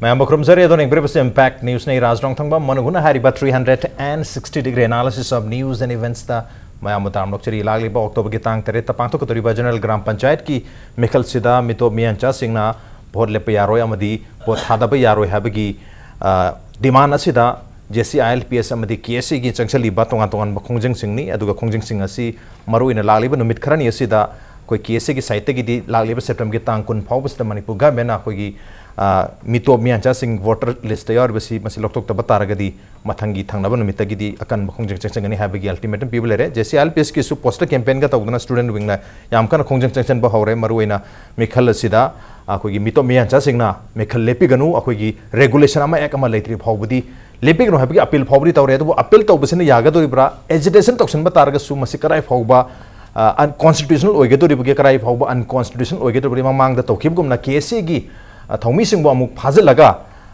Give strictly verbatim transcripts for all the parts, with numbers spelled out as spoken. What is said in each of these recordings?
ꯃꯌꯥꯝꯕꯨ ꯈꯨꯔꯨꯝꯖꯔꯤ꯫ ꯑꯗꯣ ꯌꯦꯡꯕꯤꯔꯤꯕꯁꯦ Impact Newsꯅꯤ꯫ ꯔꯥꯖ ꯔꯣꯡꯊꯪꯕ ꯃꯅꯨꯡ ꯍꯨꯠꯅ ꯍꯥꯏꯔꯤꯕ three hundred and sixty degree analysis of news and eventsꯇ ꯃꯌꯥꯝꯕꯨ ꯇꯔꯥꯝꯅ ꯑꯣꯛꯆꯔꯤ꯫ ꯂꯥꯛꯂꯤꯕ Octoberꯒꯤ ꯇꯥꯡ ꯇꯔꯦꯠꯇ ꯄꯥꯡꯊꯣꯛꯀꯗꯧꯔꯤꯕ General Gram Panchayatꯀꯤ ꯃꯤꯈꯜꯁꯤꯗ ꯃꯤꯇꯣꯞ ꯃꯤꯌꯥꯟꯆꯥꯁꯤꯡꯅ ꯚꯣꯠ ꯂꯦꯞꯄ ꯌꯥꯔꯣꯏ ꯑꯃꯗꯤ ꯚꯣꯠ ꯊꯥꯗꯕ ꯌꯥꯔꯣꯏ ꯍꯥꯏꯕꯒꯤ, ꯑ, demand ꯑꯁꯤꯗ J C I L P S ꯑꯃꯗꯤ K S Aꯒꯤ ꯆꯪꯁꯤꯜꯂꯤꯕ ꯇꯣꯉꯥꯟ ꯇꯣꯉꯥꯟꯕ ꯈꯣꯡꯖꯪꯁꯤꯡꯅꯤ꯫ ꯑꯗꯨꯒ ꯈꯣꯡꯖꯪꯁꯤꯡ ꯑꯁꯤ ꯃꯔꯨꯑꯣꯏꯅ ꯂꯥꯛꯂꯤꯕ ꯅꯨꯃꯤꯠ ꯈꯔꯅꯤ ꯑꯁꯤꯗ ꯑꯩꯈꯣꯏ K S Aꯒꯤ sideꯇꯒꯤꯗꯤ ꯂꯥꯛꯂꯤꯕ Septemberꯒꯤ ꯇꯥꯡ ꯀꯨꯟ ꯐꯥꯎꯕꯁꯤꯗ ꯃꯅꯤꯄꯨꯔ governmentꯅ ꯑꯩꯈꯣꯏꯒꯤ, ꯑ, ꯃꯤꯇꯣꯞ ꯃꯤꯌꯥꯟꯆꯥꯁꯤꯡ voter listꯇ ꯌꯥꯎꯔꯤꯕꯁꯤ ꯃꯁꯤ ꯂꯧꯊꯣꯛꯇꯕ ꯇꯥꯔꯒꯗꯤ ꯃꯊꯪꯒꯤ ꯊꯪꯅꯕ ꯅꯨꯃꯤꯠꯇꯒꯤꯗꯤ ꯑꯀꯟꯕ ꯈꯣꯡꯖꯪ ꯆꯪꯁꯤꯟꯒꯅꯤ ꯍꯥꯏꯕꯒꯤ ultimatum ꯄꯤꯕ ꯂꯩꯔꯦ꯫ J C I L P Sꯀꯤꯁꯨ poster campaignꯒ ꯇꯧꯗꯅ student wingꯅ ꯌꯥꯝ ꯀꯟꯅ ꯈꯣꯡꯖꯪ ꯆꯪꯁꯤꯟꯕ ꯍꯧꯔꯦ꯫ ꯃꯔꯨꯑꯣꯏꯅ ꯃꯤꯈꯜ ꯑꯁꯤꯗ ꯑꯩꯈꯣꯏꯒꯤ ꯃꯤꯇꯣꯞ ꯃꯤꯌꯥꯟꯆꯥꯁꯤꯡꯅ ꯃꯤꯈꯜ ꯂꯦꯞꯄꯤꯒꯅꯨ, ꯑꯩꯈꯣꯏꯒꯤ regulation ꯑꯃ, act ꯑꯃ ꯂꯩꯇ꯭ꯔꯤ ꯐꯥꯎꯕꯗꯤ ꯂꯦꯞꯄꯤꯒꯅꯨ ꯍꯥꯏꯕꯒꯤ appeal ꯐꯥꯎꯕꯗꯤ ꯇꯧꯔꯦ꯫ ꯑꯗꯨꯕꯨ appeal ꯇꯧꯕꯁꯤꯅ ꯌꯥꯒꯗꯧꯔꯤꯕ꯭ꯔꯥ? Agitation ꯇꯧꯁꯤꯟꯕ ꯇꯥꯔꯒꯁꯨ ꯃꯁꯤ ꯀꯗꯥꯏ ꯐꯥꯎꯕ, ꯑ, unconstitutional ꯑꯣꯏꯒꯗꯧꯔꯤꯕꯒꯦ, ꯀꯗꯥꯏ ꯐꯥꯎꯕ unconstitutional ꯑꯣꯏꯒꯗꯧꯔꯤꯕꯒꯦ? ꯃꯃꯥꯡꯗ ꯇꯧꯈꯤꯕꯒꯨꯝꯅ K S Aꯒꯤ, ꯑ, ꯊꯧꯃꯤꯁꯤꯡꯕꯨ ꯑꯃꯨꯛ ꯐꯥꯖꯤꯜꯂꯒ,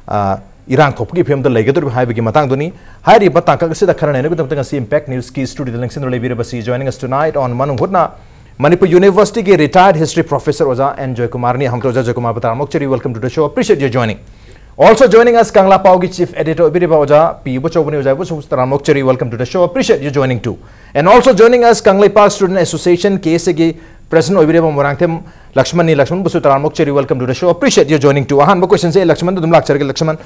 ꯑ, ꯏꯔꯥꯡ ꯊꯣꯛꯄꯒꯤ ꯐꯤꯕꯝꯗ ꯂꯩꯒꯗꯧꯔꯤꯕ ꯍꯥꯏꯕꯒꯤ ꯃꯇꯥꯡꯗꯨꯅꯤ꯫ ꯍꯥꯏꯔꯤꯕ ꯇꯥꯡꯀꯛ ꯑꯁꯤꯗ ꯈꯟꯅ ꯅꯩꯅꯕꯒꯤꯗꯃꯛꯇ ꯉꯁꯤ Impact Newsꯀꯤ studioꯗ ꯂꯦꯡꯁꯤꯟꯗꯨꯅ ꯂꯩꯕꯤꯔꯤꯕꯁꯤ, joining us tonight on ꯃꯅꯨꯡ ꯍꯨꯠꯅ, ꯃꯅꯤꯄꯨꯔ Universityꯒꯤ retired history professor ꯑꯣꯖꯥ N ꯖꯣꯏꯀꯨꯃꯥꯔꯅꯤ꯫ ꯍꯪꯇꯣ ꯑꯣꯖꯥ ꯖꯣꯏꯀꯨꯃꯥꯔꯕꯨ ꯇꯔꯥꯝꯅ ꯑꯣꯛꯆꯔꯤ, welcome to the show, appreciate your joining. Also joining us, ꯀꯪꯂꯥ ꯄꯥꯎꯒꯤ chief editor ꯑꯣꯏꯕꯤꯔꯤꯕ ꯑꯣꯖꯥ ꯄꯤ ꯏꯕꯣꯆꯧꯕꯅꯤ꯫ ꯑꯣꯖꯥ ꯏꯕꯣꯆꯧꯕꯁꯨ ꯇꯔꯥꯝꯅ ꯑꯣꯛꯆꯔꯤ, welcome to the show, appreciate your joining too. And also joining us, Kangleipak Student Association, K S Aꯒꯤ president ꯑꯣꯏꯕꯤꯔꯤꯕ Moirangthem ꯂꯛꯁꯃꯟꯅꯤ꯫ ꯂꯛꯁꯃꯟꯕꯨꯁꯨ ꯇꯔꯥꯝꯅ ꯑꯣꯛꯆꯔꯤ, welcome to the show, appreciate your joining too. ꯑꯍꯥꯟꯕ questionꯁꯦ ꯑꯩ ꯂꯛꯁꯃꯟꯗ ꯑꯗꯨꯝ ꯂꯥꯛꯆꯔꯒꯦ꯫ ꯂꯛꯁꯃꯟ,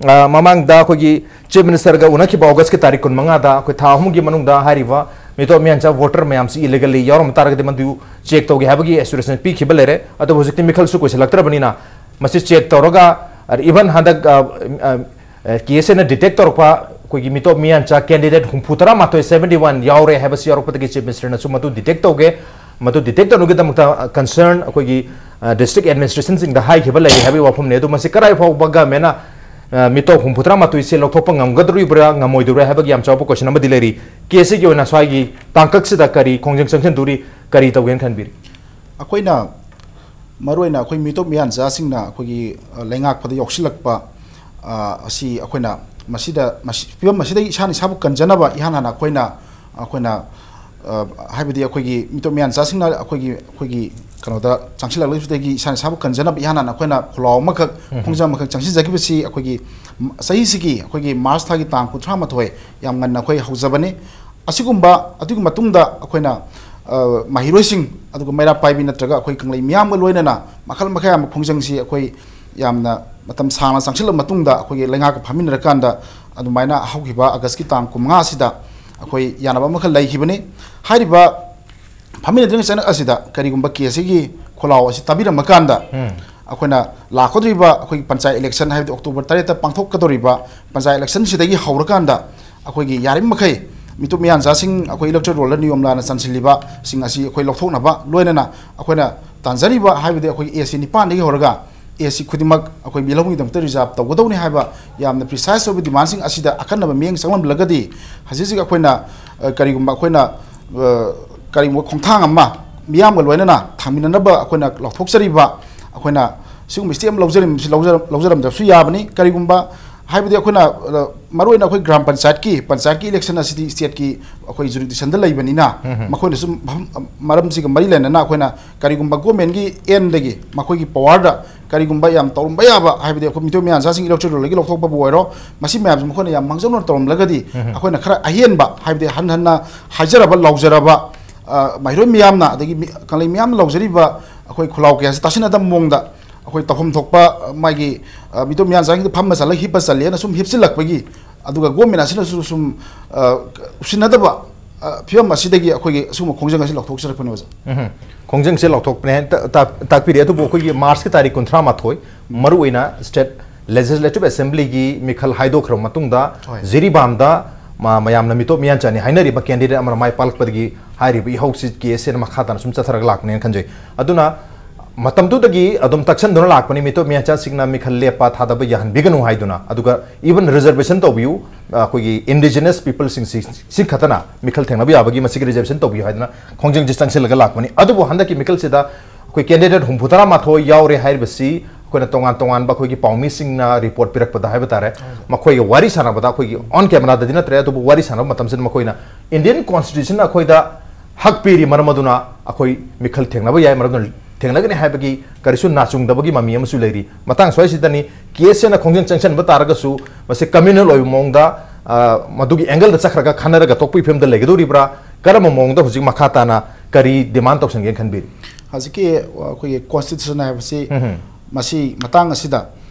ꯑ, ꯃꯃꯥꯡꯗ ꯑꯩꯈꯣꯏꯒꯤ chief ministerꯒ ꯎꯅꯈꯤꯕ Augustꯀꯤ ꯇꯥꯔꯤꯛ ꯀꯨꯟꯃꯉꯥꯗ ꯑꯩꯈꯣꯏ ꯊꯥ ꯑꯍꯨꯝꯒꯤ ꯃꯅꯨꯡꯗ ꯍꯥꯏꯔꯤꯕ ꯃꯤꯇꯣꯞ ꯃꯤꯌꯥꯟꯆꯥ voter ꯃꯌꯥꯝꯁꯤ illegally ꯌꯥꯎꯔꯝꯕ ꯇꯥꯔꯒꯗꯤ ꯃꯗꯨ check ꯇꯧꯒꯦ ꯍꯥꯏꯕꯒꯤ assurance ꯄꯤꯈꯤꯕ ꯂꯩꯔꯦ꯫ ꯑꯗꯨꯕꯨ ꯍꯧꯖꯤꯛꯇꯤ ꯃꯤꯈꯜꯁꯨ ꯀꯨꯏꯁꯤꯜꯂꯛꯇ꯭ꯔꯕꯅꯤꯅ ꯃꯁꯤ check ꯇꯧꯔꯒ, even ꯍꯟꯗꯛ, ꯑ, ꯑ, ꯑ, K S Aꯅ detect ꯇꯧꯔꯛꯄ ꯑꯩꯈꯣꯏꯒꯤ ꯃꯤꯇꯣꯞ ꯃꯤꯌꯥꯟꯆꯥ candidate ꯍꯨꯝꯐꯨ ꯇꯔꯥ ꯃꯥꯊꯣꯏ, seventy one, ꯌꯥꯎꯔꯦ ꯍꯥꯏꯕꯁꯤ ꯌꯥꯎꯔꯛꯄꯗꯒꯤ chief ministerꯅꯁꯨ ꯃꯗꯨ detect ꯇꯧꯒꯦ, ꯃꯗꯨ detect ꯇꯧꯅꯕꯒꯤꯗꯃꯛꯇ, ꯑ, concern ꯑꯩꯈꯣꯏꯒꯤ, ꯑ, district administrationꯁꯤꯡꯗ ꯍꯥꯏꯈꯤꯕ ꯂꯩꯔꯦ ꯍꯥꯏꯕꯒꯤ ꯋꯥꯐꯝꯅꯤ꯫ ꯑꯗꯨ ꯃꯁꯤ ꯀꯗꯥꯏ ꯐꯥꯎꯕ governmentꯅ, ꯑ, ꯃꯤꯇꯣꯞ ꯍꯨꯝꯐꯨ ꯇꯔꯥ ꯃꯥꯊꯣꯏꯁꯦ ꯂꯧꯊꯣꯛꯄ ꯉꯝꯒꯗꯧꯔꯤꯕ꯭ꯔꯥ, ꯉꯝꯃꯣꯏꯗꯧꯔꯤꯕ꯭ꯔꯥ ꯍꯥꯏꯕꯒꯤ ꯌꯥꯝ ꯆꯥꯎꯕ question ꯑꯃꯗꯤ ꯂꯩꯔꯤ꯫ K S Aꯒꯤ ꯑꯣꯏꯅ ꯁ꯭ꯋꯥꯏꯒꯤ ꯇꯥꯡꯀꯛꯁꯤꯗ ꯀꯔꯤ ꯈꯣꯡꯖꯪ ꯆꯪꯁꯤꯟꯗꯣꯔꯤ, ꯀꯔꯤ ꯇꯧꯒꯦꯅ ꯈꯟꯕꯤꯔꯤ? ꯑꯩꯈꯣꯏꯅ ꯃꯔꯨꯑꯣꯏꯅ ꯑꯩꯈꯣꯏ ꯃꯤꯇꯣꯞ ꯃꯤꯌꯥꯟꯆꯥꯁꯤꯡꯅ ꯑꯩꯈꯣꯏꯒꯤ, ꯑ, ꯂꯩꯉꯥꯛꯄꯗ ꯌꯥꯎꯁꯤꯜꯂꯛꯄ, ꯑ, ꯑꯁꯤ ꯑꯩꯈꯣꯏꯅ ꯃꯁꯤꯗ, ꯃꯁꯤ, ꯐꯤꯕꯝ ꯑꯁꯤꯗꯒꯤ ꯏꯁꯥꯅ ꯏꯁꯥꯕꯨ ꯀꯟꯖꯅꯕ ꯏꯍꯥꯟ ꯍꯥꯟꯅ ꯑꯩꯈꯣꯏꯅ, ꯑꯩꯈꯣꯏꯅ ꯑ, ꯍꯥꯏꯕꯗꯤ ꯑꯩꯈꯣꯏꯒꯤ ꯃꯤꯇꯣꯞ ꯃꯤꯌꯥꯟꯆꯥꯁꯤꯡꯅ ꯑꯩꯈꯣꯏꯒꯤ, ꯑꯩꯈꯣꯏꯒꯤ ꯀꯩꯅꯣꯗ ꯆꯪꯁꯤꯜꯂꯛꯂꯤꯕꯗꯒꯤ ꯏꯁꯥꯅ ꯏꯁꯥꯕꯨ ꯀꯟꯖꯅꯕ ꯏꯍꯥꯟ ꯍꯥꯟꯅ ꯑꯩꯈꯣꯏꯅ ꯈꯣꯜꯂꯥꯎ ꯑꯃꯈꯛ, ꯎꯝ꯫ ꯈꯣꯡꯖꯪ ꯑꯃꯈꯛ ꯆꯪꯁꯤꯟꯖꯈꯤꯕꯁꯤ ꯑꯩꯈꯣꯏꯒꯤ ꯃ-, ꯆꯍꯤꯁꯤꯒꯤ ꯑꯩꯈꯣꯏꯒꯤ ꯃꯥꯔꯆ ꯊꯥꯒꯤ ꯇꯥꯡ ꯀꯨꯟꯊ꯭ꯔꯥ ꯃꯥꯊꯣꯏ ꯌꯥꯝ ꯉꯟꯅ ꯑꯩꯈꯣꯏ ꯍꯧꯖꯕꯅꯤ꯫ ꯑꯁꯤꯒꯨꯝꯕ, ꯑꯗꯨꯒꯤ ꯃꯇꯨꯡꯗ ꯑꯩꯈꯣꯏꯅ, ꯑ, ꯃꯍꯩꯔꯣꯏꯁꯤꯡ, ꯑꯗꯨꯒ ꯃꯩꯔꯥ ꯄꯥꯏꯕꯤ ꯅꯠꯇ꯭ꯔꯒ ꯑꯩꯈꯣꯏ ꯀꯪꯂꯩ ꯃꯤꯌꯥꯝꯒ ꯂꯣꯏꯅꯅ ꯃꯈꯜ ꯃꯈꯥ ꯌꯥꯝꯕ ꯈꯣꯡꯖꯪꯁꯤ ꯑꯩꯈꯣꯏ ꯌꯥꯝꯅ ꯃꯇꯝ ꯁꯥꯡꯅ ꯆꯪꯁꯤꯜꯂꯕ ꯃꯇꯨꯡꯗ ꯑꯩꯈꯣꯏꯒꯤ ꯂꯩꯉꯥꯛꯀ ꯐꯝꯃꯤꯟꯅꯔꯀꯥꯟꯗ ꯑꯗꯨꯃꯥꯏꯅ ꯍꯧꯈꯤꯕ ꯑꯥꯒꯁꯀꯤ ꯇꯥꯡ ꯀꯨꯟꯃꯉꯥ ꯑꯁꯤꯗ ꯑꯩꯈꯣꯏ ꯌꯥꯅꯕ ꯑꯃꯈꯛ ꯂꯩꯈꯤꯕꯅꯤ꯫ ꯍꯥꯏꯔꯤꯕ ꯐꯝꯃꯤꯟꯅꯗ꯭ꯔꯤꯉꯩ ꯆꯩꯅ ꯑꯁꯤꯗ ꯀꯔꯤꯒꯨꯝꯕ ꯀꯦꯁ ꯑꯁꯤꯒꯤ ꯈꯣꯜꯂꯥꯎ ꯑꯁꯤ ꯇꯥꯕꯤꯔꯝꯃꯀꯥꯟꯗ, ꯎꯝ꯫ ꯑꯩꯈꯣꯏꯅ ꯂꯥꯛꯀꯗꯧꯔꯤꯕ ꯑꯩꯈꯣꯏꯒꯤ ꯄꯟꯆꯥꯌꯠ ꯏꯂꯦꯛꯁꯟ, ꯍꯥꯏꯕꯗꯤ ꯑꯣꯛꯇꯣꯕꯔ ꯇꯔꯦꯠꯇ ꯄꯥꯡꯊꯣꯛꯀꯗꯧꯔꯤꯕ ꯄꯟꯆꯥꯌꯠ ꯏꯂꯦꯛꯁꯟꯁꯤꯗꯒꯤ ꯍꯧꯔꯀꯥꯟꯗ ꯑꯩꯈꯣꯏꯒꯤ ꯌꯥꯔꯤꯕꯃꯈꯩ ꯃꯤꯇꯣꯞ ꯃꯤꯌꯥꯟꯆꯥꯁꯤꯡ ꯑꯩꯈꯣꯏ ꯏꯂꯦꯛꯇꯣꯔꯦꯜ ꯔꯣꯜꯗ ꯅꯤꯌꯣꯝ ꯂꯥꯟꯅ ꯆꯟꯁꯤꯜꯂꯤꯕꯁꯤꯡ ꯑꯁꯤ ꯑꯩꯈꯣꯏ ꯂꯧꯊꯣꯛꯅꯕ, ꯂꯣꯏꯅꯅ ꯑꯩꯈꯣꯏꯅ ꯇꯥꯟꯖꯔꯤꯕ, ꯍꯥꯏꯕꯗꯤ ꯑꯩꯈꯣꯏꯒꯤ ꯑꯦ ꯁꯤ ꯅꯤꯄꯥꯟꯗꯒꯤ ꯍꯧꯔꯒ ꯑꯦ ꯁꯤ ꯈꯨꯗꯤꯡꯃꯛ ꯑꯩꯈꯣꯏ ꯃꯤꯂꯧꯐꯝꯒꯤꯗꯃꯛꯇ ꯔꯤꯖꯥꯔꯚ ꯇꯧꯒꯗꯧꯅꯤ ꯍꯥꯏꯕ ꯌꯥꯝꯅ ꯄ꯭ꯔꯤꯁꯥꯏꯁ ꯑꯣꯏꯕ ꯗꯤꯃꯥꯟꯁꯤꯡ ꯑꯁꯤꯗ ꯑꯈꯟꯅꯕ ꯃꯤꯠꯌꯦꯡ ꯆꯪꯂꯝꯂꯒꯗꯤ, ꯍꯧꯖꯤꯛ ꯍꯧꯖꯤꯛ ꯑꯩꯈꯣꯏꯅ, ꯑ, ꯀꯔꯤꯒꯨꯝꯕ ꯑꯩꯈꯣꯏꯅ, ꯑ, ꯀꯔꯤꯒꯨꯝꯕ ꯈꯣꯡꯊꯥꯡ ꯑꯃ ꯃꯤꯌꯥꯝꯒ ꯂꯣꯏꯅꯅ ꯊꯥꯡꯃꯤꯟꯅꯅꯕ ꯑꯩꯈꯣꯏꯅ ꯂꯥꯎꯊꯣꯛꯆꯔꯤꯕ, ꯑꯩꯈꯣꯏꯅ ꯁꯤꯒꯨꯝꯕ ꯁ꯭ꯇꯦꯞ ꯑꯃ ꯂꯧꯖꯔꯤꯕꯁꯤ ꯂꯧꯖꯔ-, ꯂꯧꯖꯔꯝꯗꯕꯁꯨ ꯌꯥꯕꯅꯤ꯫ ꯀꯔꯤꯒꯨꯝꯕ, ꯍꯥꯏꯕꯗꯤ ꯑꯩꯈꯣꯏꯅ, ꯑ, ꯃꯔꯨꯑꯣꯏꯅ ꯑꯩꯈꯣꯏ ꯒ꯭ꯔꯥꯝ ꯄꯟꯆꯥꯌꯠꯀꯤ, ꯄꯟꯆꯥꯌꯠꯀꯤ ꯏꯂꯦꯛꯁꯟ ꯑꯁꯤꯗꯤ ꯁ꯭ꯇꯦꯠꯀꯤ ꯑꯩꯈꯣꯏ ꯖꯨꯔꯤꯗꯤꯛꯁꯟꯗ ꯂꯩꯕꯅꯤꯅ, ꯎꯝ꯫ ꯃꯈꯣꯏꯅꯁꯨ ꯃꯐꯝ, ꯃꯔꯝꯁꯤꯒ ꯃꯔꯤ ꯂꯩꯅꯅ ꯑꯩꯈꯣꯏꯅ ꯀꯔꯤꯒꯨꯝꯕ ꯒꯣꯔꯃꯦꯟꯒꯤ ꯑꯦꯟꯗꯒꯤ ꯃꯈꯣꯏꯒꯤ ꯄꯋꯥꯔꯗ ꯀꯔꯤꯒꯨꯝꯕ ꯌꯥꯝ ꯇꯧꯔꯝꯕ ꯌꯥꯕ, ꯍꯥꯏꯕꯗꯤ ꯑꯩꯈꯣꯏ ꯃꯤꯇꯣꯞ ꯃꯤꯌꯥꯟꯆꯥꯁꯤꯡ ꯏꯂꯦꯛꯇꯣꯔꯦꯜꯗꯒꯤ ꯂꯧꯊꯣꯛꯄꯕꯨ ꯑꯣꯏꯔꯣ, ꯃꯁꯤ ꯃꯌꯥꯝꯁꯦ ꯃꯈꯣꯏꯅ ꯌꯥꯝ ꯃꯥꯡꯖꯧꯅꯅ ꯇꯧꯔꯝꯂꯒꯗꯤ, ꯎꯝ꯫ ꯑꯩꯈꯣꯏꯅ ꯈꯔ ꯑꯍꯦꯟꯕ, ꯍꯥꯏꯕꯗꯤ ꯍꯟ ꯍꯟꯅ ꯍꯥꯏꯖꯔꯕ, ꯂꯥꯎꯖꯔꯕ, ꯑ, ꯃꯍꯩꯔꯣꯏ ꯃꯤꯌꯥꯝꯅ, ꯑꯗꯒꯤ ꯃꯤ-, ꯀꯪꯂꯩ ꯃꯤꯌꯥꯝꯅ ꯂꯧꯖꯔꯤꯕ ꯑꯩꯈꯣꯏ ꯈꯣꯜꯂꯥꯎ ꯀꯌꯥꯁꯤ ꯇꯥꯁꯤꯟꯅꯗꯕ ꯃꯑꯣꯡꯗ ꯑꯩꯈꯣꯏ ꯇꯧꯐꯝ ꯊꯣꯛꯄ, ꯑ, ꯃꯥꯒꯤ, ꯑ, ꯃꯤꯇꯣꯞ ꯃꯤꯌꯥꯟꯆꯥꯁꯤꯡꯗ ꯐꯝꯃ ꯆꯠꯂ ꯍꯤꯞꯄ ꯆꯠꯂꯦꯅ ꯁꯨꯝ ꯍꯤꯞꯆꯤꯜꯂꯛꯄꯒꯤ, ꯑꯗꯨꯒ ꯒꯣꯔꯃꯦꯟ ꯑꯁꯤꯅꯁꯨ ꯁꯨꯝ, ꯑ, ꯎꯁꯤꯟꯅꯗꯕ, ꯑ, ꯐꯤꯕꯝ ꯑꯁꯤꯗꯒꯤ ꯑꯩꯈꯣꯏꯒꯤ ꯑꯁꯤꯒꯨꯝꯕ ꯈꯣꯡꯖꯪ ꯑꯁꯤ ꯂꯧꯊꯣꯛꯆꯔꯛꯄꯅꯤ, ꯑꯣꯖꯥ꯫ ꯎꯝ꯫ ꯈꯣꯡꯖꯪꯁꯦ ꯂꯧꯊꯣꯛꯄꯅꯦ ꯍꯥꯏꯅ ꯇ-, ꯇꯥꯛ-, ꯇꯥꯛꯄꯤꯔꯦ꯫ ꯑꯗꯨꯕꯨ ꯑꯩꯈꯣꯏꯒꯤ ꯃꯥꯔꯆꯀꯤ ꯇꯥꯔꯤꯛ ꯀꯨꯟꯊ꯭ꯔꯥ ꯃꯥꯊꯣꯏ, ꯃꯔꯨꯑꯣꯏꯅ ꯁ꯭ꯇꯦꯠ ꯂꯦꯖꯤꯁꯂꯦꯇꯤꯚ ꯑꯦꯁꯦꯝꯕ꯭ꯂꯤꯒꯤ ꯃꯤꯈꯜ ꯍꯥꯏꯗꯣꯛꯈ꯭ꯔꯕ ꯃꯇꯨꯡꯗ, ꯍꯣꯏ꯫ ꯖꯤꯔꯤꯕꯥꯝꯗ ꯃ-, ꯃꯌꯥꯝꯅ ꯃꯤꯇꯣꯞ ꯃꯤꯌꯥꯟꯆꯥꯅꯤ ꯍꯥꯏꯅꯔꯤꯕ ꯀꯦꯟꯗꯤꯗꯦꯠ ꯑꯃꯅ ꯃꯥꯏ ꯄꯥꯛꯂꯛꯄꯗꯒꯤ ꯍꯥꯏꯔꯤꯕ ꯏꯍꯧꯁꯤ ꯀꯦꯁꯁꯤꯅ ꯃꯈꯥ ꯇꯥꯅ ꯁꯨꯝ ꯆꯠꯊꯔꯒ ꯂꯥꯛꯄꯅꯦꯅ ꯈꯟꯖꯩ꯫ ꯑꯗꯨꯅ ꯃꯇꯝꯗꯨꯗꯒꯤ ꯑꯗꯨꯝ ꯇꯛꯁꯟꯗꯨꯅ ꯂꯥꯛꯄꯅꯤ, ꯃꯤꯇꯣꯞ ꯃꯤꯌꯥꯟꯆꯥꯁꯤꯡꯅ ꯃꯤꯈꯜ ꯂꯦꯞꯄ ꯊꯥꯗꯕ ꯌꯥꯍꯟꯕꯤꯒꯅꯨ ꯍꯥꯏꯗꯨꯅ꯫ ꯑꯗꯨꯒ even reservation ꯇꯧꯕꯤꯌꯨ, ꯑꯩꯈꯣꯏꯒꯤ indigenous peopleꯁꯤꯡꯁꯤ, ꯁꯤ ꯈꯛꯇꯅ ꯃꯤꯈꯜ ꯊꯦꯡꯅꯕ ꯌꯥꯕꯒꯤ ꯃꯁꯤꯒꯤ reservation ꯇꯧꯕꯤꯌꯨ ꯍꯥꯏꯗꯅ ꯈꯣꯡꯖꯪꯁꯤ ꯆꯪꯁꯤꯜꯂꯒ ꯂꯥꯛꯄꯅꯤ꯫ ꯑꯗꯨꯕꯨ ꯍꯟꯗꯛꯀꯤ ꯃꯤꯈꯜꯁꯤꯗ ꯑꯩꯈꯣꯏ ꯀꯦꯟꯗꯤꯗꯦꯠ ꯍꯨꯝꯐꯨ ꯇꯔꯥ ꯃꯥꯊꯣꯏ ꯌꯥꯎꯔꯦ ꯍꯥꯏꯔꯤꯕꯁꯤ ꯑꯩꯈꯣꯏꯅ ꯇꯣꯉꯥꯟ ꯇꯣꯉꯥꯟꯕ ꯑꯩꯈꯣꯏꯒꯤ ꯄꯥꯎꯃꯤꯁꯤꯡꯅ ꯔꯤꯄꯣꯔꯠ ꯄꯤꯔꯛꯄꯗ ꯍꯥꯏꯕ ꯇꯥꯔꯦ, ꯃꯈꯣꯏꯒ ꯋꯥꯔꯤ ꯁꯥꯟꯅꯕꯗ, ꯑꯩꯈꯣꯏꯒꯤ ꯑꯣꯟ ꯀꯦꯃꯦꯔꯥꯗꯗꯤ ꯅꯠꯇ꯭ꯔꯦ, ꯑꯗꯨꯕꯨ ꯋꯥꯔꯤ ꯁꯥꯟꯅꯕ ꯃꯇꯝꯁꯤꯗ ꯃꯈꯣꯏꯅ Indian Constitution ꯑꯩꯈꯣꯏꯗ ꯍꯛ ꯄꯤꯔꯤ, ꯃꯔꯝ ꯑꯗꯨꯅ ꯑꯩꯈꯣꯏ ꯃꯤꯈꯜ ꯊꯦꯡꯅꯕ ꯌꯥꯏ, ꯃꯔꯝ ꯑꯗꯨꯅ ꯊꯦꯡꯅꯒꯅꯤ ꯍꯥꯏꯕꯒꯤ ꯀꯔꯤꯁꯨ ꯅꯥꯆꯨꯡꯗꯕꯒꯤ ꯃꯃꯤ ꯑꯃꯁꯨ ꯂꯩꯔꯤ꯫ ꯃꯇꯥꯡ ꯁ꯭ꯋꯥꯏꯁꯤꯗꯅꯤ ꯀꯦꯁ ꯑꯣꯏꯅ ꯈꯣꯡꯖꯪ ꯆꯪꯁꯤꯟꯕ ꯇꯥꯔꯒꯁꯨ ꯃꯁꯤ ꯀꯝꯃ꯭ꯌꯨꯅꯦꯜ ꯑꯣꯏꯕ ꯃꯑꯣꯡꯗ, ꯑ, ꯃꯗꯨꯒꯤ ꯑꯦꯡꯒꯜꯗ ꯆꯠꯈ꯭ꯔꯒ ꯈꯟꯅꯔꯒ ꯇꯣꯛꯄꯒꯤ ꯐꯤꯕꯝꯗ ꯂꯩꯒꯗꯧꯔꯤꯕ꯭ꯔꯥ? ꯀꯔꯝꯕ ꯃꯑꯣꯡꯗ ꯍꯧꯖꯤꯛ ꯃꯈꯥ ꯇꯥꯅ ꯀꯔꯤ ꯗꯤꯃꯥꯟ ꯇꯧꯁꯟꯒꯦꯅ ꯈꯟꯕꯤꯔꯤ? ꯍꯧꯖꯤꯛꯀꯤ ꯑꯩꯈꯣꯏꯒꯤ ꯀꯣꯟꯁꯇꯤꯇ꯭ꯌꯨꯁꯟ ꯍꯥꯏꯕꯁꯤ ꯎꯝ꯫ ꯃꯁꯤ ꯃꯇꯥꯡ ꯑꯁꯤꯗ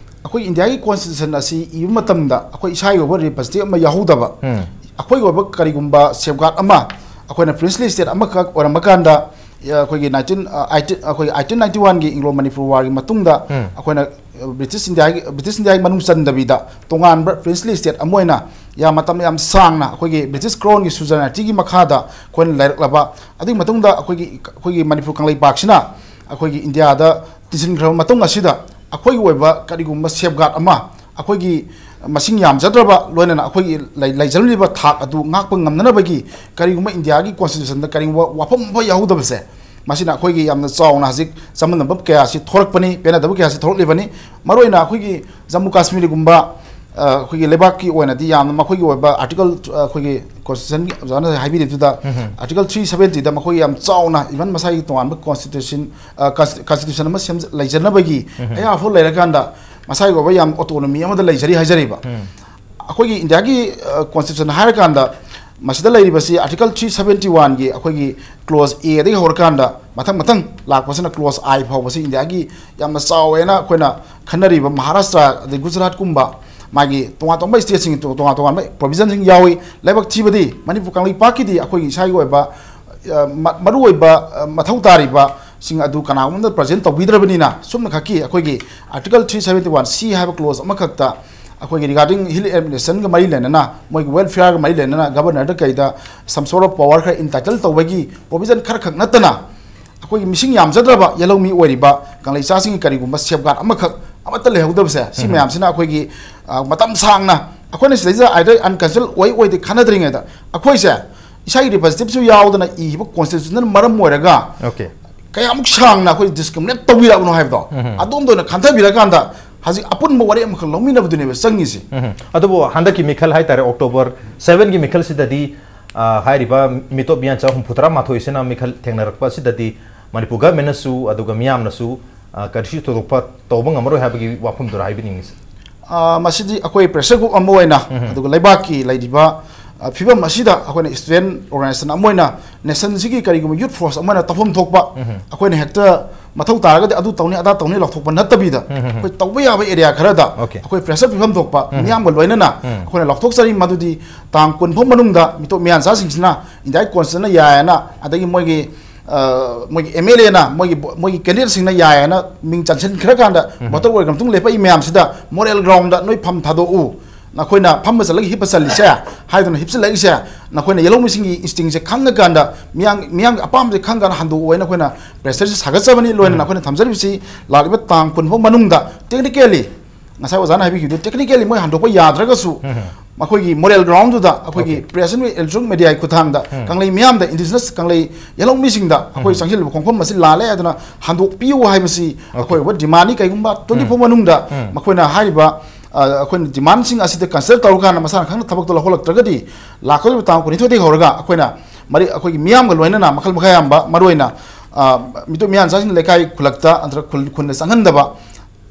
ꯑꯩꯈꯣꯏ ꯏꯟꯗꯤꯌꯥꯒꯤ ꯀꯣꯟꯁꯇꯤꯇ꯭ꯌꯨꯁꯟ ꯑꯁꯤ ꯏꯕ ꯃꯇꯝꯗ ꯑꯩꯈꯣꯏ ꯏꯁꯥꯒꯤ ꯑꯣꯏꯕ ꯔꯤꯄ꯭ꯔꯖꯦꯟꯇꯦꯇꯤꯚ ꯑꯃ ꯌꯥꯎꯍꯧꯗꯕ, ꯎꯝ꯫ ꯑꯩꯈꯣꯏꯒꯤ ꯑꯣꯏꯕ ꯀꯔꯤꯒꯨꯝꯕ ꯁꯦꯐꯒꯥꯔꯗ ꯑꯃ, ꯑꯩꯈꯣꯏꯅ ꯄ꯭ꯔꯤꯟꯁꯂꯤ ꯁ꯭ꯇꯦꯠ ꯑꯃꯈꯛ ꯑꯣꯏꯔꯝꯕ ꯀꯥꯟꯗ, ꯑꯩꯈꯣꯏꯒꯤ ꯅꯥꯏꯟꯇꯤꯟ, ꯑ, ꯑꯩꯠꯇꯤꯟ, ꯑꯩꯈꯣꯏꯒꯤ ꯑꯩꯠꯇꯤꯟ ꯅꯥꯏꯟꯇꯤ ꯋꯥꯟꯒꯤ ꯑꯦꯡꯒ꯭ꯂꯣ ꯃꯅꯤꯄꯨꯔ ꯋꯥꯔꯒꯤ ꯃꯇꯨꯡꯗ ꯎꯝ꯫ ꯑꯩꯈꯣꯏꯅ, ꯑ, ꯕ꯭ꯔꯤꯇꯤꯁ ꯏꯟꯗꯤꯌꯥꯒꯤ, ꯕ꯭ꯔꯤꯇꯤꯁ ꯏꯟꯗꯤꯌꯥꯒꯤ ꯃꯅꯨꯡ ꯆꯟꯗꯕꯤꯗ ꯇꯣꯉꯥꯟꯕ ꯄ꯭ꯔꯤꯟꯁꯂꯤ ꯁ꯭ꯇꯦꯠ ꯑꯃ ꯑꯣꯏꯅ ꯌꯥꯝ ꯃꯇꯝ ꯌꯥꯝ ꯁꯥꯡꯅ ꯑꯩꯈꯣꯏꯒꯤ ꯕ꯭ꯔꯤꯇꯤꯁ ꯀ꯭ꯔꯥꯎꯟꯒꯤ ꯁꯨꯖꯔꯅꯦꯇꯤꯒꯤ ꯃꯈꯥꯗ ꯑꯩꯈꯣꯏꯅ ꯂꯩꯔꯛꯂꯕ, ꯑꯗꯨꯒꯤ ꯃꯇꯨꯡꯗ ꯑꯩꯈꯣꯏꯒꯤ, ꯑꯩꯈꯣꯏꯒꯤ ꯃꯅꯤꯄꯨꯔ ꯀꯪꯂꯩꯄꯥꯛꯁꯤꯅ ꯑꯩꯈꯣꯏꯒꯤ ꯏꯟꯗꯤꯌꯥꯗ ꯇꯤꯟꯁꯤꯟꯈ꯭ꯔꯕ ꯃꯇꯨꯡ ꯑꯁꯤꯗ ꯑꯩꯈꯣꯏꯒꯤ ꯑꯣꯏꯕ ꯀꯔꯤꯒꯨꯝꯕ ꯁꯦꯐꯒꯥꯔꯗ ꯑꯃ, ꯑꯩꯈꯣꯏꯒꯤ ꯃꯁꯤꯡ ꯌꯥꯝꯖꯗ꯭ꯔꯕ, ꯂꯣꯏꯅꯅ ꯑꯩꯈꯣꯏꯒꯤ ꯂꯩ-, ꯂꯩꯖꯔꯝꯂꯤꯕ ꯊꯥꯛ ꯑꯗꯨ ꯉꯥꯛꯄ ꯉꯝꯅꯅꯕꯒꯤ ꯀꯔꯤꯒꯨꯝꯕ ꯏꯟꯗꯤꯌꯥꯒꯤ ꯀꯣꯟꯁꯇꯤꯇ꯭ꯌꯨꯁꯟꯗ ꯀꯔꯤꯒꯨꯝꯕ ꯋꯥꯐꯝ ꯑꯃ ꯌꯥꯎꯍꯧꯗꯕꯁꯦ, ꯃꯁꯤꯅ ꯑꯩꯈꯣꯏꯒꯤ ꯌꯥꯝꯅ ꯆꯥꯎꯅ ꯍꯧꯖꯤꯛ ꯆꯃꯝꯅꯕ ꯀꯌꯥꯁꯤ ꯊꯣꯛꯂꯛꯄꯅꯤ, ꯄꯦꯟꯅꯗꯕ ꯀꯌꯥꯁꯤ ꯊꯣꯛꯂꯛꯂꯤꯕꯅꯤ꯫ ꯃꯔꯨꯑꯣꯏꯅ ꯑꯩꯈꯣꯏꯒꯤ ꯖꯝꯃꯨ ꯀꯥꯁꯃꯤꯔꯒꯨꯝꯕ, ꯑ, ꯑꯩꯈꯣꯏꯒꯤ ꯂꯩꯕꯥꯛꯀꯤ ꯑꯣꯏꯅꯗꯤ ꯌꯥꯝꯅ ꯃꯈꯣꯏꯒꯤ ꯑꯣꯏꯕ ꯑꯥꯔꯇꯤꯀꯜ, ꯑ, ꯑꯩꯈꯣꯏꯒꯤ ꯀꯣꯟꯁꯇꯤꯇ꯭ꯌꯨꯁꯟꯒꯤ ꯑꯣꯖꯥꯅ ꯍꯥꯏꯕꯤꯔꯤꯗꯨꯗ, ꯎꯝ꯫ ꯑꯥꯔꯇꯤꯀꯜ ꯊ꯭ꯔꯤ ꯁꯕꯦꯟꯇꯤꯗ ꯃꯈꯣꯏ ꯌꯥꯝ ꯆꯥꯎꯅ, ꯏꯚꯟ ꯃꯁꯥꯒꯤ ꯇꯣꯉꯥꯟꯕ ꯀꯣꯟꯁꯇꯤꯇ꯭ꯌꯨꯁꯟ, ꯑ, ꯀꯟꯁ-, ꯀꯟꯁꯇꯤꯇ꯭ꯌꯨꯁꯟ ꯑꯃ ꯁꯦꯝꯖ-, ꯂꯩꯖꯅꯕꯒꯤ ꯎꯝ꯫ ꯑꯌꯥꯕ ꯂꯩꯔꯀꯥꯟꯗ ꯃꯁꯥꯒꯤ ꯑꯣꯏꯕ ꯌꯥꯝ ꯑꯣꯇꯣꯅꯣꯃꯤ ꯑꯃꯗ ꯂꯩꯖꯔꯤ ꯍꯥꯏꯖꯔꯤꯕ꯫ ꯎꯝ꯫ ꯑꯩꯈꯣꯏꯒꯤ ꯏꯟꯗꯤꯌꯥꯒꯤ, ꯑ, ꯀꯣꯟꯁꯇꯤꯇ꯭ꯌꯨꯁꯟ ꯍꯥꯏꯔꯀꯥꯟꯗ ꯃꯁꯤꯗ ꯂꯩꯔꯤꯕꯁꯤ ꯑꯥꯔꯇꯤꯀꯜ ꯊ꯭ꯔꯤ ꯁꯕꯦꯟꯇꯤ ꯋꯥꯟꯒꯤ ꯑꯩꯈꯣꯏꯒꯤ ꯀ꯭ꯂꯣꯖ ꯑꯦꯗꯒꯤ ꯍꯧꯔꯀꯥꯟꯗ ꯃꯊꯪ ꯃꯊꯪ ꯂꯥꯛꯄꯁꯤꯅ ꯀ꯭ꯂꯣꯖ ꯑꯥꯏ ꯐꯥꯎꯕꯁꯤ ꯏꯟꯗꯤꯌꯥꯒꯤ ꯌꯥꯝꯅ ꯆꯥꯎꯋꯦꯅ ꯑꯩꯈꯣꯏꯅ ꯈꯟꯅꯔꯤꯕ ꯃꯍꯥꯔꯥꯁꯇ꯭ꯔ ꯑꯗꯩ ꯒꯨꯖꯔꯥꯠꯀꯨꯝꯕ ꯃꯥꯒꯤ ꯇꯣꯉꯥꯟ ꯇꯣꯉꯥꯟꯕ ꯁ꯭ꯇꯦꯠꯁꯤꯡꯒꯤ ꯇꯣꯉꯥꯟ ꯇꯣꯉꯥꯟꯕ ꯄ꯭ꯔꯣꯕꯤꯖꯟꯁꯤꯡ ꯌꯥꯎꯏ꯫ ꯂꯥꯏꯕꯛ ꯊꯤꯕꯗꯤ ꯃꯅꯤꯄꯨꯔ ꯀꯪꯂꯩꯄꯥꯛꯀꯤꯗꯤ ꯑꯩꯈꯣꯏꯒꯤ ꯏꯁꯥꯒꯤ ꯑꯣꯏꯕ, ꯑ, ꯃ-, ꯃꯔꯨꯑꯣꯏꯕ, ꯑ, ꯃꯊꯧ ꯇꯥꯔꯤꯕꯁꯤꯡ ꯑꯗꯨ ꯀꯅꯥꯒꯨꯝꯕꯗ ꯄ꯭ꯔꯖꯦꯟ ꯇꯧꯕꯤꯗ꯭ꯔꯕꯅꯤꯅ ꯁꯨꯝꯅ ꯈꯛꯀꯤ ꯑꯩꯈꯣꯏꯒꯤ ꯑꯥꯔꯇꯤꯀꯜ ꯊ꯭ꯔꯤ ꯁꯕꯦꯟꯇꯤ ꯋꯥꯟ ꯁꯤ ꯍꯥꯏꯕ ꯀ꯭ꯂꯣꯖ ꯑꯃꯈꯛꯇ ꯑꯩꯈꯣꯏꯒꯤ regarding hill administrationꯒ ꯃꯔꯤ ꯂꯩꯅꯅ, ꯃꯣꯏꯒꯤ welfareꯒ ꯃꯔꯤ ꯂꯩꯅꯅ ꯒꯕꯔꯅꯔꯗ ꯀꯩꯗ some sort of power ꯈꯔ entitle ꯇꯧꯕꯒꯤ ꯄ꯭ꯔꯣꯕꯤꯖꯟ ꯈꯔꯈꯛ ꯅꯠꯇꯅ, ꯑꯩꯈꯣꯏꯒꯤ ꯃꯤꯁꯤꯡ ꯌꯥꯝꯖꯗ꯭ꯔꯕ ꯌꯦꯜꯍꯧꯃꯤ ꯑꯣꯏꯔꯤꯕ ꯀꯪꯂꯩꯆꯥꯁꯤꯡꯒꯤ ꯀꯔꯤꯒꯨꯝꯕ ꯁꯦꯐꯒꯥꯔꯗ ꯑꯃꯈꯛ ꯑꯃꯠꯇ ꯂꯩꯍꯧꯗꯕꯁꯦ, ꯁꯤ ꯎꯝ꯫ ꯃꯌꯥꯝꯁꯤꯅ ꯑꯩꯈꯣꯏꯒꯤ, ꯑ, ꯃꯇꯝ ꯁꯥꯡꯅ ꯑꯩꯈꯣꯏꯅ ꯁꯤꯗꯩꯁꯤꯗ either unconstitutional ꯑꯣꯏ ꯑꯣꯏꯗꯦ ꯈꯟꯅꯗ꯭ꯔꯤꯉꯩꯗ ꯑꯩꯈꯣꯏꯁꯦ ꯏꯁꯥꯒꯤ ꯔꯤꯄ꯭ꯔꯖꯦꯟꯇꯦꯇꯤꯚꯁꯨ ꯌꯥꯎꯗꯅ ꯏꯈꯤꯕ ꯀꯣꯟꯁꯇꯤꯇ꯭ꯌꯨꯁꯟꯅ ꯃꯔꯝ ꯑꯣꯏꯔꯒ Okay. ꯀꯌꯥꯃꯨꯛ ꯁꯥꯡꯅ ꯑꯩꯈꯣꯏ ꯗꯤꯁꯀ꯭ꯔꯤꯃꯤꯅꯦꯠ ꯇꯧꯕꯤꯔꯛꯑꯕꯅꯣ ꯍꯥꯏꯕꯗꯣ, ꯎꯝ꯫ ꯑꯗꯣꯝꯗ ꯑꯣꯏꯅ ꯈꯟꯊꯕꯤꯔꯀꯥꯟꯗ ꯍꯧꯖꯤꯛ ꯑꯄꯨꯟꯕ ꯋꯥꯔꯦꯞ ꯑꯃꯈꯛ ꯂꯧꯃꯤꯟꯅꯕꯗꯨꯅꯦꯕ ꯆꯪꯉꯤꯁꯦ꯫ ꯎꯝ꯫ ꯑꯗꯨꯕꯨ ꯍꯟꯗꯛꯀꯤ ꯃꯤꯈꯜ ꯍꯥꯏꯇꯥꯔꯦ, ꯑꯣꯛꯇꯣꯕꯔ ꯁꯚꯦꯟꯒꯤ ꯃꯤꯈꯜꯁꯤꯗꯗꯤ, ꯑ, ꯍꯥꯏꯔꯤꯕ ꯃꯤꯇꯣꯞ ꯃꯤꯌꯥꯟꯆꯥ ꯍꯨꯝꯐꯨꯇꯔꯥ ꯃꯥꯊꯣꯏꯁꯤꯅ ꯃꯤꯈꯜ ꯊꯦꯡꯅꯔꯛꯄ ꯑꯁꯤꯗꯗꯤ ꯃꯅꯤꯄꯨꯔ ꯒꯚꯔꯟꯃꯦꯟꯅꯁꯨ ꯑꯗꯨꯒ ꯃꯤꯌꯥꯝꯅꯁꯨ, ꯑ, ꯀꯔꯤꯁꯨ ꯊꯣꯏꯗꯣꯛꯄ ꯇꯧꯕ ꯉꯝꯃꯔꯣꯏ ꯍꯥꯏꯕꯒꯤ ꯋꯥꯐꯝꯗꯨꯔ ꯍꯥꯏꯕꯤꯅꯤꯡꯉꯤꯁꯦ? ꯑ, ꯃꯁꯤꯗꯤ ꯑꯩꯈꯣꯏ ꯄ꯭ꯔꯦꯁꯔ ꯒ꯭ꯔꯨꯞ ꯑꯃ ꯑꯣꯏꯅ, ꯎꯝ꯫ ꯑꯗꯨꯒ ꯂꯩꯕꯥꯛꯀꯤ ꯂꯩꯔꯤꯕ, ꯑ, ꯐꯤꯕꯝ ꯑꯁꯤꯗ ꯑꯩꯈꯣꯏꯅ ꯁ꯭ꯇꯨꯗꯦꯟꯠ ꯑꯣꯔꯒꯅꯥꯏꯖꯦꯁꯟ ꯑꯃ ꯑꯣꯏꯅ, ꯅꯦꯁꯟꯁꯤꯒꯤ ꯀꯔꯤꯒꯨꯝꯕ ꯌꯨꯠ ꯐꯣꯔꯁ ꯑꯃ ꯑꯣꯏꯅ ꯇꯧꯐꯝ ꯊꯣꯛꯄ, ꯎꯝ꯫ ꯑꯩꯈꯣꯏꯅ ꯍꯦꯛꯇ ꯃꯊꯧ ꯇꯥꯔꯒꯗꯤ ꯑꯗꯨ ꯇꯧꯅꯤ, ꯑꯗꯥ ꯇꯧꯅꯤ ꯂꯥꯎꯊꯣꯛꯄ ꯅꯠꯇꯕꯤꯗ, ꯎꯝ, ꯎꯝ, ꯎꯝ꯫ ꯑꯩꯈꯣꯏ ꯇꯧꯕ ꯌꯥꯕ ꯑꯦꯔꯤꯌꯥ ꯈꯔꯗ, ꯑꯣꯀꯦ꯫ ꯑꯩꯈꯣꯏ ꯄ꯭ꯔꯦꯁꯔ ꯄꯤꯐꯝ ꯊꯣꯛꯄ, ꯎꯝ꯫ ꯃꯤꯌꯥꯝꯒ ꯂꯣꯏꯅꯅ, ꯎꯝ꯫ ꯑꯩꯈꯣꯏꯅ ꯂꯥꯎꯊꯣꯛꯆꯔꯤ꯫ ꯃꯗꯨꯗꯤ ꯇꯥꯡ ꯀꯨꯟ ꯐꯥꯎ ꯃꯅꯨꯡꯗ ꯃꯤꯇꯣꯞ ꯃꯤꯌꯥꯟꯆꯥꯁꯤꯡꯁꯤꯅ ꯏꯟꯗꯤꯌꯥꯒꯤ ꯀꯣꯟꯁꯇꯤꯇ꯭ꯌꯨꯁꯟꯅ ꯌꯥꯏ ꯍꯥꯏꯅ, ꯑꯗꯒꯤ ꯃꯣꯏꯒꯤ, ꯑ, ꯃꯣꯏꯒꯤ ꯑꯦꯝ ꯑꯦꯜ ꯑꯦꯅ ꯃꯣꯏꯒꯤ ꯕꯣ-, ꯃꯣꯏꯒꯤ ꯀꯦꯟꯗꯤꯗꯦꯠꯁꯤꯡꯅ ꯌꯥꯏ ꯍꯥꯏꯅ ꯃꯤꯡ ꯆꯟꯁꯤꯟꯈ꯭ꯔꯀꯥꯟꯗ, ꯎꯝ꯫ ꯚꯣꯇꯔ ꯑꯣꯏꯈ꯭ꯔ ꯃꯇꯨꯡ ꯂꯦꯞꯄꯛꯏ ꯃꯌꯥꯝꯁꯤꯗ ꯃꯣꯔꯦꯜ ꯒ꯭ꯔꯥꯎꯟꯗ ꯅꯣꯏ ꯐꯝ ꯊꯥꯗꯣꯛꯎ, ꯅꯈꯣꯏꯅ ꯐꯝꯕ ꯆꯠꯂꯒ ꯍꯤꯞꯄ ꯆꯠꯂꯤꯁꯦ ꯍꯥꯏꯗꯨꯅ ꯍꯤꯞꯆꯤꯜꯂꯛꯏꯁꯦ, ꯅꯈꯣꯏꯅ ꯌꯦꯜꯍꯧꯃꯤꯁꯤꯡꯒꯤ ꯏꯟꯁꯇꯤꯡꯁꯦ ꯈꯪꯉꯀꯥꯟꯗ, ꯃꯤꯌꯥꯝ, ꯃꯤꯌꯥꯝꯒꯤ ꯑꯄꯥꯝꯕꯁꯦ ꯈꯪꯉꯀꯥꯟꯗ ꯍꯟꯗꯣꯛꯑꯣ ꯍꯥꯏꯅ ꯑꯩꯈꯣꯏꯅ ꯄ꯭ꯔꯦꯁꯔꯁꯦ ꯁꯥꯒꯠꯆꯕꯅꯤ꯫ ꯂꯣꯏꯅꯅ ꯎꯝ꯫ ꯑꯩꯈꯣꯏꯅ ꯊꯝꯖꯔꯤꯕꯁꯤ ꯂꯥꯛꯂꯤꯕ ꯇꯥꯡ ꯀꯨꯟ ꯐꯥꯎ ꯃꯅꯨꯡꯗ ꯇꯦꯛꯅꯤꯀꯦꯜꯂꯤ, ꯉꯁꯥꯏ ꯑꯣꯖꯥꯅ ꯍꯥꯏꯕꯤꯈꯤꯕꯗꯨ, ꯇꯦꯛꯅꯤꯀꯦꯜꯂꯤ ꯃꯣꯏ ꯍꯟꯗꯣꯛꯄ ꯌꯥꯗ꯭ꯔꯒꯁꯨ, ꯎꯝ꯫ ꯃꯈꯣꯏꯒꯤ ꯃꯣꯔꯦꯜ ꯒ꯭ꯔꯥꯎꯟꯗꯨꯗ ꯑꯩꯈꯣꯏꯒꯤ ꯑꯣꯀꯦ꯫ ꯄ꯭ꯔꯦꯁ ꯑꯦꯟ ꯏꯂꯦꯛꯇ꯭ꯔꯣꯅꯤꯛ ꯃꯦꯗꯤꯌꯥꯒꯤ ꯈꯨꯠꯊꯥꯡꯗ ꯎꯝ꯫ ꯀꯪꯂꯩ ꯃꯤꯌꯥꯝꯗ, ꯏꯟꯗꯤꯖꯤꯅꯁ ꯀꯪꯂꯩ ꯌꯦꯜꯍꯧꯃꯤꯁꯤꯡꯗ ꯑꯩꯈꯣꯏ ꯎꯝ꯫ ꯆꯪꯁꯤꯜꯂꯤꯕ ꯈꯣꯡꯐꯝ ꯑꯁꯤ ꯂꯥꯜꯂꯦ ꯍꯥꯏꯗꯨꯅ ꯍꯟꯗꯣꯛꯄꯤꯌꯨ ꯍꯥꯏꯕꯁꯤ ꯑꯣꯀꯦ꯫ ꯑꯩꯈꯣꯏ ꯑꯣꯏꯕ ꯗꯤꯃꯥꯟꯅꯤ꯫ ꯀꯩꯒꯨꯝꯕ ꯇ꯭ꯋꯦꯟꯇꯤ ꯐꯣꯔ ꯎꯝ꯫ ꯃꯅꯨꯡꯗ ꯎꯝ꯫ ꯃꯈꯣꯏꯅ ꯍꯥꯏꯔꯤꯕ, ꯑ, ꯑꯩꯈꯣꯏꯅ ꯗꯤꯃꯥꯟꯁꯤꯡ ꯑꯁꯤꯗ ꯀꯟꯁꯤꯗꯔ ꯇꯧꯔꯀꯥꯟꯗ ꯃꯁꯥꯅ ꯈꯪꯅ ꯊꯕꯛꯇꯣ ꯂꯧꯈꯠꯂꯛꯇ꯭ꯔꯒꯗꯤ, ꯂꯥꯛꯀꯗꯧꯔꯤꯕ ꯇꯥꯡ ꯀꯨꯟꯅꯤꯊꯣꯏꯗꯒꯤ ꯍꯧꯔꯒ ꯑꯩꯈꯣꯏꯅ ꯃꯔꯤ-, ꯑꯩꯈꯣꯏꯒꯤ ꯃꯤꯌꯥꯝꯒ ꯂꯣꯏꯅꯅ ꯃꯈꯜ ꯃꯈꯥ ꯌꯥꯝꯕ, ꯃꯔꯨꯑꯣꯏꯅ, ꯑ, ꯃꯤꯇꯣꯞ ꯃꯤꯌꯥꯟꯆꯥꯁꯤꯡ ꯂꯩꯀꯥꯏ ꯈꯨꯜꯂꯛꯇ ꯅꯠꯇ꯭ꯔꯒ ꯈꯨꯜ, ꯈꯨꯟꯗ ꯆꯪꯍꯟꯗꯕ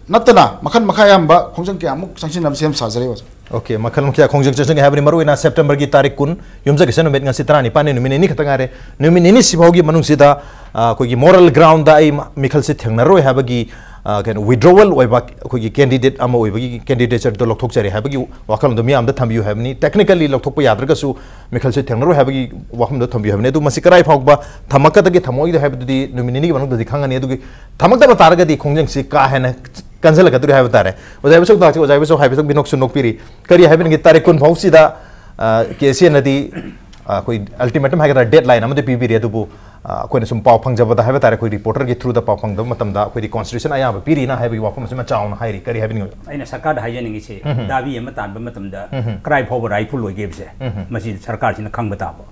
ꯅꯠꯇꯅ ꯃꯈꯜ ꯃꯈꯥ ꯌꯥꯝꯕ ꯈꯣꯡꯖꯪ ꯀꯌꯥꯃꯨꯛ ꯆꯪꯁꯤꯟꯅꯕ ꯁꯦꯝ ꯁꯥꯖꯔꯤ, ꯑꯣꯖꯥ꯫ ꯑꯣꯀꯦ, ꯃꯈꯜ ꯃꯈꯥ ꯈꯣꯡꯖꯪ ꯆꯪꯁꯤꯟꯒꯦ ꯍꯥꯏꯕꯅꯤ꯫ ꯃꯔꯨꯑꯣꯏꯅ ꯁꯦꯞꯇꯦꯝꯕꯔꯒꯤ ꯇꯥꯔꯤꯛ ꯀꯨꯟ, ꯌꯨꯝꯖꯀꯩꯁ ꯅꯨꯃꯤꯠ, ꯉꯁꯤ ꯇꯔꯥꯅꯤꯄꯥꯟꯅꯤ, ꯅꯨꯃꯤꯠ ꯅꯤꯅꯤ ꯈꯛꯇ ꯉꯥꯏꯔꯦ꯫ ꯅꯨꯃꯤꯠ ꯅꯤꯅꯤꯁꯤ ꯐꯥꯎꯒꯤ ꯃꯅꯨꯡꯁꯤꯗ, ꯑ, ꯑꯩꯈꯣꯏꯒꯤ ꯃꯣꯔꯦꯜ ꯒ꯭ꯔꯥꯎꯟꯗ ꯑꯩ ꯃ-, ꯃꯤꯈꯜꯁꯤ ꯊꯦꯡꯅꯔꯣꯏ ꯍꯥꯏꯕꯒꯤ, ꯑ, ꯀꯩꯅꯣ, ꯋꯤꯗ꯭ꯔꯣꯋꯦꯜ ꯑꯣꯏꯕ ꯑꯩꯈꯣꯏꯒꯤ ꯀꯦꯟꯗꯤꯗꯦꯠ ꯑꯃ ꯑꯣꯏꯕꯒꯤ ꯀꯦꯟꯗꯤꯗꯦꯆꯔꯗꯣ ꯂꯧꯊꯣꯛꯆꯔꯦ ꯍꯥꯏꯕꯒꯤ ꯋꯥꯈꯜꯂꯣꯟꯗꯣ ꯃꯤꯌꯥꯝꯗ ꯊꯝꯕꯤꯌꯨ ꯍꯥꯏꯕꯅꯤ꯫ ꯇꯦꯛꯅꯤꯀꯦꯜꯂꯤ ꯂꯧꯊꯣꯛꯄ ꯌꯥꯗ꯭ꯔꯒꯁꯨ ꯃꯤꯈꯜꯁꯤ ꯊꯦꯡꯅꯔꯣꯏ ꯍꯥꯏꯕꯒꯤ ꯋꯥꯐꯝꯗꯣ ꯊꯝꯕꯤꯌꯨ ꯍꯥꯏꯕꯅꯤ꯫ ꯑꯗꯨ ꯃꯁꯤ ꯀꯗꯥꯏ ꯐꯥꯎꯕ ꯊꯝꯃꯛꯀꯗꯒꯦ, ꯊꯝꯃꯛꯑꯣꯏꯗꯦ ꯍꯥꯏꯕꯗꯨꯗꯤ ꯅꯨꯃꯤꯠ ꯅꯤꯅꯤꯒꯤ ꯃꯅꯨꯡꯗꯗꯤ ꯈꯪꯉꯅꯤ꯫ ꯑꯗꯨꯒꯤ ꯊꯝꯃꯛꯇꯕ ꯇꯥꯔꯒꯗꯤ ꯈꯣꯡꯖꯪꯁꯤ ꯀꯥ ꯍꯦꯟꯅ ꯀꯟꯁꯤꯜꯂꯛꯀꯗꯧꯔꯤ ꯍꯥꯏꯕ ꯇꯥꯔꯦ꯫ ꯑꯣꯖꯥ ꯏꯕꯣꯆꯧ ꯇꯥꯛꯁꯤ, ꯑꯣꯖꯥ ꯏꯕꯣꯆꯧ ꯍꯥꯏꯐꯦꯠꯇꯪ ꯃꯤꯅꯣꯛꯁꯨ ꯅꯣꯛꯄꯤꯔꯤ꯫ ꯀꯔꯤ ꯍꯥꯏꯕꯤꯅꯤꯡꯒꯦ? ꯇꯥꯔꯤꯛ ꯀꯨꯟ ꯐꯥꯎꯁꯤꯗ, ꯑ, ꯀꯦ ꯁꯤ ꯑꯦꯟꯅꯗꯤ, ꯑ, ꯑꯩꯈꯣꯏ ꯑꯜꯇꯤꯃꯦꯇꯝ ꯍꯥꯏꯒꯗ꯭ꯔꯥ, ꯗꯦꯗꯂꯥꯏꯟ ꯑꯃꯗꯤ ꯄꯤꯕꯤꯔꯤ꯫ ꯑꯗꯨꯕꯨ, ꯑ, ꯑꯩꯈꯣꯏꯅ ꯁꯨꯝ ꯄꯥꯎ ꯐꯪꯖꯕꯗ ꯍꯥꯏꯕ ꯇꯥꯔꯦ, ꯑꯩꯈꯣꯏ ꯔꯤꯄꯣꯔꯇꯔꯒꯤ ꯊ꯭ꯔꯨꯗ ꯄꯥꯎ ꯐꯪꯖꯕ ꯃꯇꯝꯗ ꯑꯩꯈꯣꯏꯗꯤ ꯀꯣꯟꯁꯇꯤꯇ꯭ꯌꯨꯁꯟ ꯑꯌꯥꯕ ꯄꯤꯔꯤꯅ ꯍꯥꯏꯕꯒꯤ ꯋꯥꯐꯝ ꯑꯁꯤꯃ ꯆꯥꯎꯅ ꯍꯥꯏꯔꯤ꯫ ꯀꯔꯤ ꯍꯥꯏꯕꯤꯅꯤꯡꯉꯤ? ꯑꯩꯅ ꯁꯔꯀꯥꯔꯗ ꯍꯥꯏꯖꯅꯤꯡꯉꯤꯁꯤ, ꯎꯝ ꯍꯝ꯫ ꯗꯥꯕꯤ ꯑꯃ ꯇꯥꯟꯕ ꯃꯇꯝꯗ ꯎꯝ ꯍꯝ꯫ ꯀꯗꯥꯏ ꯐꯥꯎꯕ ꯔꯥꯏꯠꯐꯨꯜ ꯑꯣꯏꯒꯦ ꯍꯥꯏꯕꯁꯦ, ꯎꯝ ꯍꯝ꯫ ꯃꯁꯤ ꯁꯔꯀꯥꯔꯁꯤꯅ ꯈꯪꯕ ꯇꯥꯕ꯫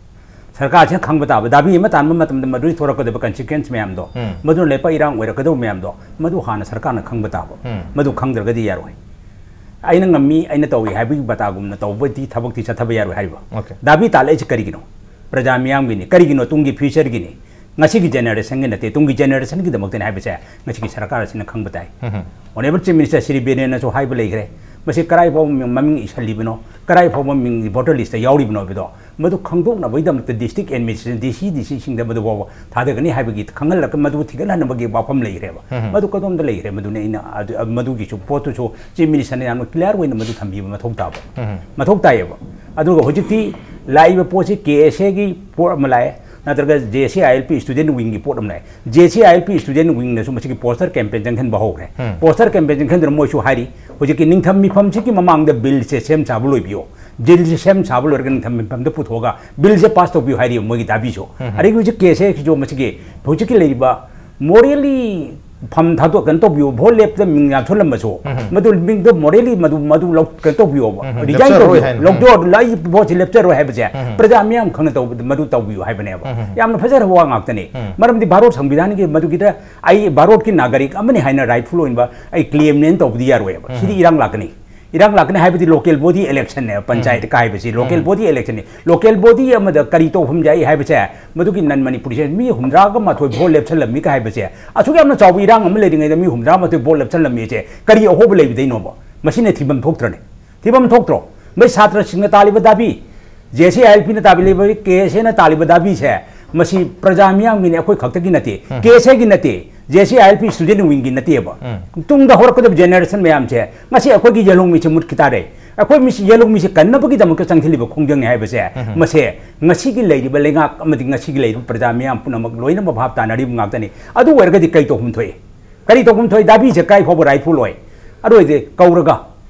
ꯁꯔꯀꯥꯔꯁꯤꯅ ꯈꯪꯕ ꯇꯥꯕ, ꯗꯥꯕꯤ ꯑꯃ ꯇꯥꯟꯕ ꯃꯇꯝꯗ ꯃꯗꯨꯗꯒꯤ ꯊꯣꯔꯛꯀꯗꯕ consequence ꯃꯌꯥꯝꯗꯣ, ꯎꯝ꯫ ꯃꯗꯨꯅ ꯂꯩꯄꯥꯛ ꯏꯔꯥꯡ ꯑꯣꯏꯔꯛꯀꯗꯕ ꯃꯌꯥꯝꯗꯣ, ꯃꯗꯨ ꯍꯥꯟꯅ ꯁꯔꯀꯥꯔꯅ ꯈꯪꯕ ꯇꯥꯕ꯫ ꯎꯝ꯫ ꯃꯗꯨ ꯈꯪꯗ꯭ꯔꯒꯗꯤ ꯌꯥꯔꯣꯏ꯫ ꯑꯩꯅ ꯉꯝꯃꯤ, ꯑꯩꯅ ꯇꯧꯏ ꯍꯥꯏꯕꯒꯤ ꯕꯇꯥꯒꯨꯝꯅ ꯇꯧꯕꯗꯤ ꯊꯕꯛꯇꯤ ꯆꯠꯊꯕ ꯌꯥꯔꯣꯏ ꯍꯥꯏꯔꯤꯕ꯫ Okay꯫ ꯗꯥꯕꯤ ꯇꯥꯜꯂꯛꯏꯁꯤ ꯀꯔꯤꯒꯤꯅꯣ? ꯄ꯭ꯔꯖꯥ ꯃꯤꯌꯥꯝꯒꯤꯅꯤ꯫ ꯀꯔꯤꯒꯤꯅꯣ? ꯇꯨꯡꯒꯤ future ꯒꯤꯅꯤ꯫ ꯉꯁꯤꯒꯤ generation ꯒꯤ ꯅꯠꯇꯦ, ꯇꯨꯡꯒꯤ generation ꯒꯤꯗꯃꯛꯇꯅꯤ ꯍꯥꯏꯕꯁꯦ ꯉꯁꯤꯒꯤ ꯁꯔꯀꯥꯔ ꯑꯁꯤꯅ ꯈꯪꯕ ꯇꯥꯏ꯫ ꯎꯝ꯫ Honourable Chief Minister ꯁ꯭ꯔꯤ ꯕꯤꯔꯦꯟꯅꯁꯨ ꯍꯥꯏꯕ ꯂꯩꯈ꯭ꯔꯦ, ꯃꯁꯤ ꯀꯔꯥꯏ ꯐꯥꯎꯕ ꯃꯤꯡ, ꯃꯃꯤꯡ ꯏꯁꯜꯂꯤꯕꯅꯣ, ꯀꯔꯥꯏ ꯐꯥꯎꯕ ꯃꯤꯡ voter list ꯇ ꯌꯥꯎꯔꯤꯕꯅꯣ ꯍꯥꯏꯕꯗꯣ, ꯃꯗꯨ ꯈꯪꯗꯣꯛꯅꯕꯒꯤꯗꯃꯛꯇ district administration, D C, D C ꯁꯤꯡꯗ ꯃꯗꯨ ꯐꯥꯎꯕ ꯊꯥꯗꯒꯅꯤ ꯍꯥꯏꯕꯒꯤ ꯈꯪꯍꯜꯂꯒ ꯃꯗꯨ ꯊꯤꯒꯠꯍꯟꯅꯕꯒꯤ ꯋꯥꯐꯝ ꯂꯩꯈ꯭ꯔꯦꯕ꯫ ꯎꯝ꯫ ꯃꯗꯨ ꯀꯗꯣꯝꯗ ꯂꯩꯈ꯭ꯔꯦ? ꯃꯗꯨꯅ ꯑꯩꯅ ꯑꯗꯨ, ꯃꯗꯨꯒꯤꯁꯨ ꯄꯣꯠꯇꯨꯁꯨ Chief Minister ꯅ ꯌꯥꯝꯅ clear ꯑꯣꯏꯅ ꯃꯗꯨ ꯊꯝꯕꯤꯕ ꯃꯊꯧ ꯇꯥꯕ, ꯎꯝ꯫ ꯃꯊꯧ ꯇꯥꯏꯌꯦꯕ꯫ ꯑꯗꯨꯒ ꯍꯧꯖꯤꯛꯇꯤ ꯂꯥꯛꯏꯕ ꯄꯣꯠꯁꯤ K S A ꯒꯤ ꯄꯣꯠ ꯑꯃ ꯂꯥꯛꯑꯦ, ꯅꯠꯇ꯭ꯔꯒ J C I L P student wing ꯒꯤ ꯄꯣꯠ ꯑꯃ ꯂꯥꯛꯑꯦ꯫ J C I L P student wing ꯅꯁꯨ ꯃꯁꯤꯒꯤ poster campaign ꯆꯪꯍꯟꯕ ꯍꯧꯈ꯭ꯔꯦ꯫ ꯎꯝ꯫ Poster campaign ꯆꯪꯍꯟꯗꯨꯅ ꯃꯣꯏꯁꯨ ꯍꯥꯏꯔꯤ, ꯍꯧꯖꯤꯛꯀꯤ ꯅꯤꯡꯊꯝ ꯃꯤꯐꯝꯁꯤꯒꯤ ꯃꯃꯥꯡꯗ bill ꯁꯦ ꯁꯦꯝ ꯁꯥꯕ ꯂꯣꯏꯕꯤꯌꯣ꯫ Bill ꯁꯦ ꯁꯦꯝ ꯁꯥꯕ ꯂꯣꯏꯔꯒ ꯅꯤꯡꯊꯝ ꯃꯤꯐꯝꯗ ꯄꯨꯊꯣꯛꯑꯒ bill ꯁꯦ pass ꯇꯧꯕꯤꯌꯨ ꯍꯥꯏꯔꯤ ꯃꯣꯏꯒꯤ ꯗꯥꯕꯤꯁꯨ꯫ ꯎꯝ꯫ ꯑꯗꯒꯤ ꯍꯧꯖꯤꯛ K S A ꯒꯤꯁꯨ ꯃꯁꯤꯒꯤ ꯍꯧꯖꯤꯛꯀꯤ ꯂꯩꯔꯤꯕ morally ꯐꯝ ꯊꯥꯗꯣꯛ, ꯀꯩꯅꯣ ꯇꯧꯕꯤꯌꯨ, vote ꯂꯦꯞꯇ ꯃꯤꯡ ꯌꯥꯟꯊꯣꯛꯂꯝꯕꯁꯨ, ꯎꯝ꯫ ꯃꯗꯨ ꯃꯤꯡꯗꯣ morally ꯃꯗꯨ, ꯃꯗꯨ ꯂꯧ-, ꯀꯩꯅꯣ ꯇꯧꯕꯤꯌꯣꯕ, ꯎꯝ, resign ꯂꯦꯞꯆꯔꯔꯣꯏ ꯇꯧꯕꯤꯌꯨ, ꯍꯥꯏꯅ꯫ ꯎꯝ꯫ ꯂꯧꯊꯣꯛꯑꯣ, ꯑꯩ vote ꯁꯤ ꯂꯦꯞꯆꯔꯣꯏ ꯍꯥꯏꯕꯁꯦ ꯎꯝ꯫ ꯄ꯭ꯔꯖꯥ ꯃꯤꯌꯥꯝ ꯈꯪꯅ ꯇꯧꯕꯗ ꯃꯗꯨ ꯇꯧꯕꯤꯌꯨ ꯍꯥꯏꯕꯅꯦꯕ꯫ ꯎꯝ꯫ ꯌꯥꯝꯅ ꯐꯖꯔꯕ ꯋꯥ ꯉꯥꯛꯇꯅꯤ꯫ ꯎꯝ꯫ ꯃꯔꯝꯗꯤ ꯚꯥꯔꯣꯠ ꯁꯪꯕꯤꯙꯥꯟꯒꯤ ꯃꯗꯨꯒꯤꯗ ꯑꯩ ꯚꯥꯔꯣꯠꯀꯤ ꯅꯥꯒꯔꯤꯛ ꯑꯃꯅꯤ ꯍꯥꯏꯅ rightful ꯑꯣꯏꯕ ꯑꯩ claim ꯅꯦꯅ ꯇꯧꯕꯗꯤ ꯌꯥꯔꯣꯏꯕ꯫ ꯎꯝ꯫ ꯁꯤꯗꯤ ꯏꯔꯥꯡ ꯂꯥꯛꯀꯅꯤ꯫ ꯏꯔꯥꯡ ꯂꯥꯛꯀꯅꯤ ꯍꯥꯏꯕꯗꯤ local body election ꯅꯦꯕ, ꯄꯟꯆꯥꯌꯠ ꯎꯝ꯫ ꯀꯥꯏꯕꯁꯤ local ꯎꯝ꯫ body election ꯅꯤ꯫ Local body ꯑꯃꯗ ꯀꯔꯤ ꯇꯧꯐꯝ ꯌꯥꯏ ꯍꯥꯏꯕꯁꯦ, ꯃꯗꯨꯒꯤ non Manipuri ꯁꯦ ꯃꯤ ꯍꯨꯝꯗ꯭ꯔꯥꯒ ꯃꯥꯊꯣꯏ vote ꯂꯦꯞꯁꯜꯂꯝꯃꯤ ꯀꯥꯏ ꯍꯥꯏꯕꯁꯦ, ꯑꯁꯨꯛ ꯌꯥꯝꯅ ꯆꯥꯎꯕ ꯏꯔꯥꯡ ꯑꯃ ꯂꯩꯔꯤꯉꯩꯗ ꯃꯤ ꯍꯨꯝꯗ꯭ꯔꯥ ꯃꯥꯊꯣꯏ vote ꯂꯦꯞꯁꯜꯂꯝꯃꯤꯁꯦ ꯀꯔꯤ ꯑꯍꯣꯕ ꯂꯩꯕꯗꯩꯅꯣꯕ? ꯃꯁꯤꯅ ꯊꯤꯐꯝ ꯊꯣꯛꯇ꯭ꯔꯅꯦ? ꯊꯤꯐꯝ ꯊꯣꯛꯇ꯭ꯔꯣ? ꯃꯣꯏ ꯁꯥꯇ꯭ꯔꯁꯤꯡꯅ ꯇꯥꯜꯂꯤꯕ Dhabi, J C I L P ꯅ ꯇꯥꯜꯂꯤꯕ, K S A ꯅ ꯇꯥꯜꯂꯤꯕ ꯗꯥꯕꯤꯁꯦ, ꯃꯁꯤ ꯄ꯭ꯔꯖꯥ ꯃꯤꯌꯥꯝꯒꯤꯅꯤ, ꯑꯩꯈꯣꯏ ꯈꯛꯇꯒꯤ ꯅꯠꯇꯦ, ꯎꯝ꯫ K S A ꯒꯤ ꯅꯠꯇꯦ, J C I L P student wing ꯒꯤ ꯅꯠꯇꯦꯕ꯫ ꯎꯝ꯫ ꯇꯨꯡꯗ ꯍꯧꯔꯛꯀꯗꯕ generation ꯃꯌꯥꯝꯁꯦ ꯉꯁꯤ ꯑꯩꯈꯣꯏꯒꯤ ꯌꯦꯜꯍꯧꯃꯤꯁꯦ ꯃꯨꯠꯈꯤ ꯇꯥꯔꯦ꯫ ꯑꯩꯈꯣꯏ ꯃꯤꯁꯤ, ꯌꯦꯜꯍꯧꯃꯤꯁꯦ ꯀꯟꯅꯕꯒꯤꯗꯃꯛꯇ ꯆꯪꯁꯤꯜꯂꯤꯕ ꯈꯣꯡꯖꯪꯅꯤ ꯍꯥꯏꯕꯁꯦ, ꯎꯝ꯫ ꯃꯁꯦ ꯉꯁꯤꯒꯤ ꯂꯩꯔꯤꯕ ꯂꯩꯉꯥꯛ ꯑꯃꯗꯤ ꯉꯁꯤꯒꯤ ꯂꯩꯔꯤꯕ ꯄ꯭ꯔꯖꯥ ꯃꯤꯌꯥꯝ ꯄꯨꯝꯅꯃꯛ ꯂꯣꯏꯅꯃꯛ ꯚꯥꯞ ꯇꯥꯅꯔꯤꯕ ꯉꯥꯛꯇꯅꯤ꯫ ꯑꯗꯨ ꯑꯣꯏꯔꯒꯗꯤ ꯀꯔꯤ ꯇꯧꯐꯝ ꯊꯣꯛꯏ? ꯀꯔꯤ ꯇꯧꯐꯝ ꯊꯣꯛꯏ? ꯗꯥꯕꯤꯁꯦ ꯀꯥꯏ ꯐꯥꯎꯕ rightful ꯑꯣꯏ? ꯑꯗꯨ ꯑꯣꯏꯔꯗꯤ ꯀꯧꯔꯒ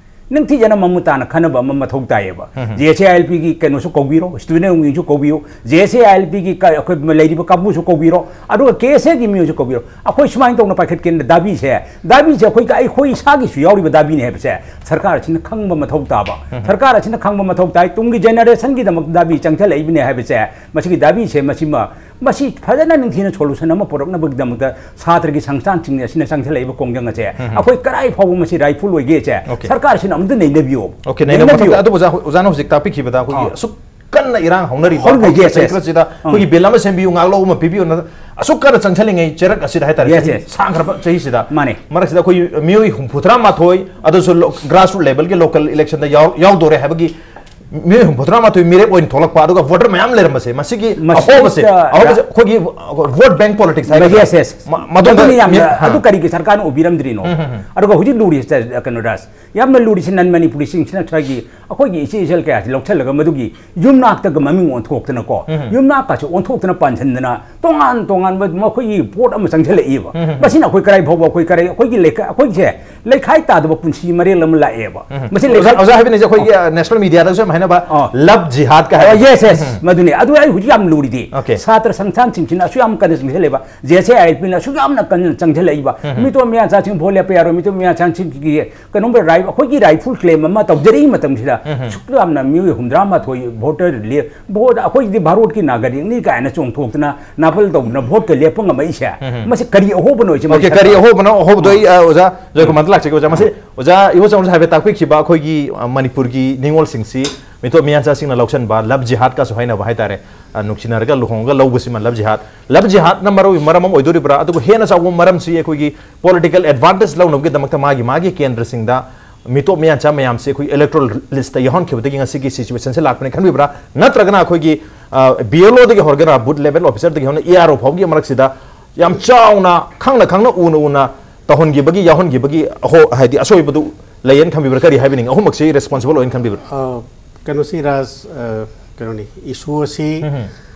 ꯅꯤꯡꯊꯤꯖꯅ ꯃꯃꯨꯠ ꯇꯥꯅ ꯈꯟꯅꯕ ꯑꯃ ꯃꯊꯧ ꯇꯥꯏꯌꯦꯕ꯫ ꯎꯝ꯫ J S A I L ꯄꯤꯒꯤ ꯀꯩꯅꯣꯁꯨ ꯀꯧꯕꯤꯔꯣ, ꯁ꯭ꯇꯨꯗꯦꯟ ꯌꯨꯅꯤꯌꯟꯁꯨ ꯀꯧꯕꯤꯌꯨ, J S A I L ꯄꯤꯒꯤ ꯀ-, ꯑꯩꯈꯣꯏ ꯂꯩꯔꯤꯕ ꯀꯥꯡꯕꯨꯁꯨ ꯀꯧꯕꯤꯔꯣ, ꯑꯗꯨꯒ ꯀꯦ ꯑꯦꯁ ꯑꯦꯒꯤ ꯃꯤꯑꯣꯏꯁꯨ ꯀꯧꯕꯤꯔꯣ꯫ ꯑꯩꯈꯣꯏ ꯁꯨꯃꯥꯏꯅ ꯇꯧꯅ ꯄꯥꯏꯈꯠꯀꯦꯅ ꯗꯥꯕꯤꯁꯦ, ꯗꯥꯕꯤꯁꯦ ꯑꯩꯈꯣꯏꯒꯤ, ꯑꯩꯈꯣꯏ ꯏꯁꯥꯒꯤꯁꯨ ꯌꯥꯎꯔꯤꯕ ꯗꯥꯕꯤꯅꯦ ꯍꯥꯏꯕꯁꯦ ꯁꯔꯀꯥꯔ ꯑꯁꯤꯅ ꯈꯪꯕ ꯃꯊꯧ ꯇꯥꯕ꯫ ꯎꯝ꯫ ꯁꯔꯀꯥꯔ ꯑꯁꯤꯅ ꯈꯪꯕ ꯃꯊꯧ ꯇꯥꯏ꯫ ꯇꯨꯡꯒꯤ ꯖꯦꯅꯦꯔꯦꯁꯟꯒꯤꯗꯃꯛ ꯗꯥꯕꯤ ꯆꯪꯁꯤꯜꯂꯛꯏꯕꯅꯦ ꯍꯥꯏꯕꯁꯦ, ꯃꯁꯤꯒꯤ ꯗꯥꯕꯤꯁꯦ ꯃꯁꯤꯃ, ꯃꯁꯤ ꯐꯖꯅ ꯅꯤꯡꯊꯤꯅ ꯁꯣꯂꯨꯁꯟ ꯑꯃ ꯄꯨꯔꯛꯅꯕꯒꯤꯗꯃꯛꯇ ꯁꯥꯇ꯭ꯔꯒꯤ ꯁꯪꯁꯊꯥꯟꯁꯤꯡ ꯑꯁꯤꯅ ꯆꯪꯁꯤꯜꯂꯛꯏꯕ ꯈꯣꯡꯖꯪ ꯑꯁꯦ, ꯎꯝ꯫ ꯑꯩꯈꯣꯏ ꯀꯗꯥꯏ ꯐꯥꯎꯕ ꯃꯁꯤ ꯔꯥꯏꯠꯐꯨꯜ ꯑꯣꯏꯒꯦꯁꯦ, ꯑꯣꯀꯦ꯫ ꯁꯔꯀꯥꯔꯁꯤꯅ ꯑꯝꯇ ꯅꯩꯅꯕꯤꯌꯣ꯫ ꯑꯣꯀꯦ, ꯅꯩꯅꯕ ꯅꯩꯅꯕꯤꯌꯣ꯫ ꯃꯊꯛꯇ ꯑꯗꯨꯕꯨ ꯑꯣꯖꯥ, ꯑꯣꯖꯥꯅ ꯍꯧꯖꯤꯛ ꯇꯥꯛꯄꯤꯈꯤꯕꯗ ꯑꯩꯈꯣꯏꯒꯤ ꯑꯥ꯫ ꯑꯁꯨꯛ ꯀꯟꯅ ꯏꯔꯥꯡ ꯍꯧꯅꯔꯤꯕ ꯍꯧꯅ-, yes, yes. ꯆꯍꯤꯁꯤꯗ ꯑꯥ꯫ ꯑꯩꯈꯣꯏꯒꯤ ꯕꯤꯜ ꯑꯃ ꯁꯦꯝꯕꯤꯌꯨ, ꯉꯥꯛꯂꯧ ꯑꯃ ꯄꯤꯕꯤꯌꯨꯅ ꯑꯁꯨꯛ ꯀꯟꯅ ꯆꯪꯁꯤꯜꯂꯤꯉꯩ ꯆꯩꯔꯛ ꯑꯁꯤꯗ ꯍꯥꯏꯇꯥꯔꯦ, Yes, ꯆꯍꯤ yes. ꯁꯥꯡꯈ꯭ꯔꯕ ꯆꯍꯤꯁꯤꯗ ꯃꯥꯅꯦ꯫ ꯃꯔꯛꯁꯤꯗ ꯑꯩꯈꯣꯏ ꯃꯤꯑꯣꯏ ꯍꯨꯝꯐꯨꯇꯔꯥ ꯃꯥꯊꯣꯏ, ꯑꯗꯨꯁꯨ ꯂꯣ-, grassroot levelꯒꯤ local electionꯗ ꯌꯥꯎ-, ꯌꯥꯎꯗꯣꯔꯦ ꯍꯥꯏꯕꯒꯤ ꯃꯤꯑꯣꯏ ꯍꯨꯝꯐꯨꯇꯔꯥ ꯃꯥꯊꯣꯏ ꯃꯤꯔꯦꯞ ꯑꯣꯏꯅ ꯊꯣꯛꯂꯛꯄ, ꯑꯗꯨꯒ voter ꯃꯌꯥꯝ ꯂꯩꯔꯝꯕꯁꯦ, ꯃꯁꯤꯒꯤ ꯃꯁꯤꯗ ꯑꯍꯣꯕꯁꯦ, ꯑꯍꯣꯕꯁꯦ ꯔꯥ-, ꯑꯩꯈꯣꯏꯒꯤ vote bank politics ꯍꯥꯏꯒꯗ꯭ꯔꯥ? Yes, yes. ꯃ-, ꯃꯗꯨꯗ ꯃꯗꯨꯅ ꯌꯥꯝꯅ, ꯃꯤ-, ꯍꯥ꯫ ꯑꯗꯨ ꯀꯔꯤꯒꯤ ꯁꯔꯀꯥꯔꯅ ꯎꯕꯤꯔꯝꯗ꯭ꯔꯤꯅꯣ? ꯎꯝ, ꯎꯝ, ꯎꯝ꯫ ꯑꯗꯨꯒ ꯍꯧꯖꯤꯛ ꯂꯨꯔꯤꯁꯦ, ꯀꯩꯅꯣ, ꯔꯥꯖ, ꯌꯥꯝꯅ ꯂꯨꯔꯤꯁꯦ non Manipuriꯁꯤꯡꯁꯤꯅ ꯉꯁꯥꯏꯒꯤ ꯑꯩꯈꯣꯏꯒꯤ ꯏꯆꯦ ꯏꯆꯜ ꯀꯌꯥꯁꯤ ꯂꯧꯁꯤꯜꯂꯒ ꯃꯗꯨꯒꯤ ꯌꯨꯝꯅꯥꯛꯇꯒ ꯃꯃꯤꯡ ꯑꯣꯟꯊꯣꯛꯇꯅꯀꯣ, ꯎꯝ꯫ ꯌꯨꯝꯅꯥꯛꯀꯁꯦ ꯑꯣꯟꯊꯣꯛꯇꯅ ꯄꯥꯟꯁꯤꯟꯗꯅ ꯇꯣꯉꯥꯟ ꯇꯣꯉꯥꯟꯕ ꯃꯈꯣꯏꯒꯤ ꯄꯣꯠ ꯑꯃ ꯆꯪꯁꯤꯜꯂꯛꯏꯕ꯫ ꯎꯝ꯫ ꯃꯁꯤꯅ ꯑꯩꯈꯣꯏ ꯀꯔꯥꯏ ꯐꯥꯎꯕ ꯑꯩꯈꯣꯏ ꯀꯔꯥꯏ, ꯑꯩꯈꯣꯏꯒꯤ ꯂꯩꯀꯥꯏ, ꯑꯩꯈꯣꯏꯁꯦ ꯂꯩꯈꯥꯏ ꯇꯥꯗꯕ ꯄꯨꯟꯁꯤ ꯃꯔꯦꯜ ꯑꯃ ꯂꯥꯛꯑꯦꯕ꯫ ꯎꯝ꯫ ꯃꯁꯤ ꯑꯣꯖꯥ, ꯂꯩꯈꯥꯏ ꯑꯣꯖꯥ ꯍꯥꯏꯕꯤꯅꯤꯁꯦ ꯑꯩꯈꯣꯏꯒꯤ, ꯑ, national mediaꯗꯁꯨ ꯌꯥꯝ ꯍꯥꯏꯅꯕ ꯑꯣ꯫ Love Jihad ꯀ ꯑꯣ, ꯍꯥꯏꯕ꯫ Yes, yes꯫ ꯎꯝ꯫ ꯃꯗꯨꯅꯤ꯫ ꯑꯗꯨ ꯑꯩ ꯍꯧꯖꯤꯛ ꯌꯥꯝ ꯂꯨꯔꯤꯗꯤ꯫ ꯑꯣꯀꯦ꯫ ꯁꯥꯇ꯭ꯔ ꯁꯪꯁꯊꯥꯟꯁꯤꯡꯁꯤꯅ ꯑꯁꯨꯛ ꯌꯥꯝ ꯀꯟꯅ ꯆꯪꯁꯤꯜꯂꯦꯕ꯫ J S A I L ꯄꯤꯅ ꯑꯁꯨꯛ ꯌꯥꯝꯅ ꯀꯟꯅ ꯆꯪꯁꯤꯜꯂꯛꯏꯕ꯫ ꯎꯝ꯫ ꯃꯤꯇꯣꯞ ꯃꯤꯌꯥꯟꯆꯥꯁꯤꯡ ꯚꯣꯠ ꯂꯦꯞꯄ ꯌꯥꯔꯣꯏ, ꯃꯤꯇꯣꯞ ꯃꯤꯌꯥꯟꯆꯥꯁꯤꯡꯒꯤ ꯀꯩꯅꯣꯝꯕ ꯔꯥꯏ-, ꯑꯩꯈꯣꯏꯒꯤ rightful claim ꯑꯃ ꯇꯧꯖꯔꯛꯏ ꯃꯇꯝꯁꯤꯗ ꯎꯝ꯫ ꯑꯁꯨꯛ ꯌꯥꯝꯅ ꯃꯤꯑꯣꯏ ꯍꯨꯝꯐꯨꯇꯔꯥ ꯃꯥꯊꯣꯏ voter ꯂꯦꯞ-, ꯚꯣꯠ ꯑꯩꯈꯣꯏꯗꯤ ꯚꯥꯔꯣꯠꯀꯤ ꯅꯥꯒꯔꯤꯛꯅꯤ ꯀꯥꯏꯅ ꯆꯣꯡꯊꯣꯛꯇꯅ ꯅꯥꯄꯜ ꯇꯧꯗꯅ ꯚꯣꯠꯀ ꯂꯦꯞꯄ ꯉꯝꯃꯛꯏꯁꯦ, ꯎꯝ꯫ ꯃꯁꯤ ꯀꯔꯤ ꯑꯍꯣꯕꯅꯣ ꯍꯥꯏꯁꯦ? ꯑꯣꯀꯦ, ꯃꯁꯤ ꯀꯔꯤ ꯑꯍꯣꯕꯅꯣ? ꯑꯍꯣꯕꯗꯣ ꯑꯩ, ꯑ, ꯑꯣꯖꯥ ꯖꯣꯏꯀꯨꯃꯥꯔꯗ ꯂꯥꯛꯆꯒꯦ꯫ ꯑꯣꯖꯥ, ꯃꯁꯤ ꯑꯣꯖꯥ ꯏꯕꯣꯆꯧꯅꯁꯨ ꯍꯥꯏꯐꯦꯠ ꯇꯥꯛꯄꯤꯈꯤꯕ ꯑꯩꯈꯣꯏꯒꯤ, ꯑ, ꯃꯅꯤꯄꯨꯔꯒꯤ ꯅꯤꯉꯣꯜꯁꯤꯡꯁꯤ ꯃꯤꯇꯣꯞ ꯃꯤꯌꯥꯟꯆꯥꯁꯤꯡꯅ ꯂꯧꯁꯤꯟꯕ love jihad ꯀꯁꯨ ꯍꯥꯏꯅꯕ ꯍꯥꯏꯇꯥꯔꯦ, ꯑ, ꯅꯨꯡꯁꯤꯅꯔꯒ ꯂꯨꯍꯣꯡꯉꯒ ꯂꯧꯕꯁꯤꯃ love jihad꯫ Love jihadꯅ ꯃꯔꯨ ꯑꯣꯏꯕ ꯃꯔꯝ ꯑꯃ ꯑꯣꯏꯗꯣꯔꯤꯕ꯭ꯔꯥ? ꯑꯗꯨꯒ ꯍꯦꯟꯅ ꯆꯥꯎꯕ ꯃꯔꯝꯁꯤ ꯑꯩꯈꯣꯏꯒꯤ political advantage ꯂꯧꯅꯕꯒꯤꯗꯃꯛꯇ ꯃꯥꯒꯤ ꯃꯥꯒꯤ ꯀꯦꯟꯗ꯭ꯔꯁꯤꯡꯗ ꯃꯤꯇꯣꯞ ꯃꯤꯌꯥꯟꯆꯥ ꯃꯌꯥꯝꯁꯦ ꯑꯩꯈꯣꯏ electoral listꯇ ꯌꯥꯎꯍꯟꯈꯤꯕꯗꯒꯤ ꯉꯁꯤꯒꯤ situationꯁꯦ ꯂꯥꯛꯄꯅꯤ ꯈꯟꯕꯤꯕ꯭ꯔꯥ? ꯅꯠꯇ꯭ꯔꯒꯅ ꯑꯩꯈꯣꯏꯒꯤ, ꯑ, B L Oꯗꯒꯤ ꯍꯧꯔꯒꯅ booth level officerꯗꯒꯤ ꯍꯧꯅ E R O ꯐꯥꯎꯒꯤ ꯃꯔꯛꯁꯤꯗ ꯌꯥꯝ ꯆꯥꯎꯅ ꯈꯪꯅ ꯈꯪꯅ ꯎꯅ ꯎꯅ ꯇꯧꯍꯟꯈꯤꯕꯒꯤ, ꯌꯥꯎꯍꯟꯈꯤꯕꯒꯤ ꯑꯍꯣ-, ꯍꯥꯏꯗꯤ ꯑꯁꯣꯏꯕꯗꯨ ꯂꯩꯌꯦꯅ ꯈꯟꯕꯤꯕ꯭ꯔꯥ? ꯀꯔꯤ ꯍꯥꯏꯕꯤꯅꯤꯡꯉꯤ? ꯑꯍꯨꯝꯃꯛꯁꯤ responsible ꯑꯣꯏꯅ ꯈꯟꯕꯤꯕ꯭ꯔꯥ? ꯑ, ꯀꯩꯅꯣꯁꯤ ꯔꯥꯖ, ꯑ, ꯀꯩꯅꯣꯅꯤ, issue ꯑꯁꯤ, ꯎꯝ꯫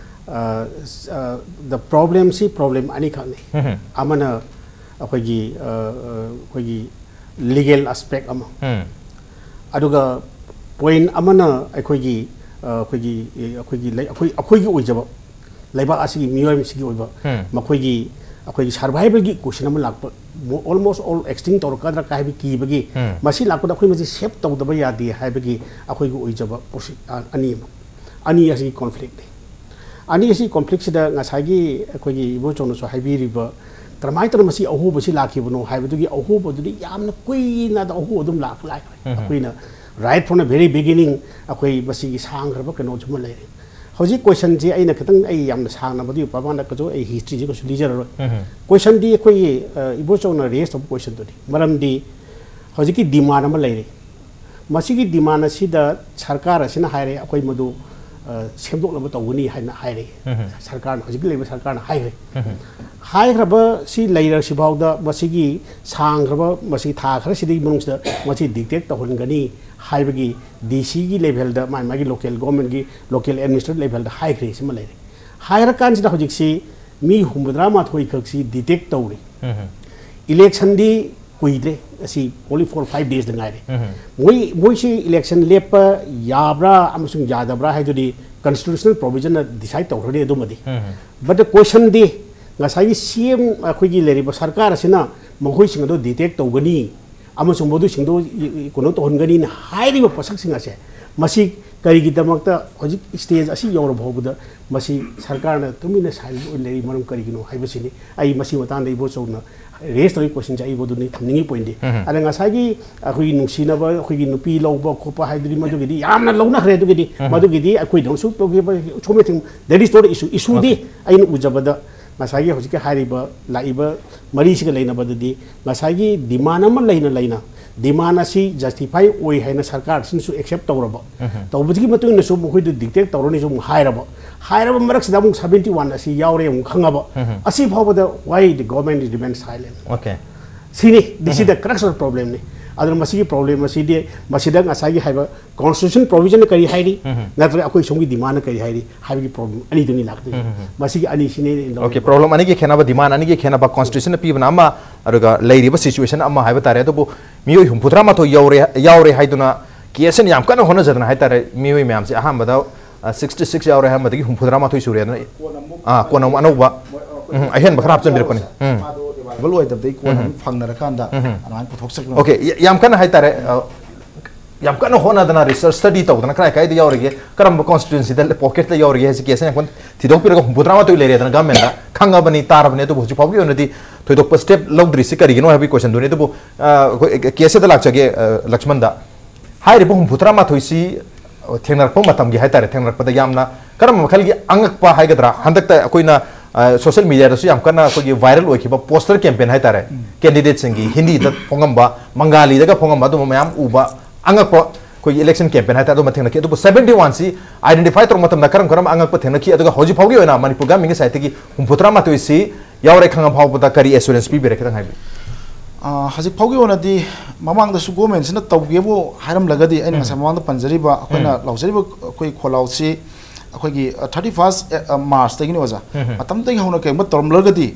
ꯑ, ꯁ-, ꯑ, the problemꯁꯤ problem ꯑꯅꯤꯈꯛꯅꯤ꯫ ꯎꯝ꯫ ꯑꯃꯅ ꯑꯩꯈꯣꯏꯒꯤ, ꯑ, ꯑ, ꯑꯩꯈꯣꯏꯒꯤ legal aspect ꯑꯃ꯫ ꯎꯝ꯫ ꯑꯗꯨꯒ ꯄꯣꯏꯟ ꯑꯃꯅ ꯑꯩꯈꯣꯏꯒꯤ ꯑ, ꯑꯩꯈꯣꯏꯒꯤ ꯑꯩꯈꯣꯏꯒꯤ ꯂꯩ- ꯑꯩꯈꯣꯏ ꯑꯩꯈꯣꯏꯒꯤ ꯑꯣꯏꯖꯕ ꯂꯩꯕꯥꯛ ꯑꯁꯤꯒꯤ ꯃꯤꯑꯣꯏꯁꯤꯡꯒꯤ ꯑꯣꯏꯕ ꯎꯝ꯫ ꯃꯈꯣꯏꯒꯤ ꯑꯩꯈꯣꯏꯒꯤ ꯁꯔꯚꯥꯏꯕꯜꯒꯤ ꯀꯣꯏꯁꯟ ꯑꯃ ꯂꯥꯛꯄ ꯑꯣꯜꯃꯣꯁ ꯑꯣꯜ ꯑꯦꯛꯁꯇꯤꯡ ꯇꯧꯔꯛꯀꯗ꯭ꯔꯥ ꯀꯥꯏ ꯍꯥꯏꯕ ꯀꯤꯕꯒꯤ ꯎꯝ꯫ ꯃꯁꯤ ꯂꯥꯛꯄꯗ ꯑꯩꯈꯣꯏ ꯃꯁꯤ ꯁꯦꯞ ꯇꯧꯗꯕ ꯌꯥꯗꯦ ꯍꯥꯏꯕꯒꯤ ꯑꯩꯈꯣꯏꯒꯤ ꯑꯣꯏꯖꯕ ꯄꯣꯁꯤ- ꯑ, ꯑꯅꯤ ꯑꯃ ꯑꯅꯤ ꯑꯁꯤꯒꯤ ꯀꯣꯟꯐ꯭ꯂꯤꯛꯅꯤ꯫ ꯑꯅꯤ ꯑꯁꯤ ꯀꯣꯟꯐ꯭ꯂꯤꯛꯁꯤꯗ ꯉꯁꯥꯏꯒꯤ ꯑꯩꯈꯣꯏꯒꯤ ꯏꯕꯣꯆꯧꯅꯁꯨ ꯍꯥꯏꯕꯤꯔꯤꯕ ꯀꯔꯝꯍꯥꯏꯅ ꯇꯧꯅ ꯃꯁꯤ ꯑꯍꯣꯕꯁꯤ ꯂꯥꯛꯈꯤꯕꯅꯣ ꯍꯥꯏꯕꯗꯨꯒꯤ ꯑꯍꯣꯕꯗꯨꯗꯤ ꯌꯥꯝꯅ ꯀꯨꯏꯅ ꯑꯍꯣꯕ ꯑꯗꯨꯝ ꯂꯥꯛ ꯂꯥꯛꯈ꯭ꯔꯦ꯫ ꯎꯝ꯫ ꯑꯩꯈꯣꯏꯅ right from the very beginning ꯑꯩꯈꯣꯏ ꯃꯁꯤꯒꯤ ꯁꯥꯡꯈ꯭ꯔꯕ ꯀꯩꯅꯣꯁꯨ ꯑꯃ ꯂꯩꯔꯦ꯫ ꯍꯧꯖꯤꯛ ꯀꯣꯏꯁꯟꯁꯤ ꯑꯩꯅ ꯈꯤꯇꯪ ꯑꯩ ꯌꯥꯝꯅ ꯁꯥꯡꯅ ꯃꯗꯨꯒꯤ ꯃꯃꯥꯡꯗ ꯀꯩꯁꯨ ꯑꯩ ꯍꯤꯁꯇ꯭ꯔꯤꯁꯤ ꯀꯩꯁꯨ ꯂꯤꯖꯔꯔꯣꯏ꯫ ꯎꯝ꯫ ꯀꯣꯏꯁꯟꯗꯤ ꯑꯩꯈꯣꯏꯒꯤ ꯑ, ꯏꯕꯣꯆꯧꯅ ꯔꯦꯁ ꯇꯧꯕ ꯀꯣꯏꯁꯟꯗꯨꯅꯤ꯫ ꯃꯔꯝꯗꯤ ꯍꯧꯖꯤꯛꯀꯤ ꯗꯤꯃꯥꯟ ꯑꯃ ꯂꯩꯔꯦ꯫ ꯃꯁꯤꯒꯤ ꯗꯤꯃꯥꯟ ꯑꯁꯤꯗ ꯁꯔꯀꯥꯔ ꯑꯁꯤꯅ ꯍꯥꯏꯔꯦ ꯑꯩꯈꯣꯏ ꯃꯗꯨ ꯑ, ꯁꯦꯝꯗꯣꯛꯅꯕ ꯇꯧꯒꯅꯤ ꯍꯥꯏꯅ ꯍꯥꯏꯔꯦ꯫ ꯎꯝ꯫ ꯁꯔꯀꯥꯔꯅ ꯍꯧꯖꯤꯛꯀꯤ ꯂꯩꯔꯤꯕ ꯁꯔꯀꯥꯔꯅ ꯍꯥꯏꯈ꯭ꯔꯦ꯫ ꯎꯝ꯫ ꯍꯥꯏꯈ꯭ꯔꯕ ꯁꯤ ꯂꯩꯔꯁꯤ ꯐꯥꯎꯗ ꯃꯁꯤꯒꯤ ꯁꯥꯡꯈ꯭ꯔꯕ ꯃꯁꯤ ꯊꯥ ꯈꯔꯁꯤꯗꯒꯤ ꯃꯅꯨꯡꯁꯤꯗ ꯃꯁꯤ ꯗꯤꯛꯇꯦꯠ ꯇꯧꯍꯟꯒꯅꯤ ꯍꯥꯏꯕꯒꯤ ꯗꯤ ꯁꯤꯒꯤ ꯂꯦꯚꯦꯜꯗ ꯃꯥꯒꯤ ꯃꯥꯒꯤ ꯂꯣꯀꯦꯜ ꯒꯣꯔꯃꯦꯟꯒꯤ ꯂꯣꯀꯦꯜ ꯑꯦꯗꯃꯤꯅꯤꯁꯇ꯭ꯔꯦꯇꯤꯚ ꯂꯦꯚꯦꯜꯗ ꯍꯥꯏꯈ꯭ꯔꯦ ꯁꯤꯃ ꯂꯩꯔꯦ꯫ ꯍꯥꯏꯔꯀꯥꯟꯁꯤꯗ ꯍꯧꯖꯤꯛꯁꯤ ꯃꯤ ꯍꯨꯝꯐꯨꯇꯔꯥ ꯃꯥꯊꯣꯏ ꯈꯛꯁꯤ ꯗꯤꯇꯦꯛ ꯇꯧꯔꯦ꯫ ꯎꯝ꯫ ꯏꯂꯦꯛꯁꯟꯗꯤ ꯀꯨꯏꯗ꯭ꯔꯦ, ꯑꯁꯤ only four five daysꯗ ꯉꯥꯏꯔꯦ꯫ ꯎꯝ꯫ ꯃꯣꯏ ꯃꯣꯏꯁꯤ ꯏꯂꯦꯛꯁꯟ ꯂꯦꯞꯄ ꯌꯥꯕ꯭ꯔꯥ ꯑꯃꯁꯨꯡ ꯌꯥꯗꯕ꯭ꯔꯥ ꯍꯥꯏꯗꯨꯗꯤ ꯀꯟꯁꯇꯤꯇ꯭ꯌꯨꯁꯅꯦꯜ ꯄ꯭ꯔꯣꯚꯤꯖꯟꯅ ꯗꯤꯁꯥꯏꯠ ꯇꯧꯈ꯭ꯔꯅꯤ ꯑꯗꯨꯃꯗꯤ꯫ ꯎꯝ꯫ But the questionꯗꯤ ꯉꯁꯥꯏꯒꯤ ꯁꯤ ꯑꯦꯝ ꯑꯩꯈꯣꯏꯒꯤ ꯂꯩꯔꯤꯕ ꯁꯔꯀꯥꯔ ꯑꯁꯤꯅ ꯃꯈꯣꯏꯁꯤꯡ ꯑꯗꯨ ꯗꯤꯇꯦꯛ ꯇꯧꯒꯅꯤ ꯑꯃꯁꯨꯡ ꯃꯗꯨꯁꯤꯡꯗꯨ ꯀꯩꯅꯣ ꯇꯧꯍꯟꯒꯅꯤꯅ ꯍꯥꯏꯔꯤꯕ ꯄꯣꯠꯁꯛꯁꯤꯡ ꯑꯁꯦ ꯃꯁꯤ ꯀꯔꯤꯒꯤꯗꯃꯛꯇ ꯍꯧꯖꯤꯛ ꯁ꯭ꯇꯦꯖ ꯑꯁꯤ ꯌꯧꯔꯕ ꯐꯥꯎꯕꯗ ꯃꯁꯤ ꯁꯔꯀꯥꯔꯅ ꯇꯨꯃꯤꯟꯅ ꯁꯥꯏꯂꯦꯟ ꯑꯣꯏꯅ ꯂꯩꯔꯤ ꯃꯔꯝ ꯀꯔꯤꯒꯤꯅꯣ ꯍꯥꯏꯕꯁꯤꯅꯤ꯫ ꯑꯩ ꯃꯁꯤ ꯃꯇꯥꯡꯗ ꯏꯕꯣꯆꯧꯅ ꯔꯦꯁ ꯇꯧꯔꯤ ꯀꯣꯏꯁꯟꯁꯦ ꯑꯩꯕꯨ ꯑꯗꯨꯅꯤ ꯊꯝꯅꯤꯡꯉꯤ ꯄꯣꯏꯟꯗꯤ꯫ ꯎꯝ꯫ ꯑꯗ ꯉꯁꯥꯏꯒꯤ ꯑꯩꯈꯣꯏꯒꯤ ꯅꯨꯡꯁꯤꯅꯕ ꯑꯩꯈꯣꯏꯒꯤ ꯅꯨꯄꯤ ꯂꯧꯕ ꯈꯣꯠꯄ ꯍꯥꯏꯗꯨꯗꯤ ꯃꯗꯨꯒꯤꯗꯤ ꯌꯥꯝꯅ ꯂꯧꯅꯈ꯭ꯔꯦ꯫ ꯑꯗꯨꯒꯤꯗꯤ ꯎꯝ꯫ ꯃꯗꯨꯒꯤꯗꯤ ꯑꯩꯈꯣꯏꯗꯧꯅꯁꯨ ꯇꯧꯈꯤꯕ ꯁꯣꯝꯅ ꯊꯤꯡ that is not issue. ꯏꯁꯨꯗꯤ ꯑꯩꯅ ꯎꯖꯕꯗ ꯉꯁꯥꯏꯒꯤ ꯍꯧꯖꯤꯛꯀꯤ ꯍꯥꯏꯔꯤꯕ ꯂꯥꯛꯏꯕ ꯃꯔꯤꯁꯤꯒ ꯂꯩꯅꯕꯗꯗꯤ ꯉꯁꯥꯏꯒꯤ ꯗꯤꯃꯥꯟ ꯑꯃ ꯂꯩꯅ ꯂꯩꯅ ꯗꯤꯃꯥꯟ ꯑꯁꯤ ꯖꯁꯇꯤꯐꯥꯏ ꯑꯣꯏ ꯍꯥꯏꯅ ꯁꯔꯀꯥꯔꯁꯤꯅꯁꯨ ꯑꯦꯛꯁꯦꯞ ꯇꯧꯔꯕ, ꯎꯝ꯫ ꯇꯧꯕꯁꯤꯒꯤ ꯃꯇꯨꯡ ꯏꯟꯅꯁꯨ ꯃꯈꯣꯏꯗ ꯗꯤꯛꯇꯦꯠ ꯇꯧꯔꯅꯤꯁꯨ ꯑꯃꯨꯛ ꯍꯥꯏꯔꯕ, ꯍꯥꯏꯔꯕ ꯃꯔꯛꯁꯤꯗ ꯑꯃꯨꯛ seventy one ꯑꯁꯤ ꯌꯥꯎꯔꯦ ꯑꯃꯨꯛ ꯈꯪꯉꯕ, ꯎꯝ꯫ ꯑꯁꯤ ꯐꯥꯎꯕꯗ why the government is remain silent? Okay. ꯁꯤꯅꯤ, this is the crux of problemꯅꯤ꯫ ꯑꯗꯨꯅ ꯃꯁꯤꯒꯤ ꯄ꯭ꯔꯣꯕ꯭ꯂꯦꯝ ꯑꯁꯤꯗꯤ ꯃꯁꯤꯗ ꯉꯁꯥꯏꯒꯤ ꯍꯥꯏꯕ ꯀꯣꯟꯁꯇꯤꯇ꯭ꯌꯨꯁꯟ ꯄ꯭ꯔꯣꯚꯤꯖꯟꯅ ꯀꯔꯤ ꯍꯥꯏꯔꯤ, ꯎꯝ꯫ ꯅꯠꯇ꯭ꯔꯒ ꯑꯩꯈꯣꯏ ꯁꯣꯝꯒꯤ ꯗꯤꯃꯥꯟꯅ ꯀꯔꯤ ꯍꯥꯏꯔꯤ ꯍꯥꯏꯕꯒꯤ ꯄ꯭ꯔꯣꯕ꯭ꯂꯦꯝ ꯑꯅꯤꯗꯨꯅꯤ ꯂꯥꯛꯇꯣꯏꯁꯦ꯫ ꯎꯝ꯫ ꯃꯁꯤꯒꯤ ꯑꯅꯤꯁꯤꯅꯤ ꯑꯩꯅ Okay, ꯂꯧꯔꯤꯕ꯫ ꯄ꯭ꯔꯣꯕ꯭ꯂꯦꯝ ꯑꯅꯤꯒꯤ ꯈꯦꯠꯅꯕ, ꯗꯤꯃꯥꯟ ꯑꯅꯤꯒꯤ ꯈꯦꯠꯅꯕ, ꯀꯣꯟꯁꯇꯤꯇ꯭ꯌꯨꯁꯟꯅ ꯄꯤꯕꯅ ꯑꯃ, ꯑꯗꯨꯒ ꯂꯩꯔꯤꯕ situation ꯑꯃ ꯍꯥꯏꯕ ꯇꯥꯔꯦ꯫ ꯑꯗꯨꯕꯨ ꯃꯤꯑꯣꯏ ꯍꯨꯝꯐꯨꯇꯔꯥ ꯃꯥꯊꯣꯏ ꯌꯧꯔꯦ, ꯌꯥꯎꯔꯦ ꯍꯥꯏꯗꯨꯅ ꯀꯦ ꯑꯦꯁ ꯑꯦꯟ ꯌꯥꯝ ꯀꯟꯅ ꯍꯣꯠꯅꯖꯗꯅ ꯍꯥꯏ ꯇꯥꯔꯦ, ꯃꯤꯑꯣꯏ ꯃꯌꯥꯝꯁꯦ ꯑꯍꯥꯟꯕꯗ, ꯑ, ꯁꯤꯛꯁꯇꯤ ꯁꯤꯛꯁ ꯌꯥꯎꯔꯦ, ꯑꯍꯥꯟꯕꯗꯒꯤ ꯍꯨꯝꯐꯨꯇꯔꯥ ꯃꯥꯊꯣꯏ ꯁꯨꯔꯦ꯫ ꯑꯗꯨꯅ, ꯑꯥ, ꯀꯣꯟꯅ ꯑꯃꯨꯛ ꯑꯅꯧꯕ, ꯎꯝ, ꯑꯍꯦꯟꯕ ꯈꯔ ꯍꯥꯞꯆꯤꯟꯕꯤꯔꯛꯄꯅꯤ꯫ ꯎꯝ꯫ ꯑꯦꯕꯥꯏꯂꯦꯕꯜ ꯑꯣꯏꯗꯕꯗꯒꯤ ꯀꯣꯟꯅ ꯑꯃꯨꯛ ꯐꯪꯅꯔꯀꯥꯟꯗ ꯑꯗꯨꯃꯥꯏꯅ ꯄꯨꯊꯣꯛꯆꯈꯤꯕ꯫ Okay, ꯌꯥꯝ ꯀꯟꯅ ꯍꯥꯏ ꯇꯥꯔꯦ, ꯑ, ꯌꯥꯝ ꯀꯟꯅ ꯍꯣꯠꯅꯗꯅ research study ꯇꯧꯗꯅ ꯀꯗꯥꯏ ꯀꯥꯏꯗ ꯌꯥꯎꯔꯤꯒꯦ, ꯀꯔꯝꯕ constituencyꯗ pocketꯇ ꯌꯥꯎꯔꯤꯒꯦ ꯍꯥꯏꯁꯦ ꯀꯦ ꯑꯦꯁ ꯑꯦꯟ ꯌꯥꯝ ꯀꯟꯅ ꯊꯤꯗꯣꯛꯄꯤꯔꯒ ꯍꯨꯝꯐꯨꯇꯔꯥ ꯃꯥꯊꯣꯏ ꯂꯩꯔꯦꯗꯅ governmentꯗ ꯈꯪꯉꯕꯅꯤ, ꯇꯥꯔꯕꯅꯤ꯫ ꯑꯗꯨꯕꯨ ꯍꯧꯖꯤꯛ ꯐꯥꯎꯒꯤ ꯑꯣꯏꯅꯗꯤ ꯊꯣꯏꯗꯣꯛꯄ step ꯂꯧꯗ꯭ꯔꯤꯁꯤ ꯀꯔꯤꯒꯤꯅꯣ ꯍꯥꯏꯕꯒꯤ questionꯗꯨꯅꯤ꯫ ꯑꯗꯨꯕꯨ, ꯑ, ꯑꯩꯈꯣꯏ ꯀꯦ ꯑꯦꯁ ꯑꯦꯗ ꯂꯥꯛꯆꯒꯦ, ꯑ, ꯂꯛꯁꯃꯟꯗ꯫ ꯍꯥꯏꯔꯤꯕ ꯍꯨꯝꯐꯨꯇꯔꯥ ꯃꯥꯊꯣꯏꯁꯤ, ꯑ, ꯊꯦꯡꯅꯔꯛꯄ ꯃꯇꯝꯒꯤ ꯍꯥꯏ ꯇꯥꯔꯦ, ꯊꯦꯡꯅꯔꯛꯄꯗ ꯌꯥꯝꯅ ꯀꯔꯝꯕ ꯃꯈꯜꯒꯤ ꯑꯉꯛꯄ ꯍꯥꯏꯒꯗ꯭ꯔꯥ, ꯍꯟꯗꯛꯇ ꯑꯩꯈꯣꯏꯅ, ꯑ, social mediaꯗꯁꯨ ꯌꯥꯝ ꯀꯟꯅ ꯑꯩꯈꯣꯏꯒꯤ viral ꯑꯣꯏꯈꯤꯕ poster campaign ꯍꯥꯏ ꯇꯥꯔꯦ, candidateꯁꯤꯡꯒꯤ ꯍꯤꯟꯗꯤꯗ ꯐꯣꯡꯉꯝꯕ, ꯃꯪꯒꯥꯂꯤꯗꯒ ꯐꯣꯡꯉꯝꯕ ꯑꯗꯨꯝꯕ ꯃꯌꯥꯝ ꯎꯕ, ꯑꯉꯛꯄ ꯑꯩꯈꯣꯏꯒꯤ election campaign ꯍꯥꯏ ꯇꯥꯔꯦ, ꯑꯗꯨꯝꯕ ꯊꯦꯡꯅꯈꯤ꯫ ꯑꯗꯨꯕꯨ seventy oneꯁꯤ identify ꯇꯧꯔꯛꯄ ꯃꯇꯝꯗ ꯀꯔꯝ ꯀꯔꯝꯕ ꯑꯉꯛꯄ ꯊꯦꯡꯅꯈꯤ, ꯑꯗꯨꯒ ꯍꯧꯖꯤꯛ ꯐꯥꯎꯒꯤ ꯑꯣꯏꯅ ꯃꯅꯤꯄꯨꯔ governmentꯀꯤ sideꯇꯒꯤ ꯍꯨꯝꯐꯨꯇꯔꯥ ꯃꯥꯊꯣꯏꯁꯤ ꯌꯥꯎꯔꯦ ꯈꯪꯉ ꯐꯥꯎꯕꯗ ꯀꯔꯤ assurance ꯄꯤꯕꯤꯔꯦ, ꯈꯤꯇꯪ ꯍꯥꯏꯕꯤꯌꯨ꯫ ꯑ, ꯍꯧꯖꯤꯛ ꯐꯥꯎꯒꯤ ꯑꯣꯏꯅꯗꯤ ꯃꯃꯥꯡꯗꯁꯨ governmentꯁꯤꯅ ꯇꯧꯒꯦꯕꯨ ꯍꯥꯏꯔꯝꯂꯒꯗꯤ, ꯑꯩꯅ ꯎꯝ꯫ ꯉꯁꯥꯏ ꯃꯃꯥꯡꯗ ꯄꯟꯖꯔꯤꯕ ꯑꯩꯈꯣꯏꯅ ꯎꯝ꯫ ꯂꯥꯎꯖꯔꯤꯕ ꯑꯩꯈꯣꯏ ꯈꯣꯜꯂꯥꯎꯁꯤ ꯑꯩꯈꯣꯏꯒꯤ, ꯑ, thirty first, ꯑ, Marchꯇꯒꯤꯅꯤ, ꯑꯣꯖꯥ꯫ ꯎꯝ꯫ ꯃꯇꯝꯗꯒꯤ ꯍꯧꯅ ꯀꯔꯤꯒꯨꯝꯕ ꯇꯧꯔꯝꯂꯒꯗꯤ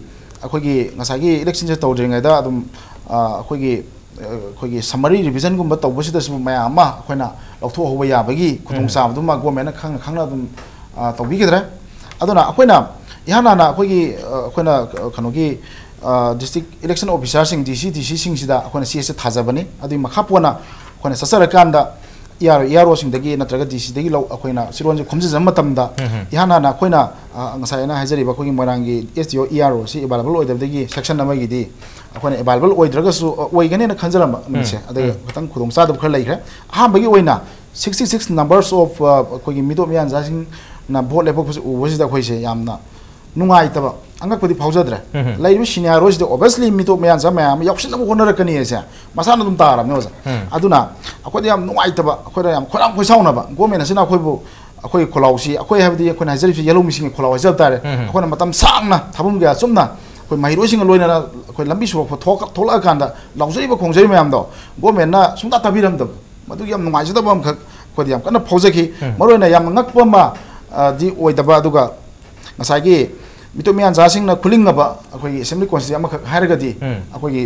ꯑꯩꯈꯣꯏꯒꯤ ꯉꯁꯥꯏꯒꯤ electionꯁꯦ ꯇꯧꯗ꯭ꯔꯤꯉꯩꯗ ꯑꯗꯨꯝ, ꯑ, ꯑꯩꯈꯣꯏꯒꯤ, ꯑ, ꯑꯩꯈꯣꯏꯒꯤ summary revisionꯒꯨꯝꯕ ꯇꯧꯕꯁꯤꯗꯁꯨ ꯃꯌꯥꯝ ꯑꯃ ꯑꯩꯈꯣꯏꯅ ꯂꯧꯊꯣꯛꯍꯧꯕ ꯌꯥꯕꯒꯤ ꯎꯝ꯫ ꯈꯨꯗꯣꯡꯆꯥꯕꯗꯨꯃ governmentꯅ ꯈꯪꯅ ꯈꯪꯅ ꯑꯗꯨꯝ, ꯑ, ꯇꯧꯕꯤꯒꯗ꯭ꯔꯦ꯫ ꯑꯗꯨꯅ ꯑꯩꯈꯣꯏꯅ ꯏꯍꯥꯟ ꯍꯥꯟꯅ ꯑꯩꯈꯣꯏꯒꯤ, ꯑ, ꯑꯩꯈꯣꯏꯅ, ꯑ, ꯀꯩꯅꯣꯒꯤ, ꯑ, district election officerꯁꯤꯡ, D C, D Cꯁꯤꯡꯁꯤꯗ ꯑꯩꯈꯣꯏꯅ ꯆꯦꯁꯦ ꯊꯥꯖꯕꯅꯤ꯫ ꯑꯗꯨꯒꯤ ꯃꯈꯥ ꯄꯣꯟꯅ ꯑꯩꯈꯣꯏꯅ ꯆꯠꯆꯔꯀꯥꯟꯗ E R, E R Oꯁꯤꯡꯗꯒꯤ ꯅꯠꯇ꯭ꯔꯒ D Cꯗꯒꯤ ꯂꯧ-, ꯑꯩꯈꯣꯏꯅ ꯆꯤꯔꯣꯟꯁꯦ ꯈꯣꯝꯖꯤꯟꯖꯕ ꯃꯇꯝꯗ, ꯎꯝ꯫ ꯏꯍꯥꯟ ꯍꯥꯟꯅ ꯑꯩꯈꯣꯏꯅ, ꯑ, ꯉꯁꯥꯏ ꯑꯩꯅ ꯍꯥꯏꯖꯔꯤꯕ ꯑꯩꯈꯣꯏꯒꯤ ꯃꯣꯏꯔꯥꯡꯒꯤ S D O E R Oꯁꯤ available ꯑꯣꯏꯗꯕꯗꯒꯤ section ꯑꯃꯒꯤꯗꯤ ꯑꯩꯈꯣꯏꯅ available ꯑꯣꯏꯗ꯭ꯔꯒꯁꯨ, ꯑ, ꯑꯣꯏꯒꯅꯦꯅ ꯈꯟꯖꯔꯝꯕ ꯅꯨꯃꯤꯠꯁꯦ꯫ ꯎꯝ꯫ ꯑꯗꯒꯤ ꯎꯝ꯫ ꯈꯤꯇꯪ ꯈꯨꯗꯣꯡꯆꯥꯗꯕ ꯈꯔ ꯂꯩꯈ꯭ꯔꯦ꯫ ꯑꯍꯥꯟꯕꯒꯤ ꯑꯣꯏꯅ sixty six numbers of, ꯑ, ꯑꯩꯈꯣꯏꯒꯤ ꯃꯤꯇꯣꯞ ꯃꯤꯌꯥꯟꯆꯥꯁꯤꯡꯅ vote ꯂꯦꯞꯄꯛꯄꯁꯦ ꯎꯕꯁꯤꯗ ꯑꯩꯈꯣꯏꯁꯦ ꯌꯥꯝꯅ ꯅꯨꯡꯉꯥꯏꯇꯕ, ꯑꯉꯛꯄꯗꯤ ꯐꯥꯎꯖꯗ꯭ꯔꯦ꯫ ꯎꯝ꯫ ꯂꯩꯔꯤꯕ scenarioꯁꯤꯗ obviously ꯃꯤꯇꯣꯞ ꯃꯤꯌꯥꯟꯆꯥ ꯃꯌꯥꯝ ꯑꯃ ꯌꯥꯎꯁꯤꯟꯅꯕ ꯍꯣꯠꯅꯔꯛꯀꯅꯤ ꯍꯥꯏꯁꯦ ꯃꯁꯥꯅ ꯑꯗꯨꯝ ꯇꯥꯔꯕꯅꯦ, ꯑꯣꯖꯥ꯫ ꯎꯝ꯫ ꯑꯗꯨꯅ ꯑꯩꯈꯣꯏꯗ ꯌꯥꯝ ꯅꯨꯡꯉꯥꯏꯇꯕ, ꯑꯩꯈꯣꯏꯗ ꯌꯥꯝ ꯈꯣꯏꯔꯥꯡ ꯈꯣꯏꯁꯥꯎꯅꯕ, government ꯑꯁꯤꯅ ꯑꯩꯈꯣꯏꯕꯨ, ꯑꯩꯈꯣꯏ ꯈꯣꯜꯂꯥꯎꯁꯤ, ꯑꯩꯈꯣꯏ ꯍꯥꯏꯕꯗꯤ ꯑꯩꯈꯣꯏꯅ ꯍꯥꯏꯖꯔꯤꯕꯁꯤ ꯌꯦꯜꯍꯧꯃꯤꯁꯤꯡꯒꯤ ꯈꯣꯜꯂꯥꯎ ꯍꯥꯏꯖꯕ ꯇꯥꯔꯦ꯫ ꯎꯝ꯫ ꯑꯩꯈꯣꯏꯅ ꯃꯇꯝ ꯁꯥꯡꯅ ꯊꯕꯛ ꯀꯌꯥ ꯆꯨꯝꯅ ꯑꯩꯈꯣꯏ ꯃꯍꯩꯔꯣꯏꯁꯤꯡꯒ ꯂꯣꯏꯅꯅ ꯑꯩꯈꯣꯏ ꯂꯝꯕꯤ ꯁꯣꯔꯣꯛ ꯊꯣꯛꯂꯛ-, ꯊꯣꯛꯂꯛꯑꯀꯥꯟꯗ ꯂꯥꯎꯖꯔꯤꯕ ꯈꯣꯡꯖꯔꯤꯕ ꯃꯌꯥꯝꯗꯣ governmentꯅ ꯁꯨꯡꯇꯥ ꯇꯥꯕꯤꯔꯝꯗꯕ, ꯃꯗꯨꯒꯤ ꯌꯥꯝ ꯅꯨꯡꯉꯥꯏꯖꯗꯕ ꯑꯃꯈꯛ ꯑꯩꯈꯣꯏꯗ ꯌꯥꯝ ꯀꯟꯅ ꯐꯥꯎꯖꯈꯤ꯫ ꯎꯝ꯫ ꯃꯔꯨꯑꯣꯏꯅ ꯌꯥꯝꯅ ꯉꯛꯄ ꯑꯃ, ꯑ, ꯗꯤ ꯑꯣꯏꯗꯕ, ꯑꯗꯨꯒ ꯉꯁꯥꯏꯒꯤ ꯃꯤꯇꯣꯞ ꯃꯤꯌꯥꯟꯆꯥꯁꯤꯡꯅ ꯈꯨꯂꯤꯡꯉꯕ ꯑꯩꯈꯣꯏꯒꯤ assembly constituency ꯑꯃꯈꯛ ꯍꯥꯏꯔꯒꯗꯤ, ꯎꯝ. ꯑꯩꯈꯣꯏꯒꯤ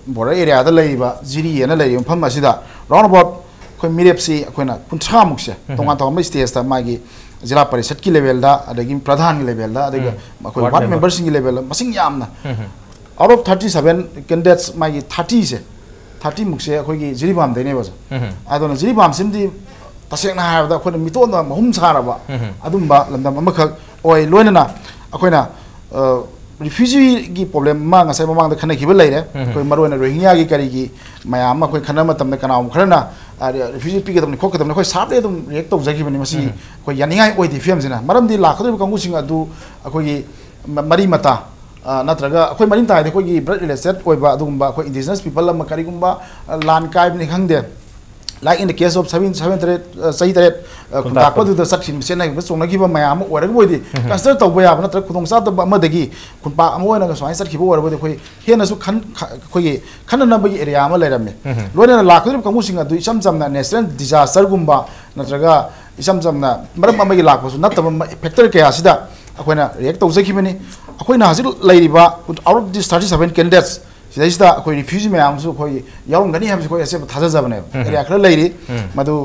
border area ꯗ ꯂꯩꯔꯤꯕ ꯖꯤꯔꯤ ꯑꯅ ꯂꯩꯔꯤꯕ ꯃꯐꯝ ꯑꯁꯤꯗ round about ꯑꯩꯈꯣꯏ ꯃꯤꯔꯦꯞꯁꯤ ꯑꯩꯈꯣꯏꯅ ꯀꯨꯟꯊ꯭ꯔꯥ ꯃꯨꯛꯁꯦ ꯎꯝ. ꯇꯣꯉꯥꯟ ꯇꯣꯉꯥꯟꯕ stage ꯇ, ꯃꯥꯒꯤ ꯖꯤꯂꯥ ꯄꯔꯤꯁꯠꯀꯤ level ꯗ, ꯑꯗꯒꯤ ꯄ꯭ꯔꯙꯥꯟꯒꯤ level ꯗ, ꯑꯗꯨꯒ ꯎꯝ. ꯑꯩꯈꯣꯏ Ward ward member. member ꯁꯤꯡꯒꯤ level ꯗ ꯃꯁꯤꯡ ꯌꯥꯝꯅ, ꯎꯝ. out of thirty seven candidates ꯃꯥꯒꯤ thirty ꯁꯦ, thirty ꯃꯨꯛꯁꯦ ꯑꯩꯈꯣꯏꯒꯤ ꯖꯤꯔꯤꯕꯥꯝꯗꯩꯅꯦꯕ꯫ ꯎꯝ. ꯑꯗꯨꯅ ꯖꯤꯔꯤꯕꯥꯝꯁꯤꯃꯗꯤ ꯇꯁꯦꯡꯅ ꯍꯥꯏꯔꯕꯗ ꯑꯩꯈꯣꯏꯅ ꯃꯤꯇꯣꯞꯅ ꯃꯍꯨꯝ ꯁꯥꯔꯕ ꯎꯝ. ꯑꯗꯨꯝꯕ ꯂꯝꯗꯝ ꯑꯃꯈꯛ ꯑꯣꯏ꯫ ꯂꯣꯏꯅꯅ ꯑꯩꯈꯣꯏꯅ refugee ꯒꯤ problem ꯑꯃ ꯉꯁꯥꯏ ꯃꯃꯥꯡꯗ ꯈꯟꯅꯈꯤꯕ ꯂꯩꯔꯦ꯫ ꯎꯝ. ꯑꯩꯈꯣꯏ ꯃꯔꯨꯑꯣꯏꯅ ꯔꯣꯍꯤꯡꯒ꯭ꯌꯥꯒꯤ ꯀꯔꯤꯒꯤ ꯃꯌꯥꯝ ꯑꯃ ꯑꯩꯈꯣꯏ ꯈꯟꯅꯕ ꯃꯇꯝꯗ ꯀꯅꯥꯒꯨꯝꯕ ꯈꯔꯅ refugee ꯄꯤꯒꯗꯕꯅꯤ ꯈꯣꯠꯀꯗꯕꯅꯤ, ꯑꯩꯈꯣꯏ sharp ꯂꯤ ꯑꯗꯨꯝ react ꯇꯧꯖꯈꯤꯕꯅꯤ꯫ ꯃꯁꯤ ꯎꯝ. ꯑꯩꯈꯣꯏ ꯌꯥꯅꯤꯡꯉꯥꯏ ꯑꯣꯏꯗꯦ ꯐꯤꯕꯝꯁꯤꯅ꯫ ꯃꯔꯝꯗꯤ ꯂꯥꯛꯀꯗꯧꯔꯤꯕ ꯀꯥꯡꯕꯨꯁꯤꯡ ꯑꯗꯨ ꯑꯩꯈꯣꯏꯒꯤ ꯃ- ꯃꯔꯤ ꯃꯇꯥ, ꯑ, ꯅꯠꯇ꯭ꯔꯒ ꯑꯩꯈꯣꯏ ꯃꯔꯤ ꯃꯇꯥ ꯍꯥꯏꯗꯤ ꯑꯩꯈꯣꯏꯒꯤ blood related ꯑꯣꯏꯕ ꯑꯗꯨꯒꯨꯝꯕ ꯑꯩꯈꯣꯏ indigenous people ꯑꯃ ꯀꯔꯤꯒꯨꯝꯕ, ꯑ, ꯂꯥꯟ ꯀꯥꯏꯕꯅꯤ ꯈꯪꯗꯦ, like in the case of seven, seven ꯇꯔꯦꯠ, ꯑ, ꯆꯍꯤ ꯇꯔꯦꯠ, ꯑ, ꯈꯨꯟꯇꯥꯛꯄꯗ. ꯈꯨꯟꯇꯥꯛꯄꯗꯨꯗ ꯆꯠꯈꯤꯕ ꯆꯦꯟꯅꯈꯤꯕ ꯆꯣꯡꯅꯈꯤꯕ ꯃꯌꯥꯝ ꯑꯃ ꯑꯣꯏꯔꯒꯕꯨ ꯑꯣꯏꯗꯤ ꯎꯝ. consider ꯇꯧꯕ ꯌꯥꯕ ꯅꯠꯇ꯭ꯔꯒ ꯈꯨꯗꯣꯡꯆꯥꯗꯕ ꯑꯃꯗꯒꯤ ꯈꯨꯟꯄꯥꯛ ꯑꯃ ꯑꯣꯏꯅ ꯁꯨꯃꯥꯏꯅ ꯆꯠꯈꯤꯕ ꯑꯣꯏꯔꯕꯗꯤ ꯑꯩꯈꯣꯏ ꯍꯦꯟꯅꯁꯨ ꯈꯟ-, ꯈ-, ꯑꯩꯈꯣꯏꯒꯤ ꯈꯟꯅꯅꯕꯒꯤ area ꯑꯃ ꯂꯩꯔꯝꯃꯤ꯫ ꯎꯝ. ꯂꯣꯏꯅꯅ ꯂꯥꯛꯀꯗꯧꯔꯤꯕ ꯀꯥꯡꯕꯨꯁꯤꯡ ꯑꯗꯨ ꯏꯆꯝ ꯆꯝꯅ natural disaster ꯒꯨꯝꯕ ꯅꯠꯇ꯭ꯔꯒ ꯏꯆꯝ ꯆꯝꯅ ꯃꯔꯝ ꯑꯃꯒꯤ ꯂꯥꯛꯄꯁꯨ ꯅꯠꯇꯕ ꯃ-, factor ꯀꯌꯥꯁꯤꯗ ꯑꯩꯈꯣꯏꯅ react ꯇꯧꯖꯈꯤꯕꯅꯤ꯫ ꯑꯩꯈꯣꯏꯅ ꯍꯧꯖꯤꯛ ꯂꯩꯔꯤꯕ out of these thirty seven candidates ꯁꯤꯗꯩꯁꯤꯗ ꯑꯩꯈꯣꯏ refugee ꯃꯌꯥꯝꯁꯨ ꯑꯩꯈꯣꯏ ꯌꯥꯎꯔꯝꯒꯅꯤ ꯍꯥꯏꯕꯁꯤ ꯑꯩꯈꯣꯏ ꯑꯆꯦꯠꯄ ꯊꯥꯖꯖꯕꯅꯦꯕ꯫ ꯎꯝ. Area ꯈꯔ ꯂꯩꯔꯤ, ꯎꯝ. ꯃꯗꯨ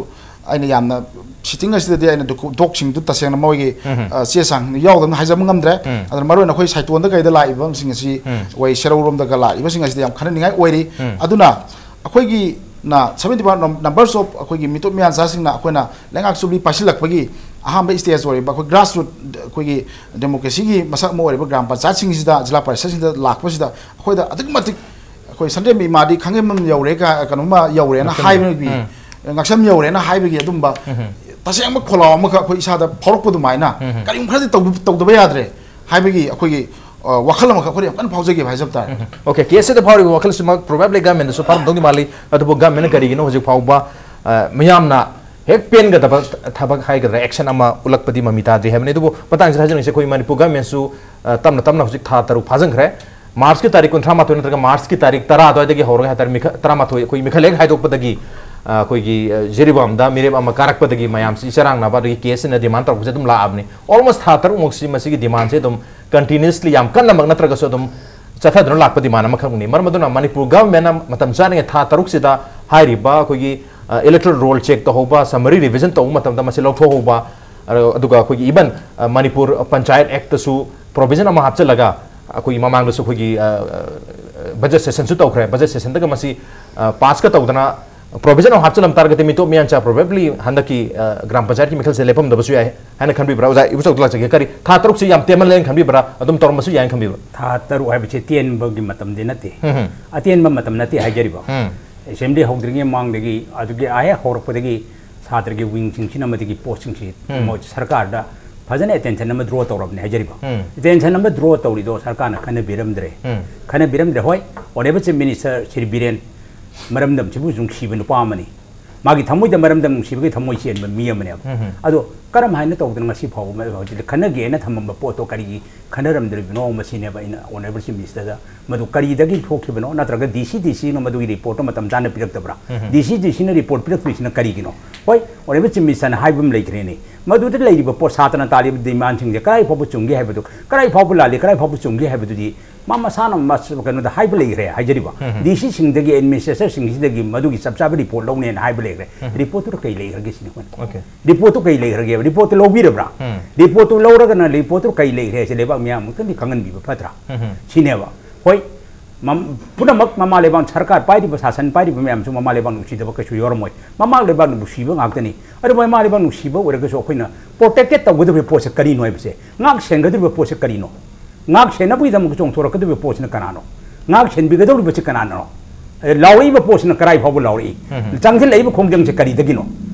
ꯑꯩꯅ ꯌꯥꯝꯅ sitting ꯑꯁꯤꯗꯗꯤ ꯑꯩꯅ docu-, document ꯁꯤꯡꯗꯨ ꯇꯁꯦꯡꯅ ꯃꯣꯏꯒꯤ, ꯎꯝ. ꯑ, ꯆꯦ ꯆꯥꯡ ꯌꯥꯎꯗꯕꯅ ꯍꯥꯏꯖꯕ ꯉꯝꯗ꯭ꯔꯦ꯫ ꯎꯝ. ꯑꯗꯨꯅ ꯃꯔꯨꯑꯣꯏꯅ ꯑꯩꯈꯣꯏ ꯁꯥꯏꯇꯣꯟꯗ ꯀꯩꯗ ꯂꯥꯛꯏꯕꯁꯤꯡ ꯑꯁꯤ, ꯎꯝ. ꯑꯩꯈꯣꯏ ꯁꯦꯔꯧꯔꯣꯝꯗꯒ ꯂꯥꯛꯏꯕꯁꯤꯡ ꯑꯁꯤꯗ ꯌꯥꯝ ꯈꯟꯅꯅꯤꯡꯉꯥꯏ ꯑꯣꯏꯔꯤ꯫ ꯎꯝ. ꯑꯗꯨꯅ ꯑꯩꯈꯣꯏꯒꯤ ꯅ seventy percent numbers of ꯑꯩꯈꯣꯏꯒꯤ ꯃꯤꯇꯣꯞ ꯃꯤꯌꯥꯟꯆꯥꯁꯤꯡꯅ ꯑꯩꯈꯣꯏꯅ ꯂꯩꯉꯥꯛ ꯆꯨꯞꯂꯤ ꯄꯥꯏꯁꯤꯜꯂꯛꯄꯒꯤ ꯑꯍꯥꯟꯕ stage ꯑꯣꯏꯔꯤꯕ ꯑꯩꯈꯣꯏ grassroot, ꯑꯩꯈꯣꯏꯒꯤ democracy ꯒꯤ ꯃꯁꯛ ꯑꯃ ꯑꯣꯏꯔꯤꯕ ꯒ꯭ꯔꯥꯝ ꯄꯟꯆꯥꯌꯠꯁꯤꯡꯁꯤꯗ, ꯖꯤꯂꯥ ꯄꯔꯤꯁꯠꯁꯤꯡꯗ ꯂꯥꯛꯄꯁꯤꯗ ꯑꯩꯈꯣꯏꯗ ꯑꯗꯨꯛꯀꯤ ꯃꯇꯤꯛ ꯑꯩꯈꯣꯏ ꯁꯟꯗ꯭ꯔꯦꯝꯕꯤ ꯏꯃꯥꯗꯤ ꯈꯥꯡꯖꯩꯕꯨꯡ ꯌꯧꯔꯦ ꯀ-, ꯀꯩꯅꯣꯝꯃ ꯌꯧꯔꯦꯅ ꯉꯛꯁꯝ. ꯍꯥꯏꯕꯒꯤ, ꯎꯝ. ꯉꯛꯁꯝ ꯌꯧꯔꯦꯅ ꯍꯥꯏꯕꯒꯤ ꯑꯗꯨꯝꯕ ꯎꯝ. ꯇꯁꯦꯡꯕ ꯈꯣꯜꯂꯥꯎ ꯑꯃꯈꯛ ꯑꯩꯈꯣꯏ ꯏꯁꯥꯗ ꯐꯥꯎꯔꯛꯄ ꯑꯗꯨꯃꯥꯏꯅ ꯎꯝ. ꯀꯔꯤꯒꯨꯝꯕ ꯈꯔꯗꯤ ꯇꯧ-, ꯇꯧꯗꯕ ꯌꯥꯗ꯭ꯔꯦ ꯍꯥꯏꯕꯒꯤ ꯑꯩꯈꯣꯏꯒꯤ, ꯑ, ꯋꯥꯈꯜ ꯑꯃꯈꯛ ꯑꯩꯈꯣꯏꯗ ꯌꯥꯝ ꯀꯟꯅ ꯐꯥꯎꯖꯈꯤꯕ ꯍꯥꯏꯖꯕ ꯇꯥꯔꯦ꯫ OK, case ꯁꯤꯗ ꯐꯥꯎꯔꯤꯕ ꯋꯥꯈꯜꯁꯤꯃꯛ probably government ꯗꯁꯨ ꯐꯥꯎꯔꯝꯗꯧꯗꯤ ꯃꯥꯜꯂꯤ꯫ ꯑꯗꯨꯕꯨ government ꯅ ꯀꯔꯤꯒꯤꯅꯣ ꯍꯧꯖꯤꯛ ꯐꯥꯎꯕ, ꯑ, ꯃꯤꯌꯥꯝꯅ ꯍꯦꯛ ꯄꯦꯟꯒꯗꯕ ꯊꯕꯛ ꯍꯥꯏꯒꯗ꯭ꯔꯥ, action ꯑꯃ ꯎꯠꯂꯛꯄꯗꯤ ꯃꯃꯤ ꯇꯥꯗ꯭ꯔꯤ ꯍꯥꯏꯕꯅꯤ꯫ ꯑꯗꯨꯕꯨ ꯃꯇꯥꯡꯁꯤꯗ ꯍꯥꯏꯖꯅꯤꯡꯉꯤꯁꯦ, ꯑꯩꯈꯣꯏ ꯃꯅꯤꯄꯨꯔ government ꯁꯨ, ꯑ, ꯇꯞꯅ ꯇꯞꯅ ꯍꯧꯖꯤꯛ ꯊꯥ ꯇꯔꯨꯛ ꯐꯥꯖꯤꯟꯈ꯭ꯔꯦ꯫ March ꯀꯤ ꯇꯥꯔꯤꯛ ꯀꯨꯟꯊ꯭ꯔꯥ ꯃꯥꯊꯣꯏ ꯅꯠꯇ꯭ꯔꯒ March ꯀꯤ ꯇꯥꯔꯤꯛ ꯇꯔꯥ ꯑꯗꯨꯋꯥꯏꯗꯒꯤ ꯍꯧꯔꯒ ꯍꯥꯏꯇꯥꯔꯦ, ꯃꯤꯈ-, ꯇꯔꯥꯃꯥꯊꯣꯏ ꯑꯩꯈꯣꯏ ꯃꯤꯈꯜ ꯍꯦꯛ ꯍꯥꯏꯗꯣꯛꯄꯗꯒꯤ, ꯑ, ꯑꯩꯈꯣꯏꯒꯤ, ꯑ, ꯖꯤꯔꯤꯕꯥꯝꯗ ꯃꯤꯔꯦꯞ ꯑꯃ ꯀꯥꯔꯛꯄꯗꯒꯤ ꯃꯌꯥꯝꯁꯤ ꯆꯔꯥꯡꯅꯕ, ꯑꯗꯒꯤ case ꯁꯤꯅ demand ꯇꯧꯔꯛꯄꯁꯦ ꯑꯗꯨꯝ ꯂꯥꯛꯑꯕꯅꯤ꯫ Almost ꯊꯥ ꯇꯔꯨꯛꯃꯨꯛꯁꯤ ꯃꯁꯤꯒꯤ demand ꯁꯦ ꯑꯗꯨꯝ ꯀꯟꯇꯤꯅ꯭ꯌꯨꯁꯂꯤ ꯌꯥꯝ ꯀꯟꯅꯃꯛ ꯅꯠꯇ꯭ꯔꯒꯁꯨ ꯑꯗꯨꯝ ꯆꯠꯊꯗꯨꯅ ꯂꯥꯛꯄ ꯗꯤꯃꯥꯟ ꯑꯃꯈꯛꯅꯤ꯫ ꯃꯔꯝ ꯑꯗꯨꯅ ꯃꯅꯤꯄꯨꯔ ꯒꯚꯔꯟꯃꯦꯟꯅ ꯃꯇꯝ ꯆꯥꯔꯤꯉꯩ ꯊꯥ ꯇꯔꯨꯛꯁꯤꯗ ꯍꯥꯏꯔꯤꯕ ꯑꯩꯈꯣꯏꯒꯤ ꯏꯂꯦꯛꯇꯣꯔꯦꯜ ꯔꯣꯜ ꯆꯦꯛ ꯇꯧꯍꯧꯕ, ꯁꯃꯔꯤ ꯔꯤꯚꯤꯖꯟ ꯇꯧꯕ ꯃꯇꯝꯗ ꯃꯁꯤ ꯂꯧꯊꯣꯛꯍꯧꯕ, ꯑ, ꯑꯗꯨꯒ ꯑꯩꯈꯣꯏꯒꯤ ꯏꯚꯟ ꯃꯅꯤꯄꯨꯔ ꯄꯟꯆꯥꯌꯠ ꯑꯦꯛꯇꯁꯨ ꯄ꯭ꯔꯣꯚꯤꯖꯟ ꯑꯃ ꯍꯥꯞꯆꯤꯜꯂꯒ ꯑꯩꯈꯣꯏꯒꯤ ꯃꯃꯥꯡꯗꯁꯨ ꯑꯩꯈꯣꯏꯒꯤ ꯕꯖꯦꯠ ꯁꯦꯁꯟꯁꯨ ꯇꯧꯈ꯭ꯔꯦ꯫ ꯕꯖꯦꯠ ꯁꯦꯁꯟꯗꯒ ꯃꯁꯤ ꯄꯥꯁꯀ ꯇꯧꯗꯅ ꯄ꯭ꯔꯣꯚꯤꯖꯟ ꯑꯃ ꯍꯥꯞꯆꯤꯜꯂꯝ ꯇꯥꯔꯒꯗꯤ ꯃꯤꯇꯣꯞ ꯃꯤꯌꯥꯟꯆꯥ ꯄ꯭ꯔꯣꯕꯦꯕ꯭ꯂꯤ ꯍꯟꯗꯛꯀꯤ ꯒ꯭ꯔꯥꯝ ꯄꯟꯆꯥꯌꯠꯀꯤ ꯃꯤꯈꯜꯁꯦ ꯂꯦꯞꯄꯝꯗꯕꯁꯨ ꯌꯥꯏ ꯍꯥꯏꯅ ꯈꯟꯕꯤꯕ꯭ꯔꯥ? ꯑꯣꯖꯥ ꯏꯕꯨꯆꯧꯗ ꯂꯥꯛꯆꯒꯦ꯫ ꯀꯔꯤ ꯊꯥ ꯇꯔꯨꯛꯁꯤ ꯌꯥꯝ ꯇꯦꯟꯃꯜꯂꯦꯅ ꯈꯟꯕꯤꯕ꯭ꯔꯥ? ꯑꯗꯨꯝ ꯇꯧꯔꯝꯕꯁꯨ ꯌꯥꯏꯅ ꯈꯟꯕꯤꯕ꯭ꯔꯥ? ꯊꯥ ꯇꯔꯨꯛ ꯍꯥꯏꯕꯁꯤ ꯇꯦꯟꯕꯒꯤ ꯃꯇꯝꯗꯤ ꯅꯠꯇꯦ꯫ ꯎꯝ, ꯎꯝ, ꯑꯇꯦꯟꯕ ꯃꯇꯝ ꯅꯠꯇꯦ ꯍꯥꯏꯖꯔꯤꯕ꯫ ꯎꯝ, ꯑꯦꯁꯦꯝꯕ꯭ꯂꯤ ꯍꯧꯗ꯭ꯔꯤꯉꯩ ꯃꯃꯥꯡꯗꯒꯤ, ꯑꯗꯨꯒꯤ ꯑꯍꯦꯛ ꯍꯧꯔꯛꯄꯗꯒꯤ ꯁꯥꯇ꯭ꯔꯒꯤ ꯋꯤꯡꯁꯤꯡꯁꯤꯅ ꯑꯃꯗꯤ ꯄꯣꯁꯁꯤꯡꯁꯤ ꯎꯝ꯫ ꯃꯣꯏ ꯁꯔꯀꯥꯔꯗ ꯐꯖꯅ ꯑꯦꯇꯦꯟꯁꯟ ꯑꯃ ꯗ꯭ꯔꯣ ꯇꯧꯔꯕꯅꯦ ꯍꯥꯏꯖꯔꯤꯕ꯫ ꯎꯝ꯫ ꯑꯦꯇꯦꯟꯁꯟ ꯑꯃ ꯗ꯭ꯔꯣ ꯇꯧꯔꯤꯗꯣ ꯁꯔꯀꯥꯔꯅ ꯈꯟꯅꯕꯤꯔꯝꯗ꯭ꯔꯦ꯫ ꯎꯝ꯫ ꯈꯟꯅꯕꯤꯔꯝꯗ꯭ꯔꯦ꯫ ꯍꯣꯏ, honourable chief minister Shri Biren ꯃꯔꯝꯗꯝꯁꯤꯕꯨ ꯅꯨꯡꯁꯤꯕ ꯅꯨꯄꯥ ꯑꯃꯅꯤ꯫ ꯃꯥꯒꯤ ꯊꯃꯣꯏꯗ ꯃꯔꯝꯗꯝ ꯅꯨꯡꯁꯤꯕꯒꯤ ꯊꯃꯣꯏ ꯆꯦꯟꯕ ꯃꯤ ꯑꯃꯅꯦꯕ꯫ ꯎꯝ꯫ ꯑꯗꯣ ꯀꯔꯝ ꯍꯥꯏꯅ ꯇꯧꯗꯅ ꯉꯁꯤ ꯐꯥꯎꯕ ꯍꯧꯖꯤꯛ ꯈꯟꯅꯒꯦꯅ ꯊꯝꯃꯝꯕ ꯄꯣꯠꯇꯣ ꯀꯔꯤꯒꯤ ꯈꯟꯅꯔꯝꯗ꯭ꯔꯤꯕꯅꯣ? ꯃꯁꯤꯅꯦꯕ ꯑꯩꯅ ꯑꯣꯅꯦꯕꯜ ꯆꯤꯐ ꯃꯤꯅꯤꯁꯇꯔꯗ ꯃꯗꯨ ꯀꯔꯤꯗꯒꯤ ꯊꯣꯛꯈꯤꯕꯅꯣ? ꯅꯠꯇ꯭ꯔꯒ ꯗꯤ ꯁꯤ ꯗꯤ ꯁꯤꯅ ꯃꯗꯨꯒꯤ ꯔꯤꯄꯣꯔꯠꯇꯣ ꯃꯇꯝ ꯆꯥꯅ ꯄꯤꯔꯛꯇꯕ꯭ꯔꯥ? ꯎꯝ꯫ ꯗꯤ ꯁꯤ ꯗꯤ ꯁꯤꯅ ꯔꯤꯄꯣꯔꯠ ꯄꯤꯔꯛꯇ꯭ꯔꯤꯁꯤꯅ ꯀꯔꯤꯒꯤꯅꯣ? ꯍꯣꯏ, ꯑꯣꯅꯦꯕꯜ ꯆꯤꯐ ꯃꯤꯅꯤꯁꯇꯔꯅ ꯍꯥꯏꯕ ꯑꯃ ꯂꯩꯈ꯭ꯔꯦꯅꯦ, ꯃꯗꯨꯗ ꯂꯩꯔꯤꯕ ꯄꯣꯠ ꯁꯥꯇ꯭ꯔꯅ ꯇꯥꯜꯂꯤꯕ ꯗꯤꯃꯥꯟꯁꯤꯡꯁꯦ ꯀꯗꯥꯏ ꯐꯥꯎꯕ ꯆꯨꯝꯒꯦ ꯍꯥꯏꯕꯗꯨ, ꯀꯗꯥꯏ ꯐꯥꯎꯕ ꯂꯥꯜꯂꯤ, ꯀꯗꯥꯏ ꯐꯥꯎꯕ ꯆꯨꯝꯒꯦ ꯍꯥꯏꯕꯗꯨꯗꯤ ꯃꯥ ꯃꯁꯥꯅ ꯃꯁ-, ꯀꯩꯅꯣꯗ ꯍꯥꯏꯕ ꯂꯩꯈ꯭ꯔꯦ ꯍꯥꯏꯖꯔꯤꯕ꯫ ꯎꯝ꯫ ꯗꯤ ꯁꯤꯁꯤꯡꯗꯒꯤ, ꯑꯦꯗꯃꯤꯅꯤꯁꯇ꯭ꯔꯦꯇꯔꯁꯤꯡꯁꯤꯗꯒꯤ ꯃꯗꯨꯒꯤ ꯆꯞ ꯆꯥꯕ ꯔꯤꯄꯣꯔꯠ ꯂꯧꯅꯦꯅ ꯍꯥꯏꯕ ꯂꯩꯈ꯭ꯔꯦ꯫ ꯎꯝ꯫ ꯔꯤꯄꯣꯔꯠꯇꯨꯗ ꯀꯩ ꯂꯩꯈ꯭ꯔꯒꯦ ꯁꯤꯅꯤ ꯑꯩꯈꯣꯏꯅ꯫ ꯑꯣꯀꯦ꯫ ꯔꯤꯄꯣꯔꯠꯇꯨ ꯀꯩ ꯂꯩꯈ꯭ꯔꯒꯦꯕ? ꯔꯤꯄꯣꯔꯠꯇꯨ ꯂꯧꯕꯤꯔꯕ꯭ꯔꯥ? ꯎꯝ꯫ ꯔꯤꯄꯣꯔꯠꯇꯨ ꯂꯧꯔꯒꯅ ꯔꯤꯄꯣꯔꯠꯇꯨ ꯀꯩ ꯂꯩꯈ꯭ꯔꯦ ꯁꯤ ꯂꯩꯕꯥꯛ ꯃꯤꯌꯥꯝ ꯑꯃꯨꯛꯇꯪꯗꯤ ꯈꯪꯍꯟꯕꯤꯕ ꯐꯠꯇ꯭ꯔꯥ? ꯎꯝ꯫ ꯁꯤꯅꯦꯕ꯫ ꯍꯣꯏ, ꯃꯝ-, ꯄꯨꯝꯅꯃꯛ ꯃꯃꯥ ꯂꯩꯕꯥꯛ ꯁꯔꯀꯥꯔ ꯄꯥꯏꯔꯤꯕ, ꯁꯥꯁꯟ ꯄꯥꯏꯔꯤꯕ ꯃꯌꯥꯝꯁꯨ ꯃꯃꯥ ꯂꯩꯕꯥꯛ ꯅꯨꯡꯁꯤꯗꯕ ꯀꯩꯁꯨ ꯌꯥꯎꯔꯝꯃꯣꯏ꯫ ꯃꯃꯥ ꯂꯩꯕꯥꯛ ꯅꯨꯡꯁꯤꯕ ꯉꯥꯛꯇꯅꯤ꯫ ꯑꯗꯨꯕꯨ ꯃꯃꯥ ꯂꯩꯕꯥꯛ ꯅꯨꯡꯁꯤꯕ ꯑꯣꯏꯔꯒꯁꯨ ꯑꯩꯈꯣꯏꯅ ꯄ꯭ꯔꯣꯇꯦꯛꯇꯦꯠ ꯇꯧꯒꯗꯧꯔꯤꯕ ꯄꯣꯠꯁꯦ ꯀꯔꯤꯅꯣ ꯍꯥꯏꯕꯁꯦ, ꯉꯥꯛ ꯁꯦꯟꯒꯗꯧꯔꯤꯕ ꯄꯣꯠꯁꯦ ꯀꯔꯤꯅꯣ? ꯉꯥꯛ ꯁꯦꯟꯅꯕꯒꯤꯗꯃꯛꯇ ꯆꯣꯡꯊꯣꯔꯛꯀꯗꯧꯔꯤꯕ ꯄꯣꯠꯁꯤꯅ ꯀꯅꯥꯅꯣ? ꯉꯥꯛ ꯁꯦꯟꯕꯤꯒꯗꯧꯔꯤꯕꯁꯤ ꯀꯅꯥꯅꯣ? ꯑꯗ ꯂꯥꯎꯔꯛꯏꯕ ꯄꯣꯠꯁꯤꯅ ꯀꯗꯥꯏ ꯐꯥꯎꯕ ꯂꯥꯎꯔꯛꯏ? ꯎꯝ꯫ ꯆꯪꯁꯤꯜꯂꯛꯏꯕ ꯈꯣꯡꯖꯪꯁꯦ ꯀꯔꯤꯗꯒꯤꯅꯣ?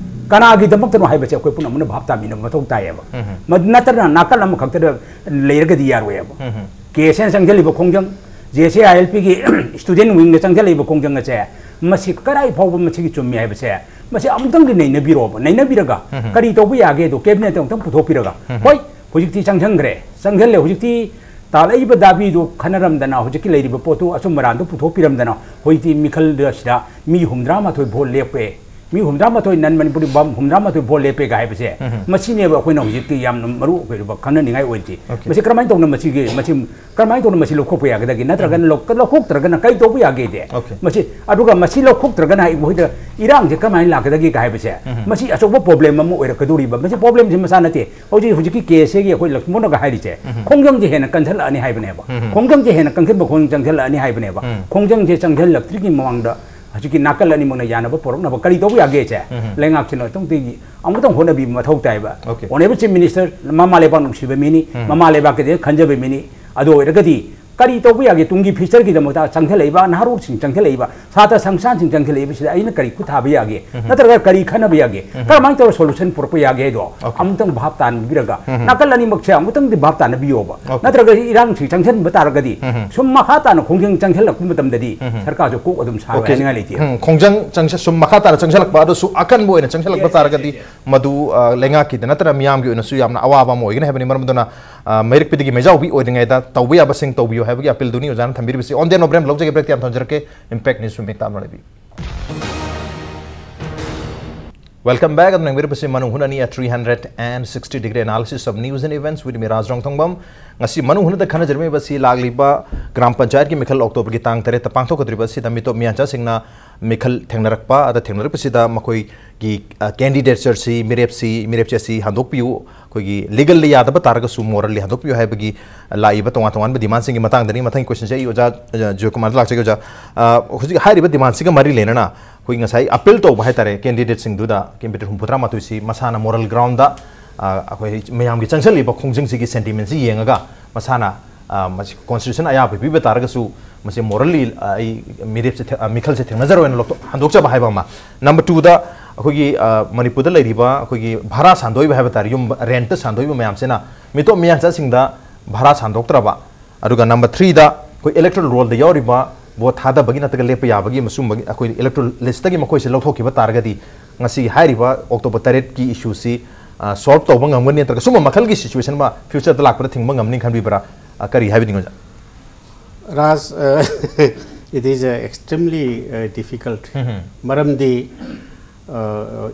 ꯀꯅꯥꯒꯤꯗꯃꯛꯇꯅꯣ ꯍꯥꯏꯕꯁꯦ ꯑꯩꯈꯣꯏ ꯄꯨꯝꯅꯃꯛꯅ ꯚꯥꯞ ꯇꯥꯃꯤꯟꯅꯕ ꯃꯊꯧ ꯇꯥꯏꯌꯦꯕ꯫ ꯎꯝ꯫ ꯃꯗꯨ ꯅꯠꯇꯅ ꯅꯥꯀꯜ ꯑꯃꯈꯛꯇꯗ ꯂꯩꯔꯒꯗꯤ ꯌꯥꯔꯣꯏꯌꯦꯕ꯫ ꯎꯝ꯫ ꯀꯦ ꯑꯦꯁ ꯑꯦꯅ ꯆꯪꯁꯤꯜꯂꯤꯕ ꯈꯣꯡꯖꯪ, J S A I L ꯄꯤꯒꯤ ꯁ꯭ꯇꯨꯗꯦꯟ ꯋꯤꯡꯅ ꯆꯪꯁꯤꯜꯂꯛꯏꯕ ꯈꯣꯡꯖꯪ ꯑꯁꯦ, ꯃꯁꯤ ꯀꯗꯥꯏ ꯐꯥꯎꯕ ꯃꯁꯤꯒꯤ ꯆꯨꯝꯃꯤ ꯍꯥꯏꯕꯁꯦ, ꯃꯁꯤ ꯑꯃꯨꯛꯇꯪꯗꯤ ꯅꯩꯅꯕꯤꯔꯣꯕ꯫ ꯅꯩꯅꯕꯤꯔꯒ ꯎꯝ꯫ ꯀꯔꯤ ꯇꯧꯕ ꯌꯥꯒꯦꯗꯣ ꯀꯦꯕꯤꯅꯦꯠꯇ ꯑꯃꯨꯛꯇꯪ ꯄꯨꯊꯣꯛꯄꯤꯔꯒ, ꯎꯝ꯫ ꯍꯣꯏ, ꯍꯧꯖꯤꯛꯇꯤ ꯆꯪꯁꯤꯟꯈ꯭ꯔꯦ, ꯆꯪꯁꯤꯜꯂꯦ, ꯍꯧꯖꯤꯛꯇꯤ ꯇꯥꯜꯂꯛꯏꯕ ꯗꯥꯕꯤꯗꯨ ꯈꯟꯅꯔꯝꯗꯅ, ꯍꯧꯖꯤꯛꯀꯤ ꯂꯩꯔꯤꯕ ꯄꯣꯠꯇꯨ, ꯑꯆꯨꯝ ꯑꯔꯥꯟꯗꯨ ꯄꯨꯊꯣꯛꯄꯤꯔꯝꯗꯅ, ꯍꯧꯖꯤꯛꯇꯤ ꯃꯤꯈꯜꯗ ꯑꯁꯤꯗ ꯃꯤ ꯍꯨꯝꯗ꯭ꯔꯥ ꯃꯥꯊꯣꯏ ꯚꯣꯠ ꯂꯦꯞꯄꯦ, ꯃꯤ ꯍꯨꯝꯗ꯭ꯔꯥ ꯃꯥꯊꯣꯏ, ꯅꯟ ꯃꯅꯤꯄꯨꯔꯤ ꯕꯝ ꯍꯨꯝꯗ꯭ꯔꯥ ꯃꯥꯊꯣꯏ ꯚꯣꯠ ꯂꯦꯞꯄꯦꯒ ꯍꯥꯏꯕꯁꯦ, ꯃꯁꯤꯅꯦꯕ ꯑꯩꯈꯣꯏꯅ ꯍꯧꯖꯤꯛꯇꯤ ꯌꯥꯝꯅ ꯃꯔꯨ ꯑꯣꯏꯔꯤꯕ ꯈꯪꯅꯅꯤꯡꯉꯥꯏ ꯑꯣꯏꯔꯤꯁꯦ꯫ ꯃꯁꯤ ꯀꯔꯝꯍꯥꯏꯅ ꯇꯧꯅ ꯃꯁꯤꯒꯤ, ꯃꯁꯤ ꯀꯔꯝꯍꯥꯏꯅ ꯇꯧꯅ ꯃꯁꯤ ꯂꯧꯊꯣꯛꯄ ꯌꯥꯒꯗꯒꯦ? ꯅꯠꯇ꯭ꯔꯒꯅ ꯂꯧ-, ꯂꯧꯊꯣꯛꯇ꯭ꯔꯒꯅ ꯀꯔꯤ ꯇꯧꯕ ꯌꯥꯒꯦꯗꯤ? ꯃꯁꯤ, ꯑꯗꯨꯒ ꯃꯁꯤ ꯂꯧꯊꯣꯛꯇ꯭ꯔꯒꯅ ꯑꯩꯈꯣꯏꯗ ꯏꯔꯥꯡꯁꯦ ꯀꯔꯝꯍꯥꯏꯅ ꯂꯥꯛꯀꯗꯒꯦ ꯍꯥꯏꯕꯁꯦ, ꯃꯁꯤ ꯑꯆꯧꯕ ꯄ꯭ꯔꯣꯕ꯭ꯂꯦꯝ ꯑꯃ ꯑꯣꯏꯔꯛꯀꯗꯧꯔꯤꯕ꯫ ꯃꯁꯤ ꯄ꯭ꯔꯣꯕ꯭ꯂꯦꯝꯁꯦ ꯃꯆꯥ ꯅꯠꯇꯦ꯫ ꯍꯧꯖꯤꯛ, ꯍꯧꯖꯤꯛꯀꯤ ꯀꯦꯁꯁꯤꯒꯤ ꯑꯩꯈꯣꯏ ꯂꯛꯁꯃꯣꯟꯅꯒ ꯍꯥꯏꯔꯤꯁꯦ, ꯈꯣꯡꯖꯪꯁꯦ ꯍꯦꯟꯅ ꯀꯟꯁꯤꯜꯂꯛꯑꯅꯤ ꯍꯥꯏꯕꯅꯦꯕ꯫ ꯈꯣꯡꯖꯪꯁꯦ ꯍꯦꯟꯅ ꯀꯟꯁꯤꯟꯕ, ꯈꯣꯡꯖꯪ ꯆꯪꯁꯤꯜꯂꯛꯑꯅꯤ ꯍꯥꯏꯕꯅꯦꯕ꯫ ꯈꯣꯡꯖꯪꯁꯦ ꯆꯪꯁꯤꯜꯂꯛꯇ꯭ꯔꯤꯒꯤ ꯃꯃꯥꯡꯗ ꯍꯧꯖꯤꯛꯀꯤ ꯅꯥꯀꯜ ꯑꯅꯤꯃꯛꯅ ꯌꯥꯅꯕ ꯄꯨꯔꯛꯅꯕ ꯀꯔꯤ ꯇꯧꯕ ꯌꯥꯒꯦꯁꯦ, ꯂꯩꯉꯥꯛꯁꯤꯅ ꯑꯃꯨꯛꯇꯪꯗꯤ, ꯑꯃꯨꯛꯇꯪ ꯍꯣꯠꯅꯕꯤꯕ ꯃꯊꯧ ꯇꯥꯏꯕ꯫ Honourable Chief Minister, ꯃꯃꯥ ꯂꯩꯕꯥꯛ ꯅꯨꯡꯁꯤꯕ ꯃꯤꯅꯤ, ꯃꯃꯥ ꯂꯩꯕꯥꯛꯀꯤꯗꯤ ꯈꯟꯖꯕ ꯃꯤꯅꯤ꯫ ꯑꯗꯨ ꯑꯣꯏꯔꯒꯗꯤ ꯀꯔꯤ ꯇꯧꯕ ꯌꯥꯒꯦ? ꯇꯨꯡꯒꯤ future ꯒꯤꯗꯃꯛꯇ ꯆꯪꯁꯤꯜꯂꯛꯏꯕ ꯅꯍꯥꯔꯣꯜꯁꯤꯡ ꯆꯪꯁꯤꯜꯂꯛꯏꯕ ꯁꯥꯇ꯭ꯔ ꯁꯪꯁꯊꯥꯟꯁꯤꯡ ꯆꯪꯁꯤꯜꯂꯛꯏꯕꯁꯤꯗ ꯑꯩꯅ ꯀꯔꯤ ꯈꯨꯠ ꯊꯥꯕ ꯌꯥꯒꯦ? ꯅꯠꯇ꯭ꯔꯒ ꯀꯔꯤ ꯈꯟꯅꯕ ꯌꯥꯒꯦ? ꯀꯔꯝꯍꯥꯏꯅ ꯇꯧꯔ solution ꯄꯨꯔꯛꯄ ꯌꯥꯒꯦ ꯍꯥꯏꯗꯣ ꯑꯃꯨꯛꯇꯪ ꯚꯥꯞ ꯇꯥꯍꯟꯕꯤꯔꯒ, ꯅꯥꯀꯜ ꯑꯅꯤꯃꯛꯁꯦ ꯑꯃꯨꯛꯇꯪꯗꯤ ꯚꯥꯞ ꯇꯥꯅꯕꯤꯌꯣꯕ꯫ ꯅꯠꯇ꯭ꯔꯒ ꯏꯔꯥꯡꯁꯤ ꯆꯪꯁꯤꯟꯕ ꯇꯥꯔꯒꯗꯤ, ꯁꯨꯝ ꯃꯈꯥ ꯇꯥꯅ ꯈꯣꯡꯖꯪ ꯆꯪꯁꯤꯜꯂꯛꯄ ꯃꯇꯝꯗꯗꯤ ꯁꯔꯀꯥꯔꯁꯨ ꯀꯣꯛ ꯑꯗꯨꯝ ꯁꯥꯔꯣꯏ ꯍꯥꯏꯅꯤꯡꯉꯥꯏ ꯂꯩꯇꯦ꯫ ꯎꯝ, ꯈꯣꯡꯖꯪ ꯆꯪꯁ-, ꯁꯨꯝ ꯃꯈꯥ ꯇꯥꯅ ꯆꯪꯁꯤꯜꯂꯛꯄ, ꯑꯗꯨꯁꯨ ꯑꯀꯟꯕ ꯑꯣꯏꯅ ꯆꯪꯁꯤꯜꯂꯛꯄ ꯇꯥꯔꯒꯗꯤ, ꯃꯗꯨ, ꯑ, ꯂꯩꯉꯥꯛꯀꯤꯗ ꯅꯠꯇ꯭ꯔꯒ ꯃꯤꯌꯥꯝꯒꯤ ꯑꯣꯏꯅꯁꯨ ꯌꯥꯝꯅ ꯑꯋꯥꯕ ꯑꯃ ꯑꯣꯏꯒꯅꯤ ꯍꯥꯏꯕꯅꯤ꯫ ꯃꯔꯝ ꯑꯗꯨꯅ, ꯑ, ꯃꯩꯔꯛꯄꯤꯗꯒꯤ ꯃꯩꯖꯥꯎꯕꯤ ꯑꯣꯏꯔꯤꯉꯩꯗ ꯇꯧꯕ ꯌꯥꯕꯁꯤꯡ ꯇꯧꯕꯤꯌꯨ ꯍꯥꯏꯕꯒꯤ appeal ꯗꯨꯅꯤ ꯑꯣꯖꯥꯅ ꯊꯝꯕꯤꯔꯤꯕꯁꯤ꯫ On the Nobram ꯂꯧꯖꯒꯦ, break ꯇꯤ ꯌꯥꯝ ꯊꯝꯖꯔꯛꯀꯦ꯫ Impact News ꯁꯨꯝ ꯃꯤꯠ ꯇꯥꯝꯅ ꯂꯩꯕꯤꯌꯨ꯫ Welcome back. ꯑꯗꯨꯅ ꯌꯦꯡꯕꯤꯔꯛꯄꯁꯤ ꯃꯅꯨꯡ ꯍꯨꯠꯅꯅꯤ, a three hundred and sixty degree analysis of news and events with me, ꯔꯥꯖ ꯔꯣꯡꯊꯣꯡꯕꯝ꯫ ꯉꯁꯤ ꯃꯅꯨꯡ ꯍꯨꯠꯅꯗ ꯈꯟꯅꯖꯔꯝꯃꯤꯕꯁꯤ ꯂꯥꯛꯂꯤꯕ ꯒ꯭ꯔꯥꯝ ꯄꯟꯆꯥꯌꯠꯀꯤ ꯃꯤꯈꯜ ꯑꯣꯛꯇꯣꯕꯔꯒꯤ ꯇꯥꯡ ꯇꯔꯦꯠꯇ ꯄꯥꯡꯊꯣꯛꯀꯗꯧꯔꯤꯕ ꯑꯁꯤꯗ ꯃꯤꯇꯣꯞ ꯃꯤꯌꯥꯟꯆꯥꯁꯤꯡꯅ ꯃꯤꯈꯜ ꯊꯦꯡꯅꯔꯛꯄ, ꯑꯗ ꯊꯦꯡꯅꯔꯛꯄꯁꯤꯗ ꯃꯈꯣꯏꯒꯤ, ꯑ, candidature ꯁꯤ, ꯃꯤꯔꯦꯞꯁꯤ, ꯃꯤꯔꯦꯞꯆꯦ ꯑꯁꯤ ꯍꯟꯗꯣꯛꯄꯤꯌꯨ, ꯑꯩꯈꯣꯏꯒꯤ legally ꯌꯥꯗꯕ ꯇꯥꯔꯒꯁꯨ morally ꯍꯟꯗꯣꯛꯄꯤꯌꯨ ꯍꯥꯏꯕꯒꯤ ꯂꯥꯛꯏꯕ ꯇꯣꯉꯥꯟ ꯇꯣꯉꯥꯟꯕ demand ꯁꯤꯡꯒꯤ ꯃꯇꯥꯡꯗꯅꯤ꯫ ꯃꯊꯪꯒꯤ question ꯁꯦ ꯑꯩ ꯑꯣꯖꯥ, ꯑ, ꯖꯣꯏꯀꯨꯃꯥꯔꯗ ꯂꯥꯛꯆꯒꯦ꯫ ꯑꯣꯖꯥ, ꯑ, ꯍꯧꯖꯤꯛ ꯍꯥꯏꯔꯤꯕ demand ꯁꯤꯒ ꯃꯔꯤ ꯂꯩꯅꯅ ꯑꯩꯈꯣꯏ ꯉꯁꯥꯏ appeal ꯇꯧꯕ ꯍꯥꯏꯇꯥꯔꯦ, candidate ꯁꯤꯡꯗꯨꯗ, candidate ꯍꯨꯝꯐꯨꯇꯔꯥ ꯃꯥꯊꯣꯏꯁꯤ ꯃꯁꯥꯅ moral ground ꯗ, ꯑ, ꯑꯩꯈꯣꯏ ꯃꯌꯥꯝꯒꯤ ꯆꯪꯁꯤꯜꯂꯤꯕ ꯈꯣꯡꯖꯪꯁꯤꯒꯤ sentiment ꯁꯤ ꯌꯦꯡꯉꯒ ꯃꯁꯥꯅ, ꯑ, ꯃꯁꯤ constitution ꯑꯌꯥꯕ ꯄꯤꯕ ꯇꯥꯔꯒꯁꯨ ꯃꯁꯤ morally, ꯑ, ꯑꯩ ꯃꯤꯔꯦꯞꯁꯦ ꯊꯦ-, ꯑ, ꯃꯤꯈꯜꯁꯦ ꯊꯦꯡꯅꯖꯔꯣꯏꯅ ꯂꯧꯊꯣꯛ-, ꯍꯟꯗꯣꯛꯆꯕ ꯍꯥꯏꯕ ꯑꯃ꯫ Number two ꯗ ꯑꯩꯈꯣꯏꯒꯤ, ꯑ, ꯃꯅꯤꯄꯨꯔꯗ ꯂꯩꯔꯤꯕ ꯑꯩꯈꯣꯏꯒꯤ ꯚꯔꯥ ꯁꯥꯟꯗꯣꯛꯏꯕ ꯍꯥꯏꯕ ꯇꯥꯔꯦ, ꯌꯨꯝ rent ꯇ ꯁꯥꯟꯗꯣꯛꯏꯕ ꯃꯌꯥꯝꯁꯤꯅ ꯃꯤꯇꯣꯞ ꯃꯤꯌꯥꯟꯆꯥꯁꯤꯡꯗ ꯚꯔꯥ ꯁꯥꯟꯗꯣꯛꯇ꯭ꯔꯕ, ꯑꯗꯨꯒ number three ꯗ ꯑꯩꯈꯣꯏ electoral roll ꯗ ꯌꯥꯎꯔꯤꯕ vote ꯊꯥꯗꯕꯒꯤ ꯅꯠꯇ꯭ꯔꯒ ꯂꯦꯞꯄ ꯌꯥꯕꯒꯤ ꯑꯃꯁꯨꯝꯕꯒꯤ ꯑꯩꯈꯣꯏ electoral list ꯇꯒꯤ ꯃꯈꯣꯏꯁꯦ ꯂꯧꯊꯣꯛꯈꯤꯕ ꯇꯥꯔꯒꯗꯤ ꯉꯁꯤ ꯍꯥꯏꯔꯤꯕ ꯑꯣꯛꯇꯣꯕꯔ ꯇꯔꯦꯠꯀꯤ issue ꯁꯤ, ꯑ, solve ꯇꯧꯕ ꯉꯝꯒꯅꯤ ꯅꯠꯇ꯭ꯔꯒ ꯁꯨꯝꯕ ꯃꯈꯜꯒꯤ situation ꯑꯃ future ꯗ ꯂꯥꯛꯄꯗ ꯊꯤꯡꯕ ꯉꯝꯅꯤ ꯈꯟꯕꯤꯕ꯭ꯔꯥ? ꯑ, ꯀꯔꯤ ꯍꯥꯏꯕꯤꯅꯤꯡꯉꯤ ꯑꯣꯖꯥ? ꯔꯥꯖ, ꯑ, it is, ꯑ, extremely, ꯑ, difficult. ꯃꯔꯝꯗꯤ,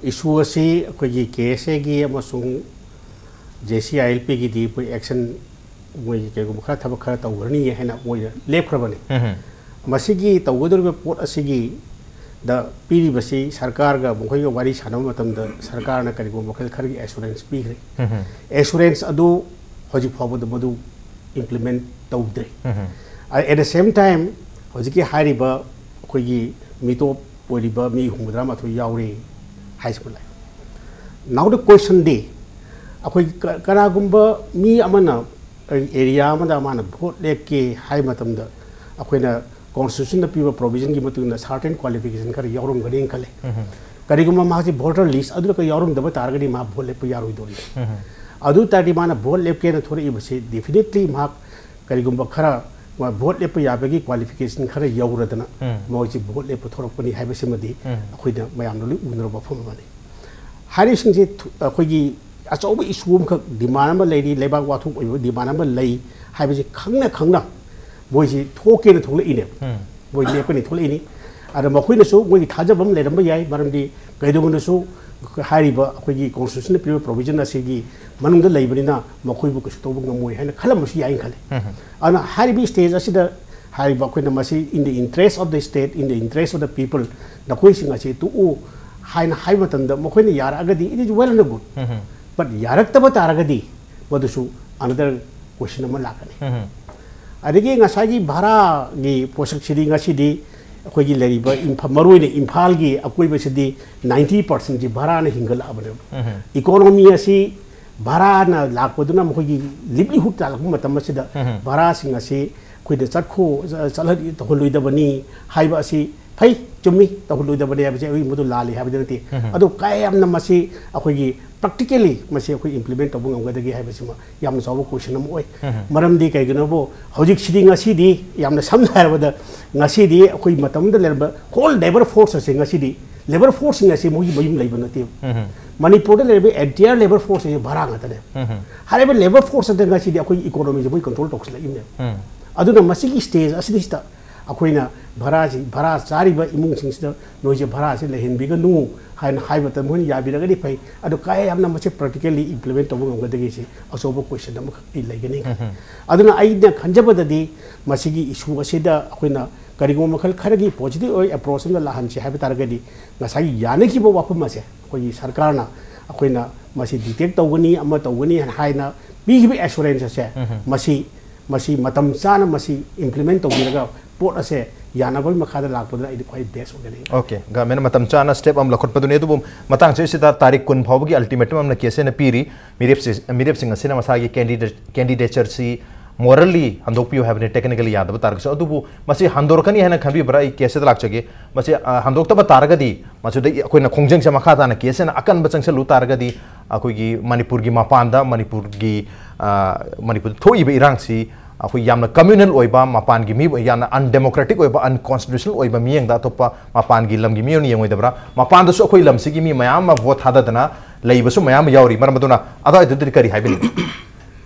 ꯏꯁꯨ ꯑꯁꯤ ꯑꯩꯈꯣꯏꯒꯤ ꯀꯦ ꯑꯦꯁ ꯑꯦꯒꯤ ꯑꯃꯁꯨꯡ ꯖꯦ ꯁꯤ ꯑꯥꯏ ꯑꯦꯜ ꯄꯤꯒꯤꯗꯤ ꯃꯣꯏ ꯑꯦꯛꯁꯟ, ꯃꯣꯏꯒꯤ ꯀꯩꯒꯨꯝꯕ ꯈꯔ ꯊꯕꯛ ꯈꯔ ꯇꯧꯈ꯭ꯔꯅꯤ ꯍꯥꯏꯅ ꯃꯣꯏꯅ ꯂꯦꯞꯈ꯭ꯔꯕꯅꯤ꯫ ꯃꯁꯤꯒꯤ ꯇꯧꯒꯗꯧꯔꯤꯕ ꯄꯣꯠ ꯑꯁꯤꯒꯤꯗ ꯄꯤꯔꯤꯕꯁꯤ ꯁꯔꯀꯥꯔꯒ ꯃꯈꯣꯏꯒ ꯋꯥꯔꯤ ꯁꯥꯟꯅꯕ ꯃꯇꯝꯗ ꯁꯔꯀꯥꯔꯅ ꯀꯔꯤꯒꯨꯝꯕ ꯃꯈꯜ ꯈꯔꯒꯤ ꯑꯦꯁꯨꯔꯦꯟꯁ ꯄꯤꯈ꯭ꯔꯦ꯫ ꯑꯦꯁꯨꯔꯦꯟꯁ ꯑꯗꯨ ꯍꯧꯖꯤꯛ ꯐꯥꯎꯕꯗ ꯃꯗꯨ ꯏꯝꯄ꯭ꯂꯤꯃꯦꯟ ꯇꯧꯗ꯭ꯔꯦ꯫ ꯑꯦꯠ ꯗ ꯁꯦꯝ ꯇꯥꯏꯝ, ꯍꯧꯖꯤꯛꯀꯤ ꯍꯥꯏꯔꯤꯕ ꯑꯩꯈꯣꯏꯒꯤ ꯃꯤꯇꯣꯞ ꯑꯣꯏꯔꯤꯕ ꯃꯤ ꯍꯨꯝꯐꯨꯇꯔꯥ ꯃꯥꯊꯣꯏ ꯌꯥꯎꯔꯦ ꯍꯥꯏꯁꯤꯃ ꯂꯥꯛꯑꯦ꯫ Now the question ꯗꯤ, ꯑꯩꯈꯣꯏ ꯀ-, ꯀꯅꯥꯒꯨꯝꯕ ꯃꯤ ꯑꯃꯅ ꯑꯦꯔꯤꯌꯥ ꯑꯃꯗ ꯃꯥꯅ ꯚꯣꯠ ꯂꯦꯞꯀꯦ ꯍꯥꯏꯕ ꯃꯇꯝꯗ ꯑꯩꯈꯣꯏꯅ ꯀꯣꯟꯁꯇꯤꯇ꯭ꯌꯨꯁꯟꯗ ꯄꯤꯕ ꯄ꯭ꯔꯣꯚꯤꯖꯟꯒꯤ ꯃꯇꯨꯡ ꯏꯟꯅ ꯁꯥꯔꯇꯦꯟ ꯀ꯭ꯋꯥꯂꯤꯐꯤꯀꯦꯁꯟ ꯈꯔ ꯌꯥꯎꯔꯝꯒꯅꯤ ꯈꯜꯂꯦ꯫ ꯀꯔꯤꯒꯨꯝꯕ ꯃꯥꯁꯤ ꯚꯣꯇꯔ ꯂꯤꯁ ꯑꯗꯨꯗ ꯌꯥꯎꯔꯝꯗꯕ ꯇꯥꯔꯒꯗꯤ ꯃꯥ ꯚꯣꯠ ꯂꯦꯞꯄ ꯌꯥꯔꯣꯏꯗꯣꯔꯤ꯫ ꯑꯗꯨ ꯇꯥꯔꯗꯤ ꯃꯥꯅ ꯚꯣꯠ ꯂꯦꯞꯀꯦꯅ ꯊꯣꯔꯛꯏꯕꯁꯤ ꯗꯦꯐꯤꯅꯦꯠꯂꯤ ꯃꯍꯥꯛ ꯀꯔꯤꯒꯨꯝꯕ ꯈꯔ ꯃꯥ ꯚꯣꯠ ꯂꯦꯞꯄ ꯌꯥꯕꯒꯤ ꯀ꯭ꯋꯥꯂꯤꯐꯤꯀꯦꯁꯟ ꯈꯔ ꯌꯧꯔꯗꯅ ꯎꯝ꯫ ꯃꯣꯏꯁꯤ ꯚꯣꯠ ꯂꯦꯞꯄ ꯊꯣꯔꯛꯄꯅꯤ ꯍꯥꯏꯕꯁꯤꯃꯗꯤ ꯎꯝ꯫ ꯑꯩꯈꯣꯏꯅ ꯃꯌꯥꯝꯅ ꯂꯣꯏ ꯎꯅꯔꯕ ꯋꯥꯐꯝ ꯑꯃꯅꯤ꯫ ꯍꯥꯏꯔꯤꯕꯁꯤꯡꯁꯦ ꯊꯨ-, ꯑꯩꯈꯣꯏꯒꯤ ꯑꯆꯧꯕ ꯏꯁꯨ ꯑꯃꯈꯛ, ꯗꯤꯃꯥꯟ ꯑꯃ ꯂꯩꯔꯤ, ꯂꯩꯕꯥꯛ ꯋꯥꯊꯣꯛ ꯑꯣꯏꯕ ꯗꯤꯃꯥꯟ ꯑꯃ ꯂꯩ ꯍꯥꯏꯕꯁꯤ ꯈꯪꯅ ꯈꯪꯅ ꯃꯣꯏꯁꯤ ꯊꯣꯛꯀꯦꯅ ꯊꯣꯛꯂꯛꯏꯅꯦꯕ꯫ ꯎꯝ꯫ ꯃꯣꯏ ꯂꯦꯞꯀꯅꯤ ꯊꯣꯛꯂꯛꯏꯅꯤ꯫ ꯑꯗ ꯃꯈꯣꯏꯅꯁꯨ ꯃꯣꯏꯒꯤ ꯊꯥꯖꯕ ꯑꯃ ꯂꯩꯔꯝꯕ ꯌꯥꯏ, ꯃꯔꯝꯗꯤ ꯀꯩꯗꯧꯕꯅꯁꯨ ꯍꯥꯏꯔꯤꯕ ꯑꯩꯈꯣꯏꯒꯤ ꯀꯣꯟꯁꯇꯤꯇ꯭ꯌꯨꯁꯟꯅ ꯄꯤꯔꯤꯕ ꯄ꯭ꯔꯣꯚꯤꯖꯟ ꯑꯁꯤꯒꯤ ꯃꯅꯨꯡꯗ ꯂꯩꯕꯅꯤꯅ ꯃꯈꯣꯏꯕꯨ ꯀꯩꯁꯨ ꯇꯧꯕ ꯉꯝꯃꯣꯏ ꯍꯥꯏꯅ ꯈꯜꯂꯝꯕꯁꯨ ꯌꯥꯏꯅ ꯈꯜꯂꯤ꯫ ꯎꯝ꯫ ꯑꯗꯨꯅ ꯍꯥꯏꯔꯤꯕ ꯁ꯭ꯇꯦꯖ ꯑꯁꯤꯗ ꯍꯥꯏꯔꯤꯕ ꯑꯩꯈꯣꯏꯅ ꯃꯁꯤ in the interest of the state, in the interest of the people, ꯅꯈꯣꯏꯁꯤꯡ ꯑꯁꯤ ꯇꯣꯛꯎ ꯍꯥꯏꯅ ꯍꯥꯏꯕ ꯃꯇꯝꯗ ꯃꯈꯣꯏꯅ ꯌꯥꯔꯛꯑꯒꯗꯤ it is well and good꯫ Um. But ꯌꯥꯔꯛꯇꯕ ꯇꯥꯔꯒꯗꯤ ꯃꯗꯨꯁꯨ another question ꯑꯃ ꯂꯥꯛꯀꯅꯤ꯫ ꯎꯝ꯫ ꯑꯗꯒꯤ ꯉꯁꯥꯏꯒꯤ ꯚꯔꯥꯒꯤ ꯄꯣꯠꯁꯛꯁꯤꯗꯤ ꯉꯁꯤꯗꯤ ꯑꯩꯈꯣꯏꯒꯤ ꯂꯩꯔꯤꯕ ꯏꯝꯐꯥ-, ꯃꯔꯨꯑꯣꯏꯅ ꯏꯝꯐꯥꯜꯒꯤ ꯑꯀꯣꯏꯕꯁꯤꯗꯤ ninety percent ꯁꯤ ꯚꯔꯥꯅ ꯍꯤꯡꯒꯠꯂꯛꯑꯕꯅꯦꯕ꯫ ꯎꯝ꯫ ꯏꯀꯣꯅꯣꯃꯤ ꯑꯁꯤ ꯚꯔꯥꯅ ꯂꯥꯛꯄꯗꯨꯅ ꯃꯈꯣꯏꯒꯤ ꯂꯤꯚꯂꯤꯍꯨꯗ ꯇꯥꯜꯂꯛꯄ ꯃꯇꯝ ꯑꯁꯤꯗ ꯎꯝ꯫ ꯚꯔꯥꯁꯤꯡ ꯑꯁꯤ ꯑꯩꯈꯣꯏꯗ ꯆꯠꯈꯣ-, ꯆꯠꯍꯟ-, ꯇꯧꯍꯜꯂꯣꯏꯗꯕꯅꯤ ꯍꯥꯏꯕ ꯑꯁꯤ ꯐꯩ, ꯆꯨꯝꯃꯤ, ꯇꯧꯍꯜꯂꯣꯏꯗꯕꯅꯤ ꯍꯥꯏꯕꯁꯦ ꯑꯩ ꯃꯗꯨ ꯂꯥꯜꯂꯤ ꯍꯥꯏꯕꯗꯤ ꯅꯠꯇꯦ꯫ ꯎꯝ꯫ ꯑꯗꯨ ꯀꯌꯥ ꯌꯥꯝꯅ ꯃꯁꯤ ꯑꯩꯈꯣꯏꯒꯤ practically ꯃꯁꯤ ꯑꯩꯈꯣꯏ implement ꯇꯧꯕ ꯉꯝꯒꯗꯒꯦ ꯍꯥꯏꯕꯁꯤꯃ ꯌꯥꯝꯅ ꯆꯥꯎꯕ question ꯑꯃ ꯑꯣꯏ꯫ ꯎꯝ꯫ ꯃꯔꯝꯗꯤ ꯀꯩꯒꯤꯅꯣꯕꯨ ꯍꯧꯖꯤꯛꯁꯤꯗꯤ, ꯉꯁꯤꯗꯤ ꯌꯥꯝꯅ ꯁꯝꯅ ꯍꯥꯏꯔꯕꯗ, ꯉꯁꯤꯗꯤ ꯑꯩꯈꯣꯏ ꯃꯇꯝꯗ ꯂꯩꯔꯝꯕ whole labour force ꯑꯁꯦ ꯉꯁꯤꯗꯤ labour force ꯁꯤꯡ ꯑꯁꯤ ꯃꯣꯏꯒꯤ ꯃꯌꯨꯝ ꯂꯩꯕ ꯅꯠꯇꯦꯕ꯫ ꯎꯝ꯫ ꯃꯅꯤꯄꯨꯔꯗ ꯂꯩꯔꯤꯕ entire labour force ꯑꯁꯤ ꯚꯔꯥ ꯉꯥꯛꯇꯅꯦ꯫ ꯎꯝ꯫ ꯍꯥꯏꯔꯤꯕ labour force ꯑꯗꯨ ꯉꯁꯤꯗꯤ ꯑꯩꯈꯣꯏꯒꯤ economy ꯁꯦ ꯃꯣꯏ control ꯇꯧꯁꯤꯜꯂꯛꯏꯕꯅꯦꯕ꯫ ꯎꯝ꯫ ꯑꯗꯨꯅ ꯃꯁꯤꯒꯤ stage ꯑꯁꯤꯗꯩꯁꯤꯗ ꯑꯩꯈꯣꯏꯅ ꯚꯔꯥꯁꯤ, ꯚꯔꯥ ꯆꯥꯔꯤꯕ ꯏꯃꯨꯡꯁꯤꯡꯁꯤꯗ ꯅꯣꯏꯁꯦ ꯚꯔꯥꯁꯤ ꯂꯩꯍꯟꯕꯤꯒꯅꯨ ꯍꯥꯏꯅ ꯍꯥꯏꯕ ꯃꯇꯝꯗ ꯃꯣꯏꯅ ꯌꯥꯕꯤꯔꯒꯗꯤ ꯐꯩ꯫ ꯑꯗꯨ ꯀꯌꯥ ꯌꯥꯝꯅ ꯃꯁꯤ practically implement ꯇꯧꯕ ꯉꯝꯒꯗꯒꯦ? ꯁꯤ ꯑꯆꯧꯕ question ꯑꯃꯈꯛ ꯑꯩ ꯂꯩꯒꯅꯤ꯫ ꯑꯗꯨꯅ ꯑꯩꯅ ꯈꯟꯖꯕꯗꯗꯤ ꯃꯁꯤꯒꯤ issue ꯑꯁꯤꯗ ꯑꯩꯈꯣꯏꯅ ꯀꯔꯤꯒꯨꯝꯕ ꯃꯈꯜ ꯈꯔꯒꯤ positive ꯑꯣꯏ approach ꯑꯃꯗ ꯂꯥꯛꯍꯟꯁꯤ ꯍꯥꯏꯕ ꯇꯥꯔꯒꯗꯤ, ꯉꯁꯥꯏꯒꯤ ꯌꯥꯅꯈꯤꯕ ꯋꯥꯐꯝ ꯑꯁꯦ ꯑꯩꯈꯣꯏꯒꯤ ꯁꯔꯀꯥꯔꯅ ꯑꯩꯈꯣꯏꯅ ꯃꯁꯤ detect ꯇꯧꯒꯅꯤ, ꯑꯃ ꯇꯧꯒꯅꯤ ꯍꯥꯏꯅ ꯍꯥꯏꯅ ꯄꯤꯈꯤꯕ assurance ꯑꯁꯦ, ꯃꯁꯤ, ꯃꯁꯤ ꯃꯇꯝ ꯆꯥꯅ ꯃꯁꯤ implement ꯇꯧꯕꯤꯔꯒ ꯄꯣꯠ ꯑꯁꯦ ꯌꯥꯅꯕꯒꯤ ꯃꯈꯥꯗ ꯂꯥꯛꯄꯗꯨꯅ ꯑꯩꯗꯤ ꯈ꯭ꯋꯥꯏ best ꯑꯣꯏꯒꯅꯤ꯫ Okay, government ꯅ ꯃꯇꯝ ꯆꯥꯅ step ꯑꯃ ꯂꯧꯈꯠꯄꯗꯨꯅꯤ꯫ ꯑꯗꯨꯕꯨ ꯃꯇꯥꯡꯁꯤ ꯑꯁꯤꯗ ꯇꯥꯔꯤꯛ ꯀꯨꯟ ꯐꯥꯎꯕꯒꯤ ultimatum ꯑꯃꯅ case ꯑꯣꯏꯅ ꯄꯤꯔꯤ꯫ ꯃꯤꯔꯦꯞꯁꯤ, ꯃꯤꯔꯦꯞꯁꯤꯡ ꯑꯁꯤꯅ ꯃꯁꯥꯒꯤ candidate, candidature ꯁꯤ morally ꯍꯟꯗꯣꯛꯄꯤꯌꯨ ꯍꯥꯏꯕꯅꯤ, technically ꯌꯥꯗꯕ ꯇꯥꯔꯒꯁꯨ꯫ ꯑꯗꯨꯕꯨ ꯃꯁꯤ ꯍꯟꯗꯣꯔꯛꯀꯅꯤ ꯍꯥꯏꯅ ꯈꯟꯕꯤꯕ꯭ꯔꯥ? ꯑꯩ case ꯁꯤꯗ ꯂꯥꯛꯆꯒꯦ꯫ ꯃꯁꯤ, ꯑ, ꯍꯟꯗꯣꯛꯇꯕ ꯇꯥꯔꯒꯗꯤ ꯃꯁꯤꯗ ꯑꯩꯈꯣꯏꯅ ꯈꯣꯡꯖꯪꯁꯦ ꯃꯈꯥ ꯇꯥꯅ case ꯁꯤꯅ ꯑꯀꯟꯕ ꯆꯪꯁꯤꯜꯂꯨ ꯇꯥꯔꯒꯗꯤ ꯑꯩꯈꯣꯏꯒꯤ ꯃꯅꯤꯄꯨꯔꯒꯤ ꯃꯄꯥꯟꯗ, ꯃꯅꯤꯄꯨꯔꯒꯤ, ꯑ, ꯃꯅꯤꯄꯨꯔꯗ ꯊꯣꯛꯏꯕ ꯏꯔꯥꯡꯁꯤ ꯑꯩꯈꯣꯏ ꯌꯥꯝꯅ communal ꯑꯣꯏꯕ, ꯃꯄꯥꯟꯒꯤ ꯃꯤ, ꯌꯥꯝꯅ undemocratic ꯑꯣꯏꯕ, unconstitutional ꯑꯣꯏꯕ ꯃꯤꯠꯌꯦꯡꯗ ꯑꯇꯣꯞꯄ ꯃꯄꯥꯟꯒꯤ ꯂꯝꯒꯤ ꯃꯤ ꯑꯣꯏꯅ ꯌꯦꯡꯉꯣꯏꯗꯕ꯭ꯔꯥ? ꯃꯄꯥꯟꯗꯁꯨ ꯑꯩꯈꯣꯏ ꯂꯝꯁꯤꯒꯤ ꯃꯤ ꯃꯌꯥꯝ ꯑꯃ vote ꯊꯥꯗꯗꯅ ꯂꯩꯕꯁꯨ ꯃꯌꯥꯝ ꯑꯃ ꯌꯥꯎꯔꯤ꯫ ꯃꯔꯝ ꯑꯗꯨꯅ ꯑꯗꯨꯋꯥꯏꯗꯨꯗꯗꯤ ꯀꯔꯤ ꯍꯥꯏꯕꯤꯅꯤꯡꯉꯤ?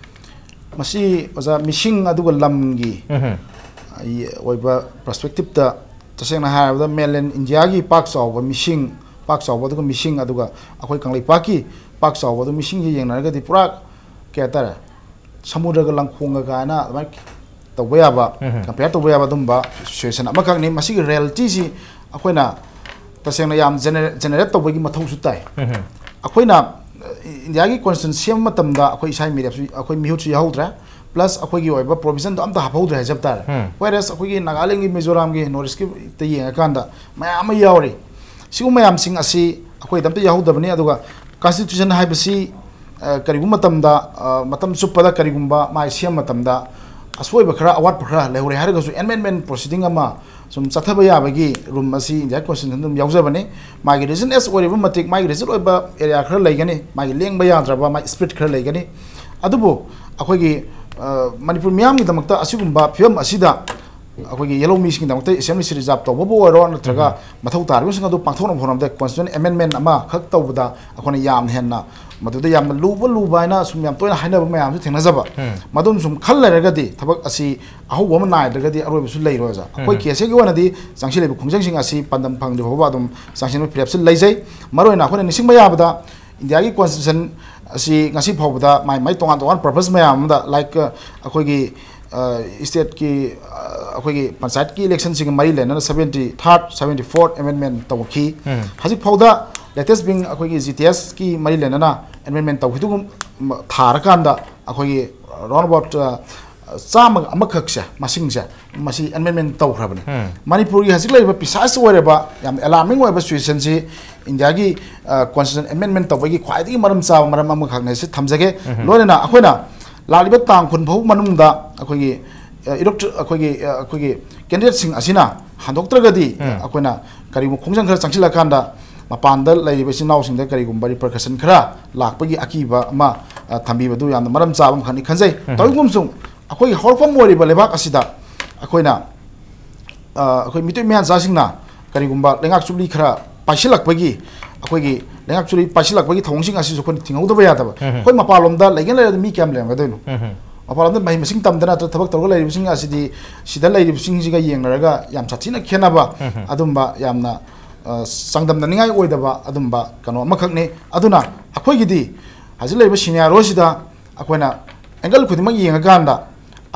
ꯃꯁꯤ, ꯑꯣꯖꯥ, ꯃꯤꯁꯤꯡ ꯑꯗꯨꯒ ꯂꯝꯒꯤ ꯎꯝꯍꯨꯝ꯫ ꯑꯩ ꯑꯣꯏꯕ perspective ꯇ, ꯇꯁꯦꯡꯅ ꯍꯥꯏꯔꯕꯗ, mainland India ꯒꯤ ꯄꯥꯛ ꯆꯥꯎꯕ ꯃꯤꯁꯤꯡ, ꯄꯥꯛ ꯆꯥꯎꯕ ꯑꯗꯨꯒ ꯃꯤꯁꯤꯡ, ꯑꯗꯨꯒ ꯑꯩꯈꯣꯏ ꯀꯪꯂꯩꯄꯥꯛꯀꯤ ꯄꯥꯛ ꯆꯥꯎꯕ ꯑꯗꯨ ꯃꯤꯁꯤꯡꯒ ꯌꯦꯡꯅꯔꯒꯗꯤ ꯄꯨꯔꯥ, ꯀꯩ ꯍꯥꯏꯇꯥꯔꯦ, ꯁꯃꯨꯗ꯭ꯔꯒ ꯂꯪꯈꯣꯡꯒ ꯀꯥꯏꯅ ꯑꯗꯨꯃꯥꯏꯅ ꯇꯧꯕ ꯌꯥꯕ, ꯎꯝꯍꯨꯝ꯫ Compare ꯇꯧꯕ ꯌꯥꯕ ꯑꯗꯨꯝꯕ situation ꯑꯃꯈꯛꯅꯤ꯫ ꯃꯁꯤꯒꯤ reality ꯁꯤ ꯑꯩꯈꯣꯏꯅ ꯇꯁꯦꯡꯅ ꯌꯥꯝ genera-, generate ꯇꯧꯕꯒꯤ ꯃꯊꯧꯁꯨ ꯇꯥꯏ꯫ ꯎꯝꯍꯨꯝ꯫ ꯑꯩꯈꯣꯏꯅ, ꯑ, India ꯒꯤ constitution ꯁꯦꯝꯕ ꯃꯇꯝꯗ ꯑꯩꯈꯣꯏ ꯏꯁꯥꯒꯤ ꯃꯤꯔꯦꯞꯁꯨ, ꯑꯩꯈꯣꯏ ꯃꯤꯍꯨꯠꯁꯨ ꯌꯥꯎꯍꯧꯗ꯭ꯔꯦ, plus ꯑꯩꯈꯣꯏꯒꯤ ꯑꯣꯏꯕ provision ꯗꯣ ꯑꯝꯇ ꯍꯥꯞꯍꯧꯗ꯭ꯔꯦ ꯍꯥꯏꯖꯕ ꯇꯥꯔꯦ꯫ ꯎꯝ꯫ Whereas ꯑꯩꯈꯣꯏꯒꯤ ꯅꯥꯒꯥꯂꯦꯟꯒꯤ, ꯃꯤꯖꯣꯔꯥꯝꯒꯤ, North East ꯀꯤꯗ ꯌꯦꯡꯉꯀꯥꯟꯗ ꯃꯌꯥꯝ ꯑꯃ ꯌꯥꯎꯔꯤ꯫ ꯁꯤꯒꯨꯝꯕ ꯃꯌꯥꯝꯁꯤꯡ ꯑꯁꯤ ꯑꯩꯈꯣꯏꯗ ꯑꯝꯇ ꯌꯥꯎꯍꯧꯗꯕꯅꯤ꯫ ꯑꯗꯨꯒ constitution ꯍꯥꯏꯕꯁꯤ, ꯑ, ꯀꯔꯤꯒꯨꯝꯕ ꯃꯇꯝꯗ, ꯑ, ꯃꯇꯝ ꯆꯨꯞꯄꯗ ꯀꯔꯤꯒꯨꯝꯕ ꯃꯥꯏ ꯁꯦꯝꯕ ꯃꯇꯝꯗ ꯑꯁꯣꯏꯕ ꯈꯔ, ꯑꯋꯥꯠꯄ ꯈꯔ ꯂꯩꯍꯧꯔꯦ ꯍꯥꯏꯔꯒꯁꯨ, amendment proceeding ꯑꯃ ꯁꯨꯝ ꯆꯠꯊꯕ ꯌꯥꯕꯒꯤ room ꯑꯁꯤ India constitution ꯑꯗꯨꯝ ꯌꯥꯎꯖꯕꯅꯤ꯫ ꯃꯥꯒꯤ region ꯑꯣꯏꯔꯤꯕ ꯃꯇꯤꯛ ꯃꯥꯒꯤ region ꯑꯣꯏꯕ area ꯈꯔ ꯂꯩꯒꯅꯤ, ꯃꯥꯒꯤ ꯂꯦꯡꯕ ꯌꯥꯗ꯭ꯔꯕ ꯃꯥꯒꯤ spirit ꯈꯔ ꯂꯩꯒꯅꯤ꯫ ꯑꯗꯨꯕꯨ ꯑꯩꯈꯣꯏꯒꯤ, ꯑ, ꯃꯅꯤꯄꯨꯔ ꯃꯤꯌꯥꯝꯒꯤꯗꯃꯛꯇ ꯑꯁꯤꯒꯨꯝꯕ ꯐꯤꯕꯝ ꯑꯁꯤꯗ ꯑꯩꯈꯣꯏꯒꯤ ꯌꯦꯜꯍꯧ ꯃꯤꯁꯤꯡꯒꯤꯗꯃꯛꯇ ꯑꯦꯁꯦꯝꯕ꯭ꯂꯤꯁꯤ ꯔꯤꯖꯥꯔꯕ ꯇꯧꯕꯕꯨ ꯑꯣꯏꯔꯣ, ꯅꯠꯇ꯭ꯔꯒ ꯃꯊꯧ ꯇꯥꯔꯤꯕꯁꯤꯡ ꯑꯗꯨ ꯄꯥꯡꯊꯣꯛꯅꯕ ꯍꯣꯠꯅꯕꯗ ꯀꯣꯟꯁꯇꯤꯇ꯭ꯌꯨꯁꯟ ꯑꯦꯃꯦꯟꯃꯦꯟ ꯑꯃꯈꯛ ꯇꯧꯕꯗ ꯑꯩꯈꯣꯏꯅ ꯌꯥꯝꯅ ꯍꯦꯟꯅ ꯃꯗꯨꯗ ꯌꯥꯝꯅ ꯂꯨꯕ ꯂꯨꯕ ꯍꯥꯏꯅ ꯁꯨꯝ ꯌꯥꯝ ꯇꯣꯏꯅ ꯍꯥꯏꯅꯕ ꯃꯌꯥꯝꯁꯨ ꯊꯦꯡꯅꯖꯕ꯫ ꯃꯗꯨꯝ ꯁꯨꯝ ꯈꯜ ꯂꯩꯔꯒꯗꯤ ꯊꯕꯛ ꯑꯁꯤ ꯑꯍꯧꯕ ꯑꯃ ꯅꯥꯏꯗ꯭ꯔꯒꯗꯤ ꯑꯔꯣꯏꯕꯁꯨ ꯂꯩꯔꯣꯏ ꯑꯣꯖꯥ꯫ ꯑꯩꯈꯣꯏ ꯀꯦ ꯑꯦꯁ ꯑꯦꯒꯤ ꯑꯣꯏꯅꯗꯤ ꯆꯪꯁꯤꯜꯂꯤꯕ ꯈꯣꯡꯖꯪꯁꯤꯡ ꯑꯁꯤ ꯄꯥꯟꯗꯝ ꯐꯪꯗ꯭ꯔꯤ ꯐꯥꯎꯕ ꯑꯗꯨꯝ ꯆꯪꯁꯤꯟꯕ ꯐꯤꯔꯦꯞꯁꯨ ꯂꯩꯖꯩ꯫ ꯃꯔꯨꯑꯣꯏꯅ ꯑꯩꯈꯣꯏꯅ ꯅꯤꯡꯁꯤꯡꯕ ꯌꯥꯕꯗ ꯏꯟꯗꯤꯌꯥꯒꯤ ꯀꯣꯟꯁꯇꯤꯇ꯭ꯌꯨꯁꯟ ꯑꯁꯤ ꯉꯁꯤ ꯐꯥꯎꯕꯗ ꯃꯥꯏ ꯃꯥꯏ ꯇꯣꯉꯥꯟ ꯇꯣꯉꯥꯟꯕ ꯄꯔꯄꯁ ꯃꯌꯥꯝ ꯑꯃꯗ, ꯂꯥꯏꯛ, ꯑꯩꯈꯣꯏꯒꯤ ꯏꯁꯇꯦꯠꯀꯤ ꯑꯩꯈꯣꯏꯒꯤ ꯄꯟꯆꯥꯌꯠꯀꯤ ꯏꯂꯦꯛꯁꯟꯁꯤꯒ ꯃꯔꯤ ꯂꯩꯅꯅ ꯁꯕꯦꯟꯇꯤ ꯊꯥꯔꯠ, ꯁꯕꯦꯟꯇꯤ ꯐꯣꯔꯠ ꯑꯦꯃꯦꯟꯃꯦꯟ ꯇꯧꯈꯤ꯫ ꯍꯧꯖꯤꯛ ꯐꯥꯎꯗ ꯂꯦꯇꯦꯁ ꯕꯤꯡ ꯑꯩꯈꯣꯏꯒꯤ ꯖꯤ ꯇꯤ ꯑꯦꯁꯀꯤ ꯃꯔꯤ ꯂꯩꯅꯅ ꯑꯦꯃꯦꯟꯃꯦꯟ ꯇꯧꯈꯤꯗꯨꯒꯨꯝ ꯊꯥꯔꯀꯥꯟꯗ ꯑꯩꯈꯣꯏꯒꯤ ꯔꯥꯎꯟ ꯑꯕꯥꯎꯠ ꯆꯥꯝꯃꯒ ꯑꯃꯈꯛꯁꯦ, ꯃꯁꯤꯡꯁꯦ, ꯃꯁꯤ ꯑꯦꯃꯦꯟꯃꯦꯟ ꯇꯧꯈ꯭ꯔꯕꯅꯤ꯫ ꯃꯅꯤꯄꯨꯔꯒꯤ ꯍꯧꯖꯤꯛ ꯂꯩꯔꯤꯕ ꯄ꯭ꯔꯤꯁꯥꯏꯁ ꯑꯣꯏꯔꯕ ꯌꯥꯝ ꯑꯦꯂꯥꯔꯃꯤꯡ ꯑꯣꯏꯕ ꯁꯤꯆꯨꯋꯦꯁꯟꯁꯤ ꯏꯟꯗꯤꯌꯥꯒꯤ ꯀꯣꯟꯁꯇꯤꯇ꯭ꯌꯨꯁꯟ ꯑꯦꯃꯦꯟꯃꯦꯟ ꯇꯧꯕꯒꯤ ꯈ꯭ꯋꯥꯏꯗꯒꯤ ꯃꯔꯝ ꯆꯥꯕ ꯃꯔꯝ ꯑꯃꯈꯛꯅꯦ ꯁꯤ ꯊꯝꯖꯒꯦ꯫ ꯂꯣꯏꯅꯅ ꯑꯩꯈꯣꯏꯅ ꯂꯥꯛꯂꯤꯕ ꯇꯥꯡ ꯀꯨꯟ ꯐꯥꯎ ꯃꯅꯨꯡꯗ ꯑꯩꯈꯣꯏꯒꯤ ꯏꯂꯦꯛꯇ꯭ꯔ ꯑꯩꯈꯣꯏꯒꯤ ꯑꯩꯈꯣꯏꯒꯤ ꯀꯦꯟꯗꯤꯗꯦꯠꯁꯤꯡ ꯑꯁꯤꯅ ꯍꯟꯗꯣꯛꯇ꯭ꯔꯒꯗꯤ ꯑꯩꯈꯣꯏꯅ ꯀꯔꯤꯒꯨꯝꯕ ꯈꯣꯡꯖꯪ ꯈꯔ ꯆꯪꯁꯤꯜꯂꯀꯥꯟꯗ ꯃꯄꯥꯟꯗ ꯂꯩꯔꯤꯕ ꯏꯆꯤꯟ ꯏꯅꯥꯎꯁꯤꯡꯗ ꯀꯔꯤꯒꯨꯝꯕ ꯔꯤꯄꯔꯀꯁꯟ ꯈꯔ ꯂꯥꯛꯄꯒꯤ ꯑꯀꯤꯕ ꯑꯃ ꯊꯝꯕꯤꯕꯗꯨ ꯌꯥꯝꯅ ꯃꯔꯝ ꯆꯥꯕ ꯑꯃꯈꯛꯅꯤ ꯈꯟꯖꯩ꯫ ꯇꯧꯏꯒꯨꯝꯁꯨꯡ ꯑꯩꯈꯣꯏꯒꯤ ꯍꯧꯔꯛꯐꯝ ꯑꯣꯏꯔꯤꯕ ꯂꯩꯕꯥꯛ ꯑꯁꯤꯗ ꯑꯩꯈꯣꯏꯅ ꯑꯩꯈꯣꯏ ꯃꯤꯇꯩ ꯃꯤꯌꯥꯟꯆꯥꯁꯤꯡꯅ ꯀꯔꯤꯒꯨꯝꯕ ꯂꯩꯉꯥꯛ ꯆꯨꯞꯂꯤ ꯈꯔ ꯄꯥꯏꯁꯤꯜꯂꯛꯄꯒꯤ, ꯑꯩꯈꯣꯏꯒꯤ ꯂꯩꯉꯥꯛ ꯆꯨꯞꯂꯤ ꯄꯥꯏꯁꯤꯜꯂꯛꯄꯒꯤ ꯊꯧꯑꯣꯡꯁꯤꯡ ꯑꯁꯤꯁꯨ ꯑꯩꯈꯣꯏꯅ ꯊꯤꯡꯍꯧꯗꯕ ꯌꯥꯗꯕ꯫ ꯑꯩꯈꯣꯏ ꯃꯄꯥꯟꯂꯣꯝꯗ ꯂꯩꯒꯦ ꯂꯩꯔꯗꯤ ꯃꯤ ꯀꯌꯥꯝ ꯂꯩꯔꯝꯒꯗꯣꯏꯅꯣ? ꯃꯄꯥꯟꯂꯣꯝꯗ ꯃꯍꯩ ꯃꯁꯤꯡ ꯇꯝꯗꯅ ꯅꯠꯇ꯭ꯔꯒ ꯊꯕꯛ ꯇꯧꯔꯒ ꯂꯩꯔꯤꯕꯁꯤꯡ ꯑꯁꯤꯗꯤ ꯁꯤꯗ ꯂꯩꯔꯤꯕꯁꯤꯡꯁꯤꯒ ꯌꯦꯡꯅꯔꯒ ꯌꯥꯝ ꯁꯥꯊꯤꯅ ꯈꯦꯠꯅꯕ ꯑꯗꯨꯝꯕ ꯌꯥꯝꯅ ꯆꯥꯡꯗꯝꯅꯅꯤꯡꯉꯥꯏ ꯑꯣꯏꯗꯕ ꯑꯗꯨꯝꯕ ꯀꯩꯅꯣ ꯑꯃꯈꯛꯅꯤ꯫ ꯑꯗꯨꯅ ꯑꯩꯈꯣꯏꯒꯤꯗꯤ ꯍꯧꯖꯤꯛ ꯂꯩꯔꯤꯕ ꯁꯤꯅꯤꯌꯥꯔꯣꯁꯤꯗ ꯑꯩꯈꯣꯏꯅ ꯑꯦꯡꯒꯜ ꯈꯨꯗꯤꯡꯃꯛ ꯌꯦꯡꯉꯀꯥꯟꯗ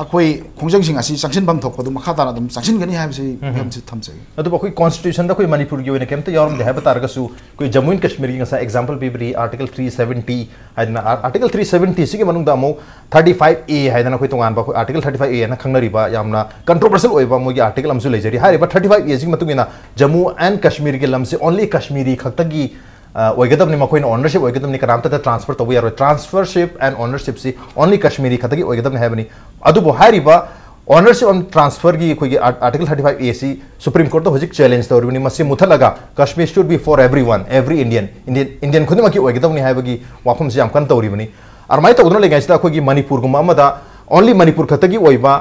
ꯑꯩꯈꯣꯏ ꯈꯣꯡꯖꯪꯁꯤꯡ ꯑꯁꯤ ꯆꯪꯁꯤꯟꯐꯝ ꯊꯣꯛꯄꯗꯨ ꯃꯈꯥ ꯇꯥꯅ ꯑꯗꯨꯝ ꯆꯪꯁꯤꯟꯒꯅꯤ ꯍꯥꯏꯕꯁꯤ ꯋꯥꯐꯝꯁꯤ ꯊꯝꯖꯒꯦ꯫ ꯑꯗꯨꯕꯨ ꯑꯩꯈꯣꯏ ꯀꯣꯟꯁꯇꯤꯇ꯭ꯌꯨꯁꯟꯗ ꯑꯩꯈꯣꯏ ꯃꯅꯤꯄꯨꯔꯒꯤ ꯑꯣꯏꯅ ꯀꯩꯝꯇ ꯌꯥꯎꯔꯝꯗꯦ ꯍꯥꯏꯕ ꯇꯥꯔꯒꯁꯨ, ꯑꯩꯈꯣꯏ ꯖꯝꯃꯨ ꯑꯦꯟ ꯀꯥꯁꯃꯤꯔꯒꯤ ꯉꯁꯥꯏ ꯑꯦꯛꯖꯥꯝꯄꯜ ꯄꯤꯕꯗꯤ ꯑꯥꯔꯇꯤꯀꯜ ꯊ꯭ꯔꯤ ꯁꯕꯦꯟꯇꯤ ꯍꯥꯏꯗꯅ, ꯑꯥꯔ-, ꯑꯥꯔꯇꯤꯀꯜ ꯊ꯭ꯔꯤ ꯁꯕꯦꯟꯇꯤꯁꯤꯒꯤ ꯃꯅꯨꯡꯗ ꯑꯃꯨꯛ ꯊꯥꯔꯇꯤ ꯐꯥꯏꯚ ꯑꯦ ꯍꯥꯏꯗꯅ ꯑꯩꯈꯣꯏ ꯇꯣꯉꯥꯟꯕ ꯑꯩꯈꯣꯏ ꯑꯥꯔꯇꯤꯀꯜ ꯊꯥꯔꯇꯤ ꯐꯥꯏꯚ ꯑꯦ ꯍꯥꯏꯅ ꯈꯪꯅꯔꯤꯕ ꯌꯥꯝꯅ ꯀꯟꯇ꯭ꯔꯣꯚꯔꯁꯤꯌꯦꯜ ꯑꯣꯏꯕ ꯃꯣꯏꯒꯤ ꯑꯥꯔꯇꯤꯀꯜ ꯑꯃꯁꯨ ꯂꯩꯖꯔꯤ꯫ ꯍꯥꯏꯔꯤꯕ ꯊꯥꯔꯇꯤ ꯐꯥꯏꯚ ꯑꯦꯁꯤꯒꯤ ꯃꯇꯨꯡ ꯏꯟꯅ ꯖꯝꯃꯨ ꯑꯦꯟ ꯀꯥꯁꯃꯤꯔꯒꯤ ꯂꯝꯁꯤ ꯑꯣꯟꯂꯤ ꯀꯥꯁꯃꯤꯔꯤ ꯈꯛꯇꯒꯤ ꯑ, ꯑꯣꯏꯒꯗꯕꯅꯤ, ꯃꯈꯣꯏꯅ ꯑꯣꯅꯔꯁꯤꯞ ꯑꯣꯏꯒꯗꯕꯅꯤ, ꯀꯅꯥꯝꯇꯗ ꯇ꯭ꯔꯥꯟꯁꯐꯔ ꯇꯧꯕ ꯌꯥꯔꯣꯏ꯫ Transfership and ownershipꯁꯤ only ꯀꯥꯁꯃꯤꯔꯤ ꯈꯛꯇꯒꯤ ꯑꯣꯏꯒꯗꯕꯅꯤ ꯍꯥꯏꯕꯅꯤ꯫ ꯑꯗꯨꯕꯨ ꯍꯥꯏꯔꯤꯕ ownership and transferꯒꯤ ꯑꯩꯈꯣꯏꯒꯤ ꯑꯥꯔ-, article thirty five A supreme ꯀꯣꯔꯠꯇ ꯍꯧꯖꯤꯛ ꯆꯦꯂꯦꯟꯖ ꯇꯧꯔꯤꯕꯅꯤ꯫ ꯃꯁꯤ ꯃꯨꯊꯠꯂꯒ Kashmir should be for everyone, every Indian, Indian, Indian ꯈꯨꯗꯤꯡꯃꯛꯀꯤ ꯑꯣꯏꯒꯗꯕꯅꯤ ꯍꯥꯏꯕꯒꯤ ꯋꯥꯐꯝꯁꯤ ꯌꯥꯝ ꯀꯟꯅ ꯇꯧꯔꯤꯕꯅꯤ꯫ ꯑꯗꯨꯃꯥꯏꯅ ꯇꯧꯗꯨꯅ ꯂꯩꯉꯩꯁꯤꯗ ꯑꯩꯈꯣꯏꯒꯤ ꯃꯅꯤꯄꯨꯔꯒꯨꯝꯕ ꯑꯃꯗ only ꯃꯅꯤꯄꯨꯔ ꯈꯛꯇꯒꯤ ꯑꯣꯏꯕ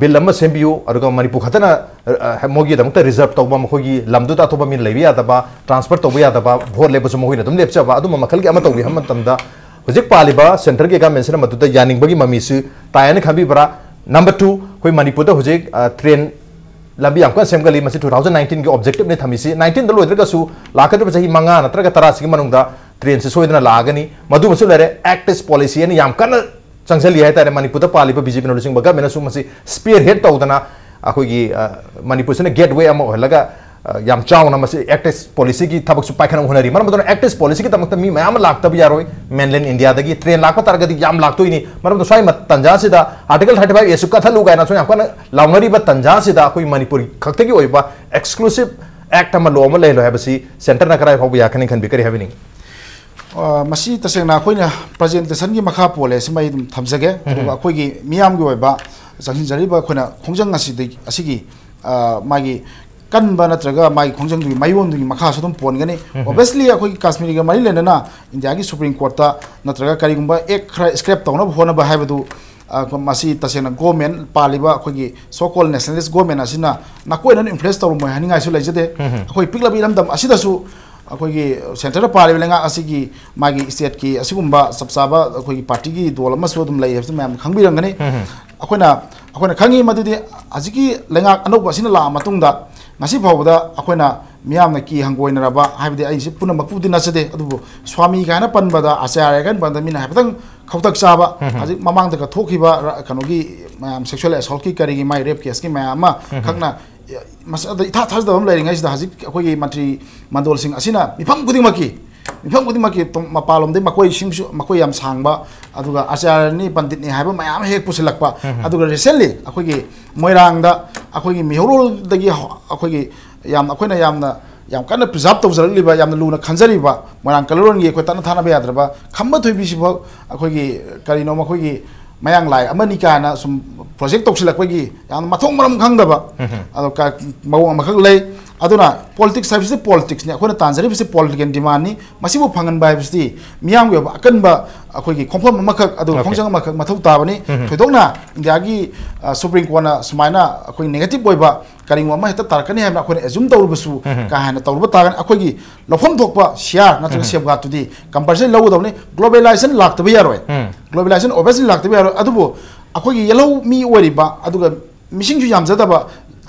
ꯕꯤꯜ ꯑꯃ ꯁꯦꯝꯕꯤꯌꯨ, ꯑꯗꯨꯒ ꯃꯅꯤꯄꯨꯔ ꯈꯛꯇꯅ ꯑ, ꯃꯣꯏꯒꯤꯗꯃꯛꯇ ꯔꯤꯖꯔꯕ ꯇꯧꯕ, ꯃꯈꯣꯏꯒꯤ ꯂꯝꯗꯨꯗ ꯑꯇꯣꯞꯄ ꯃꯤꯅ ꯂꯩꯕ ꯌꯥꯗꯕ, ꯇ꯭ꯔꯥꯟꯁꯐꯔ ꯇꯧꯕ ꯌꯥꯗꯕ, ꯚꯣꯠ ꯂꯦꯞꯄꯁꯨ ꯃꯈꯣꯏꯅ ꯑꯗꯨꯝ ꯂꯦꯞꯆꯕ, ꯑꯗꯨꯝꯕ ꯃꯈꯜꯒꯤ ꯑꯃ ꯇꯧꯕꯤꯕ ꯃꯇꯝꯗ, ꯍꯧꯖꯤꯛ ꯄꯥꯜꯂꯤꯕ ꯁꯦꯟꯇꯔꯒꯤ ꯒꯃꯦꯟꯁꯤꯅ ꯃꯗꯨꯗ ꯌꯥꯅꯤꯡꯕꯒꯤ ꯃꯃꯤꯁꯨ ꯇꯥꯏ ꯍꯥꯏꯅ ꯈꯟꯕꯤꯕ꯭ꯔꯥ? ꯅꯝꯕꯔ ꯇꯨ, ꯑꯩꯈꯣꯏ ꯃꯅꯤꯄꯨꯔꯗ ꯍꯧꯖꯤꯛ, ꯑ, ꯇ꯭ꯔꯦꯟ ꯂꯝꯕꯤ ꯌꯥꯝ ꯀꯟꯅ ꯁꯦꯝꯒꯠꯂꯤ꯫ ꯃꯁꯤ two thousand nineteenꯒꯤ ꯑꯣꯕꯖꯦꯛꯇꯤꯚꯅꯤ ꯊꯝꯃꯤꯁꯤ꯫ Nineteenꯗ ꯂꯣꯏꯗ꯭ꯔꯒꯁꯨ ꯂꯥꯛꯀꯗꯧꯔꯤꯕ ꯆꯍꯤ ꯃꯉꯥ ꯅꯠꯇ꯭ꯔꯒ ꯇꯔꯥꯁꯤꯒꯤ ꯃꯅꯨꯡꯗ ꯇ꯭ꯔꯦꯟꯁꯤ ꯁꯣꯏꯗꯅ ꯂꯥꯛꯑꯒꯅꯤ꯫ ꯃꯗꯨꯃꯁꯨ ꯂꯩꯔꯦ, ꯑꯦꯛꯇꯤꯁ ꯄꯣꯂꯤꯁꯤ ꯍꯥꯏꯅ ꯌꯥꯝ ꯀꯟꯅ ꯆꯪꯁꯤꯜꯂꯤ ꯍꯥꯏꯇꯥꯔꯦ꯫ ꯃꯅꯤꯄꯨꯔꯗ ꯄꯥꯜꯂꯤꯕ ꯕꯤ ꯖꯦ ꯄꯤꯅ ꯂꯨꯆꯤꯡꯕ ꯒꯃꯦꯟꯅꯁꯨ ꯃꯁꯤ ꯁ꯭ꯄꯤꯌꯔ ꯍꯦꯗ ꯇꯧꯗꯅ ꯑꯩꯈꯣꯏꯒꯤ, ꯑ, ꯃꯅꯤꯄꯨꯔꯁꯤꯅ ꯒꯦꯠꯋꯦ ꯑꯃ ꯑꯣꯏꯍꯜꯂꯒ, ꯑ, ꯌꯥꯝ ꯆꯥꯎꯅ ꯃꯁꯤ ꯑꯦꯛꯇꯤꯁ ꯄꯣꯂꯤꯁꯤꯒꯤ ꯊꯕꯛꯁꯨ ꯄꯥꯏꯈꯠꯅꯕ ꯍꯣꯠꯅꯔꯤ꯫ ꯃꯔꯝ ꯑꯗꯨꯅ ꯑꯦꯛꯇꯤꯁ ꯄꯣꯂꯤꯁꯤꯒꯤꯗꯃꯛꯇ ꯃꯤ ꯃꯌꯥꯝ ꯑꯃ ꯂꯥꯛꯇꯕ ꯌꯥꯔꯣꯏ꯫ ꯃꯦꯟꯂꯦꯟ ꯏꯟꯗꯤꯌꯥꯗꯒꯤ ꯇ꯭ꯔꯦꯟ ꯂꯥꯛꯄ ꯇꯥꯔꯒꯗꯤ ꯌꯥꯝ ꯂꯥꯛꯇꯣꯏꯅꯤ꯫ ꯃꯔꯝ ꯑꯗꯨꯅ ꯁ꯭ꯋꯥꯏ ꯃ-, ꯇꯟꯖꯥꯁꯤꯗ Article thirty five Aꯁꯨ ꯀꯛꯊꯠꯂꯨ ꯀꯥꯏꯅꯁꯨ ꯌꯥꯝ ꯀꯟꯅ ꯂꯥꯎꯅꯔꯤꯕ ꯇꯟꯖꯥꯁꯤꯗ ꯑꯩꯈꯣꯏ ꯃꯅꯤꯄꯨꯔ ꯈꯛꯇꯒꯤ ꯑꯣꯏꯕ exclusive act ꯑꯃ, ꯂꯣ ꯑꯃ ꯂꯩꯍꯜꯂꯣ ꯍꯥꯏꯕꯁꯤ ꯁꯦꯟꯇꯔꯅ ꯀꯗꯥꯏ ꯐꯥꯎꯕ ꯌꯥꯀꯅꯤ ꯈꯟꯕꯤ? ꯀꯔꯤ ꯍꯥꯏꯕꯤꯅꯤꯡꯉꯤ? ꯑ, ꯃꯁꯤ ꯇꯁꯦꯡꯅ ꯑꯩꯈꯣꯏꯅ ꯄ꯭ꯔꯖꯦꯟꯇꯦꯁꯟꯒꯤ ꯃꯈꯥ ꯄꯣꯜꯂꯦ, ꯁꯤꯃ ꯑꯩ ꯑꯗꯨꯝ ꯊꯝꯖꯒꯦ꯫ ꯑꯗꯨꯒ ꯑꯩꯈꯣꯏꯒꯤ ꯃꯤꯌꯥꯝꯒꯤ ꯑꯣꯏꯕ ꯆꯪꯁꯤꯟꯖꯔꯤꯕ ꯑꯩꯈꯣꯏꯅ ꯈꯣꯡꯖꯪ ꯑꯁꯤꯗꯒꯤ, ꯑꯁꯤꯒꯤ, ꯑ, ꯃꯥꯒꯤ ꯀꯟꯕ ꯅꯠꯇ꯭ꯔꯒ ꯃꯥꯒꯤ ꯈꯣꯡꯖꯪꯗꯨꯒꯤ ꯃꯌꯣꯟꯗꯨꯒꯤ ꯃꯈꯥꯁꯨ ꯑꯗꯨꯝ ꯄꯣꯟꯒꯅꯤ꯫ Obviously, ꯑꯩꯈꯣꯏꯒꯤ ꯀꯥꯁꯃꯤꯔꯒ ꯃꯔꯤ ꯂꯩꯅꯅ ꯏꯟꯗꯤꯌꯥꯒꯤ ꯁꯨꯄ꯭ꯔꯤꯝ ꯀꯣꯔꯠꯇ ꯅꯠꯇ꯭ꯔꯒ ꯀꯔꯤꯒꯨꯝꯕ act ꯈꯔ scrap ꯇꯧꯅꯕ ꯍꯣꯠꯅꯕ ꯍꯥꯏꯕꯗꯨ, ꯑ, ꯃꯁꯤ ꯇꯁꯦꯡꯅ ꯒꯣꯔꯃꯦꯟ, ꯄꯥꯜꯂꯤꯕ ꯑꯩꯈꯣꯏꯒꯤ so called nationalist ꯒꯣꯔꯃꯦꯟ ꯑꯁꯤꯅ ꯅꯥꯀꯣꯏꯅꯅ influence ꯇꯧꯔꯝꯃꯣꯏ ꯍꯥꯏꯅꯤꯡꯉꯥꯏꯁꯨ ꯂꯩꯖꯗꯦ꯫ ꯑꯩꯈꯣꯏ ꯄꯤꯛꯂꯕ ꯏꯔꯝꯗꯝ ꯑꯁꯤꯗꯁꯨ ꯑꯩꯈꯣꯏꯒꯤ ꯁꯦꯟꯇꯔꯗ ꯄꯥꯜꯂꯤꯕ ꯂꯩꯉꯥꯛ ꯑꯁꯤꯒꯤ ꯃꯥꯒꯤ ꯁ꯭ꯇꯦꯠꯀꯤ ꯑꯁꯤꯒꯨꯝꯕ ꯆꯞ ꯆꯥꯕ ꯑꯩꯈꯣꯏꯒꯤ ꯄꯥꯔꯇꯤꯒꯤ ꯗꯣꯜ ꯑꯃꯁꯨ ꯑꯗꯨꯝ ꯂꯩ ꯍꯥꯏꯕꯁꯤ ꯃꯌꯥꯝ ꯈꯪꯕꯤꯔꯝꯒꯅꯤ꯫ ꯑꯩꯈꯣꯏꯅ, ꯑꯩꯈꯣꯏꯅ ꯈꯪꯉꯤ ꯃꯗꯨꯗꯤ ꯍꯧꯖꯤꯛꯀꯤ ꯂꯩꯉꯥꯛ ꯑꯅꯧꯕ ꯑꯁꯤꯅ ꯂꯥꯛꯑ ꯃꯇꯨꯡꯗ ꯉꯁꯤ ꯐꯥꯎꯕꯗ ꯑꯩꯈꯣꯏꯅ ꯃꯤꯌꯥꯝꯅ ꯀꯤ ꯍꯪꯒꯣꯏꯅꯔꯕ, ꯍꯥꯏꯕꯗꯤ ꯑꯩꯁꯤ ꯄꯨꯝꯅꯃꯛꯄꯨꯗꯤ ꯅꯠꯆꯗꯦ, ꯑꯗꯨꯕꯨ ꯁ꯭ꯋꯥꯃꯤ ꯀꯥꯏꯅ ꯄꯟꯕꯗ, ꯑꯆꯥꯔꯌ ꯀꯥꯏꯅ ꯄꯟꯕꯗ ꯃꯤꯅ ꯍꯥꯏꯐꯦꯠꯇꯪ ꯈꯧꯇꯛ ꯆꯥꯕ, ꯍꯧꯖꯤꯛ ꯃꯃꯥꯡꯗꯒ ꯊꯣꯛꯈꯤꯕ ꯔ-, ꯀꯩꯅꯣꯒꯤ ꯃꯌꯥꯝ sexual assaultꯀꯤ ꯀꯔꯤꯒꯤ ꯃꯥꯏ rape caseꯀꯤ ꯃꯌꯥꯝ ꯑꯃ ꯈꯛꯅ, ꯃꯁ-, ꯑꯗ ꯏꯊꯥ ꯊꯥꯖꯗꯕ ꯑꯃ ꯂꯩꯔꯤꯉꯩꯁꯤꯗ ꯍꯧꯖꯤꯛ ꯑꯩꯈꯣꯏꯒꯤ ꯃꯟꯇ꯭ꯔꯤ ꯃꯟꯗꯣꯜꯁꯤꯡ ꯑꯁꯤꯅ ꯃꯤꯐꯝ ꯈꯨꯗꯤꯡꯃꯛꯀꯤ, ꯃꯤꯐꯝ ꯈꯨꯗꯤꯡꯃꯛꯀꯤ ꯇꯣ-, ꯃꯄꯥꯟꯂꯣꯝꯗꯒꯤ ꯃꯈꯣꯏꯁꯤꯡꯁꯨ, ꯃꯈꯣꯏ ꯌꯥꯝ ꯁꯥꯡꯕ, ꯑꯗꯨꯒ ꯑꯆꯥꯔꯌꯅꯤ, ꯄꯟꯗꯤꯠꯅꯤ ꯍꯥꯏꯕ ꯃꯌꯥꯝ ꯑꯃ ꯍꯦꯛ ꯄꯨꯁꯤꯜꯂꯛꯄ꯫ ꯑꯗꯨꯒ recently ꯑꯩꯈꯣꯏꯒꯤ ꯃꯣꯏꯔꯥꯡꯗ ꯑꯩꯈꯣꯏꯒꯤ ꯃꯤꯍꯧꯔꯣꯜꯗꯒꯤ ꯍꯧ-, ꯑꯩꯈꯣꯏꯒꯤ ꯌꯥꯝ, ꯑꯩꯈꯣꯏꯅ ꯌꯥꯝꯅ, ꯌꯥꯝ ꯀꯟꯅ preserve ꯇꯧꯖꯔꯛꯂꯤꯕ, ꯌꯥꯝꯅ ꯂꯨꯅ ꯈꯟꯖꯔꯤꯕ ꯃꯣꯏꯔꯥꯡ ꯀꯂꯔꯣꯟꯒꯤ ꯑꯩꯈꯣꯏ ꯇꯠꯅ ꯊꯥꯅꯕ ꯌꯥꯗ꯭ꯔꯕ ꯈꯝꯕ ꯊꯣꯏꯕꯤꯁꯤꯐꯥꯎ ꯑꯩꯈꯣꯏꯒꯤ ꯀꯔꯤꯅꯣ ꯃꯈꯣꯏꯒꯤ ꯃꯌꯥꯡ ꯂꯥꯏ ꯑꯃꯅꯤ ꯀꯥꯏꯅ ꯁꯨꯝ project ꯇꯧꯁꯤꯜꯂꯛꯄꯒꯤ ꯌꯥꯝꯅ ꯃꯊꯣꯡ ꯃꯔꯝ ꯈꯪꯗꯕ, ꯑꯗꯣ ꯀ-, ꯃꯑꯣꯡ ꯑꯃꯈꯛ ꯂꯩ꯫ ꯑꯗꯨꯅ ꯄꯣꯂꯤꯇꯤꯛꯁ ꯍꯥꯏꯕꯁꯤꯗꯤ ꯄꯣꯂꯤꯇꯤꯛꯁꯅꯤ, ꯑꯩꯈꯣꯏꯅ ꯇꯥꯟꯖꯔꯤꯕꯁꯤ ꯄꯣꯂꯤꯇꯤꯀꯦꯜ ꯗꯤꯃꯥꯟꯅꯤ꯫ ꯃꯁꯤꯕꯨ ꯐꯪꯍꯟꯕ ꯍꯥꯏꯕꯁꯤꯗꯤ ꯃꯤꯌꯥꯝꯒꯤ ꯑꯣꯏꯕ ꯑꯀꯟꯕ ꯑꯩꯈꯣꯏꯒꯤ ꯈꯣꯡꯐꯝ ꯑꯃꯈꯛ, ꯑꯗꯨꯒ Okay. ꯈꯣꯡꯖꯪ ꯑꯃꯈꯛ ꯃꯊꯧ ꯇꯥꯕꯅꯤ꯫ ꯎꯝ꯫ ꯊꯣꯏꯗꯣꯛꯅ ꯏꯟꯗꯤꯌꯥꯒꯤ, ꯑ, ꯁꯨꯄ꯭ꯔꯤꯝ ꯀꯣꯔꯠꯅ ꯁꯨꯃꯥꯏꯅ ꯑꯩꯈꯣꯏ ꯅꯦꯒꯦꯇꯤꯚ ꯑꯣꯏꯕ ꯀꯔꯤꯒꯨꯝꯕ ꯑꯃ ꯍꯦꯛꯇ ꯇꯥꯔꯛꯀꯅꯤ ꯍꯥꯏꯕꯅ ꯑꯩꯈꯣꯏꯅ ꯑꯦꯖꯨꯝ ꯇꯧꯔꯨꯕꯁꯨ ꯎꯝ꯫ ꯀꯥ ꯍꯦꯟꯅ ꯇꯧꯔꯨꯕ ꯇꯥꯔꯒꯅꯤ꯫ ꯑꯩꯈꯣꯏꯒꯤ ꯂꯧꯐꯝ ꯊꯣꯛꯄ ꯁꯤꯌꯥꯔ ꯅꯠꯇ꯭ꯔꯒ ꯎꯝ꯫ ꯁꯦꯐꯒꯥꯔꯗꯇꯨꯗꯤ ꯀꯝꯄꯜꯁꯔꯤ ꯂꯧꯒꯗꯕꯅꯤ꯫ ꯒ꯭ꯂꯣꯕꯦꯂꯥꯏꯖꯦꯁꯟ ꯂꯥꯛꯇꯕ ꯌꯥꯔꯣꯏ꯫ ꯎꯝ꯫ ꯒ꯭ꯂꯣꯕꯦꯂꯥꯏꯖꯦꯁꯟ ꯑꯣꯕꯤꯌꯁꯂꯤ ꯂꯥꯛꯇꯕ ꯌꯥꯔꯣꯏ꯫ ꯑꯗꯨꯕꯨ ꯑꯩꯈꯣꯏꯒꯤ ꯌꯦꯜꯍꯧ ꯃꯤ ꯑꯣꯏꯔꯤꯕ, ꯑꯗꯨꯒ ꯃꯤꯁꯤꯡꯁꯨ ꯌꯥꯝꯖꯗꯕ,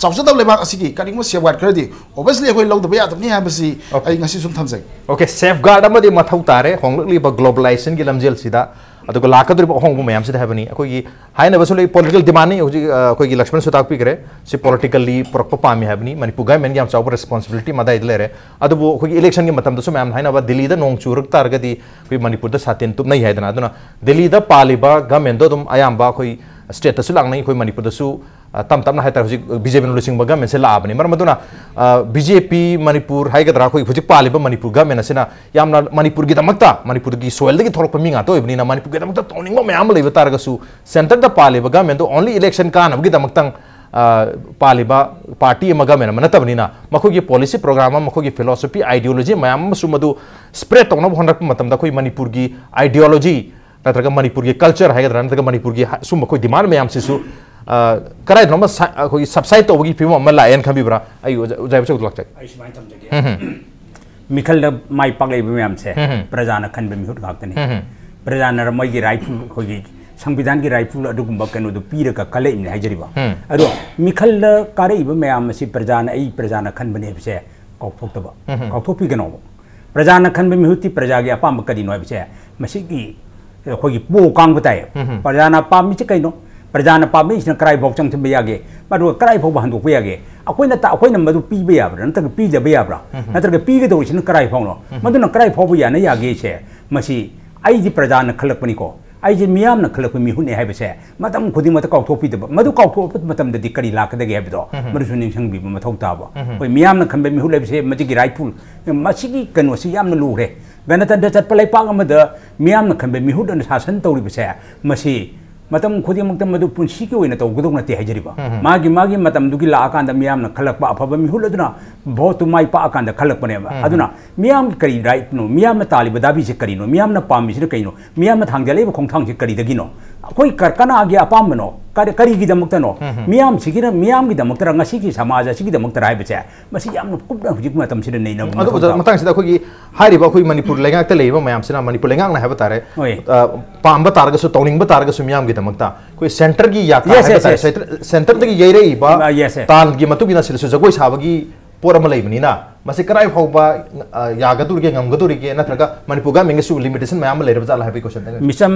ꯆꯥꯎꯖꯗꯕ ꯂꯩꯕꯥꯛ ꯑꯁꯤꯒꯤ ꯀꯔꯤꯒꯨꯝꯕ ꯁꯦꯐꯒꯥꯔꯗ ꯈꯔꯗꯤ ꯑꯣꯕꯤꯌꯁꯂꯤ ꯑꯩꯈꯣꯏ ꯂꯧꯗꯕ ꯌꯥꯗꯕꯅꯤ ꯍꯥꯏꯕꯁꯤ Okay. ꯑꯩ ꯉꯁꯤ ꯁꯨꯝ ꯊꯝꯖꯒꯦ꯫ Okay, ꯁꯦꯐꯒꯥꯔꯗ ꯑꯃꯗꯤ ꯃꯊꯧ ꯇꯥꯔꯦ ꯍꯣꯡꯂꯛꯂꯤꯕ ꯒ꯭ꯂꯣꯕꯦꯂꯥꯏꯖꯦꯁꯟꯒꯤ ꯂꯝꯖꯦꯜꯁꯤꯗ, ꯑꯗꯨꯒ ꯂꯥꯛꯀꯗꯧꯔꯤꯕ ꯑꯍꯣꯡꯕ ꯃꯌꯥꯝꯁꯤꯗ ꯍꯥꯏꯕꯅꯤ꯫ ꯑꯩꯈꯣꯏꯒꯤ ꯍꯥꯏꯅꯕꯁꯨ ꯂꯩ, ꯄꯣꯂꯤꯇꯤꯀꯦꯜ ꯗꯤꯃꯥꯟꯅꯤ꯫ ꯍꯧꯖꯤꯛ, ꯑ, ꯑꯩꯈꯣꯏꯒꯤ ꯂꯛꯁꯃꯟꯁꯨ ꯇꯥꯛꯄꯤꯈ꯭ꯔꯦ, ꯁꯤ ꯄꯣꯂꯤꯇꯤꯀꯦꯜꯂꯤ ꯄꯨꯔꯛꯄ ꯄꯥꯝꯃꯤ ꯍꯥꯏꯕꯅꯤ꯫ ꯃꯅꯤꯄꯨꯔ ꯒꯚꯔꯟꯃꯦꯟꯒꯤ ꯌꯥꯝ ꯆꯥꯎꯕ ꯔꯦꯁꯄꯣꯟꯁꯤꯕꯤꯂꯤꯇꯤ ꯃꯗꯥꯏꯗ ꯂꯩꯔꯦ꯫ ꯑꯗꯨꯕꯨ ꯑꯩꯈꯣꯏꯒꯤ ꯏꯂꯦꯛꯁꯟꯒꯤ ꯃꯇꯝꯗꯁꯨ ꯃꯌꯥꯝꯅ ꯍꯥꯏꯅꯕ, ꯗꯤꯜꯂꯤꯗ ꯅꯣꯡ ꯆꯨꯔꯛ ꯇꯥꯔꯒꯗꯤ ꯑꯩꯈꯣꯏ ꯃꯅꯤꯄꯨꯔꯗ ꯁꯥꯇꯤꯟ ꯇꯨꯞꯅꯩ ꯍꯥꯏꯗꯅ꯫ ꯑꯗꯨꯅ ꯗꯤꯜꯂꯤꯗ ꯄꯥꯜꯂꯤꯕ ꯒꯚꯔꯟꯃꯦꯟꯗꯣ ꯑꯗꯨꯝ ꯑꯌꯥꯝꯕ ꯑꯩꯈꯣꯏ ꯁ꯭ꯇꯦꯠꯇꯁꯨ ꯂꯥꯛꯅꯩ, ꯑꯩꯈꯣꯏ ꯃꯅꯤꯄꯨꯔꯗꯁꯨ, ꯑ, ꯇꯞ ꯇꯞꯅ ꯍꯥꯏꯇꯥꯔꯦ ꯍꯧꯖꯤꯛ ꯕꯤ ꯖꯦ ꯄꯤꯅ ꯂꯨꯆꯤꯡꯕ ꯒꯚꯔꯟꯃꯦꯟꯁꯦ ꯂꯥꯛꯑꯕꯅꯤ꯫ ꯃꯔꯝ ꯑꯗꯨꯅ, ꯑ, ꯕꯤ ꯖꯦ ꯄꯤ ꯃꯅꯤꯄꯨꯔ ꯍꯥꯏꯒꯗ꯭ꯔꯥ, ꯑꯩꯈꯣꯏ ꯍꯧꯖꯤꯛ ꯄꯥꯜꯂꯤꯕ ꯃꯅꯤꯄꯨꯔ ꯒꯚꯔꯟꯃꯦꯟ ꯑꯁꯤꯅ ꯌꯥꯝꯅ ꯃꯅꯤꯄꯨꯔꯒꯤꯗꯃꯛꯇ, ꯃꯅꯤꯄꯨꯔꯒꯤ ꯁꯣꯏꯜꯗꯒꯤ ꯊꯣꯛꯂꯛꯄ ꯃꯤ ꯉꯥꯛꯇ ꯑꯣꯏꯕꯅꯤꯅ ꯃꯅꯤꯄꯨꯔꯒꯤꯗꯃꯛꯇ ꯇꯧꯅꯤꯡꯕ ꯃꯌꯥꯝ ꯑꯃ ꯂꯩꯕ ꯇꯥꯔꯒꯁꯨ ꯁꯦꯟꯇꯔꯗ ꯄꯥꯜꯂꯤꯕ ꯒꯚꯔꯟꯃꯦꯟꯗꯣ only election ꯀꯥꯅꯕꯒꯤꯗꯃꯛꯇꯪ, ꯑ, ꯄꯥꯜꯂꯤꯕ ꯄꯥꯔꯇꯤ ꯑꯃ, ꯒꯚꯔꯟꯃꯦꯟ ꯑꯃ ꯅꯠꯇꯕꯅꯤꯅ ꯃꯈꯣꯏꯒꯤ ꯄꯣꯂꯤꯁꯤ ꯄ꯭ꯔꯣꯒ꯭ꯔꯥꯝ ꯑꯃ, ꯃꯈꯣꯏꯒꯤ ꯐꯤꯂꯣꯁꯣꯐꯤ, ꯑꯥꯏꯗꯤꯌꯣꯂꯣꯖꯤ ꯃꯌꯥꯝ ꯑꯃꯁꯨ ꯃꯗꯨ ꯁ꯭ꯄ꯭ꯔꯦꯗ ꯇꯧꯅꯕ ꯍꯣꯠꯅꯔꯛꯄ ꯃꯇꯝꯗ ꯑꯩꯈꯣꯏ ꯃꯅꯤꯄꯨꯔꯒꯤ ꯑꯥꯏꯗꯤꯌꯣꯂꯣꯖꯤ ꯅꯠꯇ꯭ꯔꯒ ꯃꯅꯤꯄꯨꯔꯒꯤ ꯀꯜꯆꯔ ꯍꯥꯏꯒꯗ꯭ꯔꯥ, ꯅꯠꯇ꯭ꯔꯒ ꯃꯅꯤꯄꯨꯔꯒꯤ ꯍ-, ꯁꯨꯝꯕ ꯑꯩꯈꯣꯏ ꯗꯤꯃꯥꯟ ꯃꯌꯥꯝꯁꯤꯁꯨ, ꯑ, ꯀꯗꯥꯏꯗꯅꯣꯃ ꯁ-, ꯑꯩꯈꯣꯏꯒꯤ ꯁꯕꯁꯥꯏꯗ ꯇꯧꯕꯒꯤ ꯐꯤꯕꯝ ꯑꯃ ꯂꯥꯛꯑꯦꯅ ꯈꯟꯕꯤꯕ꯭ꯔꯥ? ꯑꯩ ꯑꯣꯖꯥ, ꯑꯣꯖꯥ ꯏꯕꯣꯆꯧꯗ ꯂꯥꯛꯆꯒꯦ꯫ ꯑꯩ ꯁꯨꯃꯥꯏꯅ ꯊꯝꯖꯒꯦ꯫ ꯎꯝ, ꯎꯝ꯫ ꯃꯤꯈꯜꯗ ꯃꯥꯏ ꯄꯥꯛꯂꯛꯏꯕ ꯃꯌꯥꯝꯁꯦ ꯎꯝ, ꯎꯝ꯫ ꯄ꯭ꯔꯖꯥꯅ ꯈꯟꯕ ꯃꯤꯍꯨꯠ ꯉꯥꯛꯇꯅꯤ꯫ ꯎꯝ, ꯎꯝ꯫ ꯄ꯭ꯔꯖꯥꯅ ꯃꯣꯏꯒꯤ ꯔꯥꯏꯐꯜ, ꯑꯩꯈꯣꯏꯒꯤ ꯁꯪꯕꯤꯙꯥꯟꯒꯤ ꯔꯥꯏꯐꯜ ꯑꯗꯨꯒꯨꯝꯕ ꯀꯩꯅꯣꯗꯣ ꯄꯤꯔꯒ ꯈꯜꯂꯛꯏꯕꯅꯤ ꯍꯥꯏꯖꯔꯤꯕ꯫ ꯎꯝ꯫ ꯑꯗꯣ ꯃꯤꯈꯜꯗ ꯀꯥꯔꯛꯏꯕ ꯃꯌꯥꯝ ꯑꯁꯤ ꯄ꯭ꯔꯖꯥꯅ, ꯑꯩ ꯄ꯭ꯔꯖꯥꯅ ꯈꯟꯕꯅꯦ ꯍꯥꯏꯕꯁꯦ ꯀꯥꯎꯊꯣꯛꯇꯕ, ꯎꯝ, ꯎꯝ꯫ ꯀꯥꯎꯊꯣꯛꯄꯤꯒꯅꯣꯕ꯫ ꯄ꯭ꯔꯖꯥꯅ ꯈꯟꯕ ꯃꯤꯍꯨꯠꯇꯤ ꯄ꯭ꯔꯖꯥꯒꯤ ꯑꯄꯥꯝꯕ ꯀꯔꯤꯅꯣ ꯍꯥꯏꯕꯁꯦ ꯃꯁꯤꯒꯤ ꯑꯩꯈꯣꯏꯒꯤ ꯄꯣ ꯀꯥꯡꯕ ꯇꯥꯏꯌꯦꯕ꯫ ꯎꯝ, ꯎꯝ꯫ ꯄ꯭ꯔꯖꯥꯅ ꯄꯥꯝꯃꯤꯁꯤ ꯀꯩꯅꯣ? ꯄ꯭ꯔꯖꯥꯅ ꯄꯥꯝꯃꯤꯁꯤꯅ ꯀꯗꯥꯏꯐꯥꯎ ꯆꯪꯁꯤꯟꯕ ꯌꯥꯒꯦ? ꯑꯗꯨꯒ ꯀꯗꯥꯏ ꯐꯥꯎꯕ ꯍꯟꯗꯣꯛꯄ ꯌꯥꯒꯦ? ꯑꯩꯈꯣꯏꯅ ꯇ-, ꯑꯩꯈꯣꯏꯅ ꯃꯗꯨ ꯄꯤꯕ ꯌꯥꯕ꯭ꯔꯥ? ꯅꯠꯇ꯭ꯔꯒ ꯄꯤꯗꯕ ꯌꯥꯕ꯭ꯔꯥ? ꯎꯝ, ꯎꯝ꯫ ꯅꯠꯇ꯭ꯔꯒ ꯄꯤꯒꯗꯧꯔꯤꯁꯤꯅ ꯀꯗꯥꯏ ꯐꯥꯎꯅꯣ? ꯎꯝ, ꯎꯝ꯫ ꯃꯗꯨꯅ ꯀꯗꯥꯏ ꯐꯥꯎꯕ ꯌꯥꯅ ꯌꯥꯒꯦꯁꯦ, ꯃꯁꯤ ꯑꯩꯗꯤ ꯄ꯭ꯔꯖꯥꯅ ꯈꯜꯂꯛꯄꯅꯤꯀꯣ, ꯑꯩꯁꯦ ꯃꯤꯌꯥꯝꯅ ꯈꯜꯂꯛꯄ ꯃꯤꯍꯨꯠꯅꯦ ꯍꯥꯏꯕꯁꯦ ꯃꯇꯝ ꯈꯨꯗꯤꯡꯃꯛꯇ ꯀꯥꯎꯊꯣꯛꯄꯤꯗꯕ, ꯃꯗꯨ ꯀꯥꯎꯊꯣꯛꯄ ꯃꯇꯝꯗꯗꯤ ꯀꯔꯤ ꯂꯥꯛꯀꯗꯒꯦ ꯍꯥꯏꯕꯗꯣ ꯎꯝ, ꯎꯝ꯫ ꯃꯗꯨꯁꯨ ꯅꯤꯡꯁꯤꯡꯕꯤꯕ ꯃꯊꯧ ꯇꯥꯕ꯫ ꯎꯝ, ꯎꯝ꯫ ꯑꯩꯈꯣꯏ ꯃꯤꯌꯥꯝꯅ ꯈꯟꯕ ꯃꯤꯍꯨꯠ ꯍꯥꯏꯕꯁꯦ ꯃꯁꯤꯒꯤ ꯔꯥꯏꯠꯐꯨꯜ, ꯃꯁꯤꯒꯤ ꯀꯩꯅꯣꯁꯤ ꯌꯥꯝꯅ ꯂꯨꯔꯦ꯫ ꯒꯅꯇꯟꯇ꯭ꯔ ꯆꯠꯄ ꯂꯩꯄꯥꯛ ꯑꯃꯗ ꯃꯤꯌꯥꯝꯅ ꯈꯟꯕ ꯃꯤꯍꯨꯠ ꯑꯅ ꯁꯥꯁꯟ ꯇꯧꯔꯤꯕꯁꯦ, ꯃꯁꯤ ꯃꯇꯝ ꯈꯨꯗꯤꯡꯃꯛꯇ ꯃꯗꯨ ꯄꯨꯟꯁꯤꯒꯤ ꯑꯣꯏꯅ ꯇꯧꯒꯗꯧ ꯅꯠꯇꯦ ꯍꯥꯏꯖꯔꯤꯕ꯫ ꯃꯥꯒꯤ, ꯃꯥꯒꯤ ꯃꯇꯝꯗꯨꯒꯤ ꯂꯥꯛꯑꯀꯥꯟꯗ ꯃꯤꯌꯥꯝꯅ ꯈꯜꯂꯛꯄ ꯑꯐꯕ ꯃꯤꯍꯨꯠ ꯑꯗꯨꯅ vote ꯇꯨ ꯃꯥꯏ ꯄꯥꯛꯑꯀꯥꯟꯗ ꯈꯜꯂꯛꯄꯅꯦꯕ꯫ ꯑꯗꯨꯅ ꯃꯤꯌꯥꯝꯒꯤ ꯀꯔꯤ right ꯅꯣ, ꯃꯤꯌꯥꯝꯅ ꯇꯥꯜꯂꯤꯕ ꯗꯥꯕꯤꯁꯦ ꯀꯔꯤꯅꯣ, ꯃꯤꯌꯥꯝꯅ ꯄꯥꯝꯃꯤꯁꯤꯅ ꯀꯩꯅꯣ, ꯃꯤꯌꯥꯝꯅ ꯊꯥꯡꯖꯜꯂꯛꯏꯕ ꯈꯣꯡꯊꯥꯡꯁꯦ ꯀꯔꯤꯗꯒꯤꯅꯣ, ꯑꯩꯈꯣꯏ ꯀ-, ꯀꯅꯥꯒꯤ ꯑꯄꯥꯝꯕꯅꯣ, ꯀꯔꯤ-, ꯀꯔꯤꯒꯤꯗꯃꯛꯇꯅꯣ, ꯃꯤꯌꯥꯝꯁꯤꯒꯤꯅ, ꯃꯤꯌꯥꯝꯒꯤꯗꯃꯛꯇꯔ, ꯉꯁꯤꯒꯤ ꯁꯃꯥꯖ ꯑꯁꯤꯒꯤꯗꯃꯛꯇꯔ ꯍꯥꯏꯕꯁꯦ, ꯃꯁꯤ ꯌꯥꯝꯅ ꯀꯨꯞꯅ ꯍꯧꯖꯤꯛ ꯃꯇꯝꯁꯤꯗ ꯅꯩꯅꯕ ꯑꯗꯨ ꯃꯊꯧ ꯑꯣꯖꯥ, ꯇꯥꯕ꯫ ꯃꯇꯥꯡꯁꯤꯗ ꯑꯩꯈꯣꯏꯒꯤ ꯍꯥꯏꯔꯤꯕ ꯑꯩꯈꯣꯏ ꯃꯅꯤꯄꯨꯔ ꯂꯩꯉꯥꯛꯇ ꯂꯩꯔꯤꯕ ꯃꯌꯥꯝꯁꯤꯅ, ꯃꯅꯤꯄꯨꯔ ꯂꯩꯉꯥꯛꯅ ꯍꯥꯏꯕ ꯇꯥꯔꯦ, ꯍꯣꯏ꯫ ꯑ, ꯄꯥꯝꯕ ꯇꯥꯔꯒꯁꯨ, ꯇꯧꯅꯤꯡꯕ ꯇꯥꯔꯒꯁꯨ ꯃꯤꯌꯥꯝꯒꯤꯗꯃꯛꯇ ꯑꯩꯈꯣꯏ centreꯒꯤ ꯌꯥꯇꯥ Yes, ꯍꯥꯏꯕ yes, ꯇꯥꯔꯦ, yes. Centre-, centreꯗꯒꯤ ꯌꯩꯔꯛꯏꯕ ꯎꯝ, ꯑ, yes, yes. ꯇꯥꯜꯒꯤ ꯃꯇꯨꯡ ꯏꯟꯅ ꯁꯤꯗꯁꯨ ꯖꯒꯣꯏ ꯁꯥꯕꯒꯤ ꯄꯣꯠ ꯑꯃ ꯂꯩꯕꯅꯤꯅ, ꯃꯁꯤ ꯀꯗꯥꯏ ꯐꯥꯎꯕ, ꯑ, ꯌꯥꯒꯗꯧꯔꯤꯒꯦ, ꯉꯝꯒꯗꯧꯔꯤꯒꯦ, ꯅꯠꯇ꯭ꯔꯒ ꯃꯅꯤꯄꯨꯔ governmentꯒꯤꯁꯨ limitation ꯃꯌꯥꯝ ꯑꯃ ꯂꯩꯔꯕ ꯖꯥꯠꯂ ꯍꯥꯏꯕꯒꯤ question ꯇꯪ꯫ ꯃꯤꯆꯝ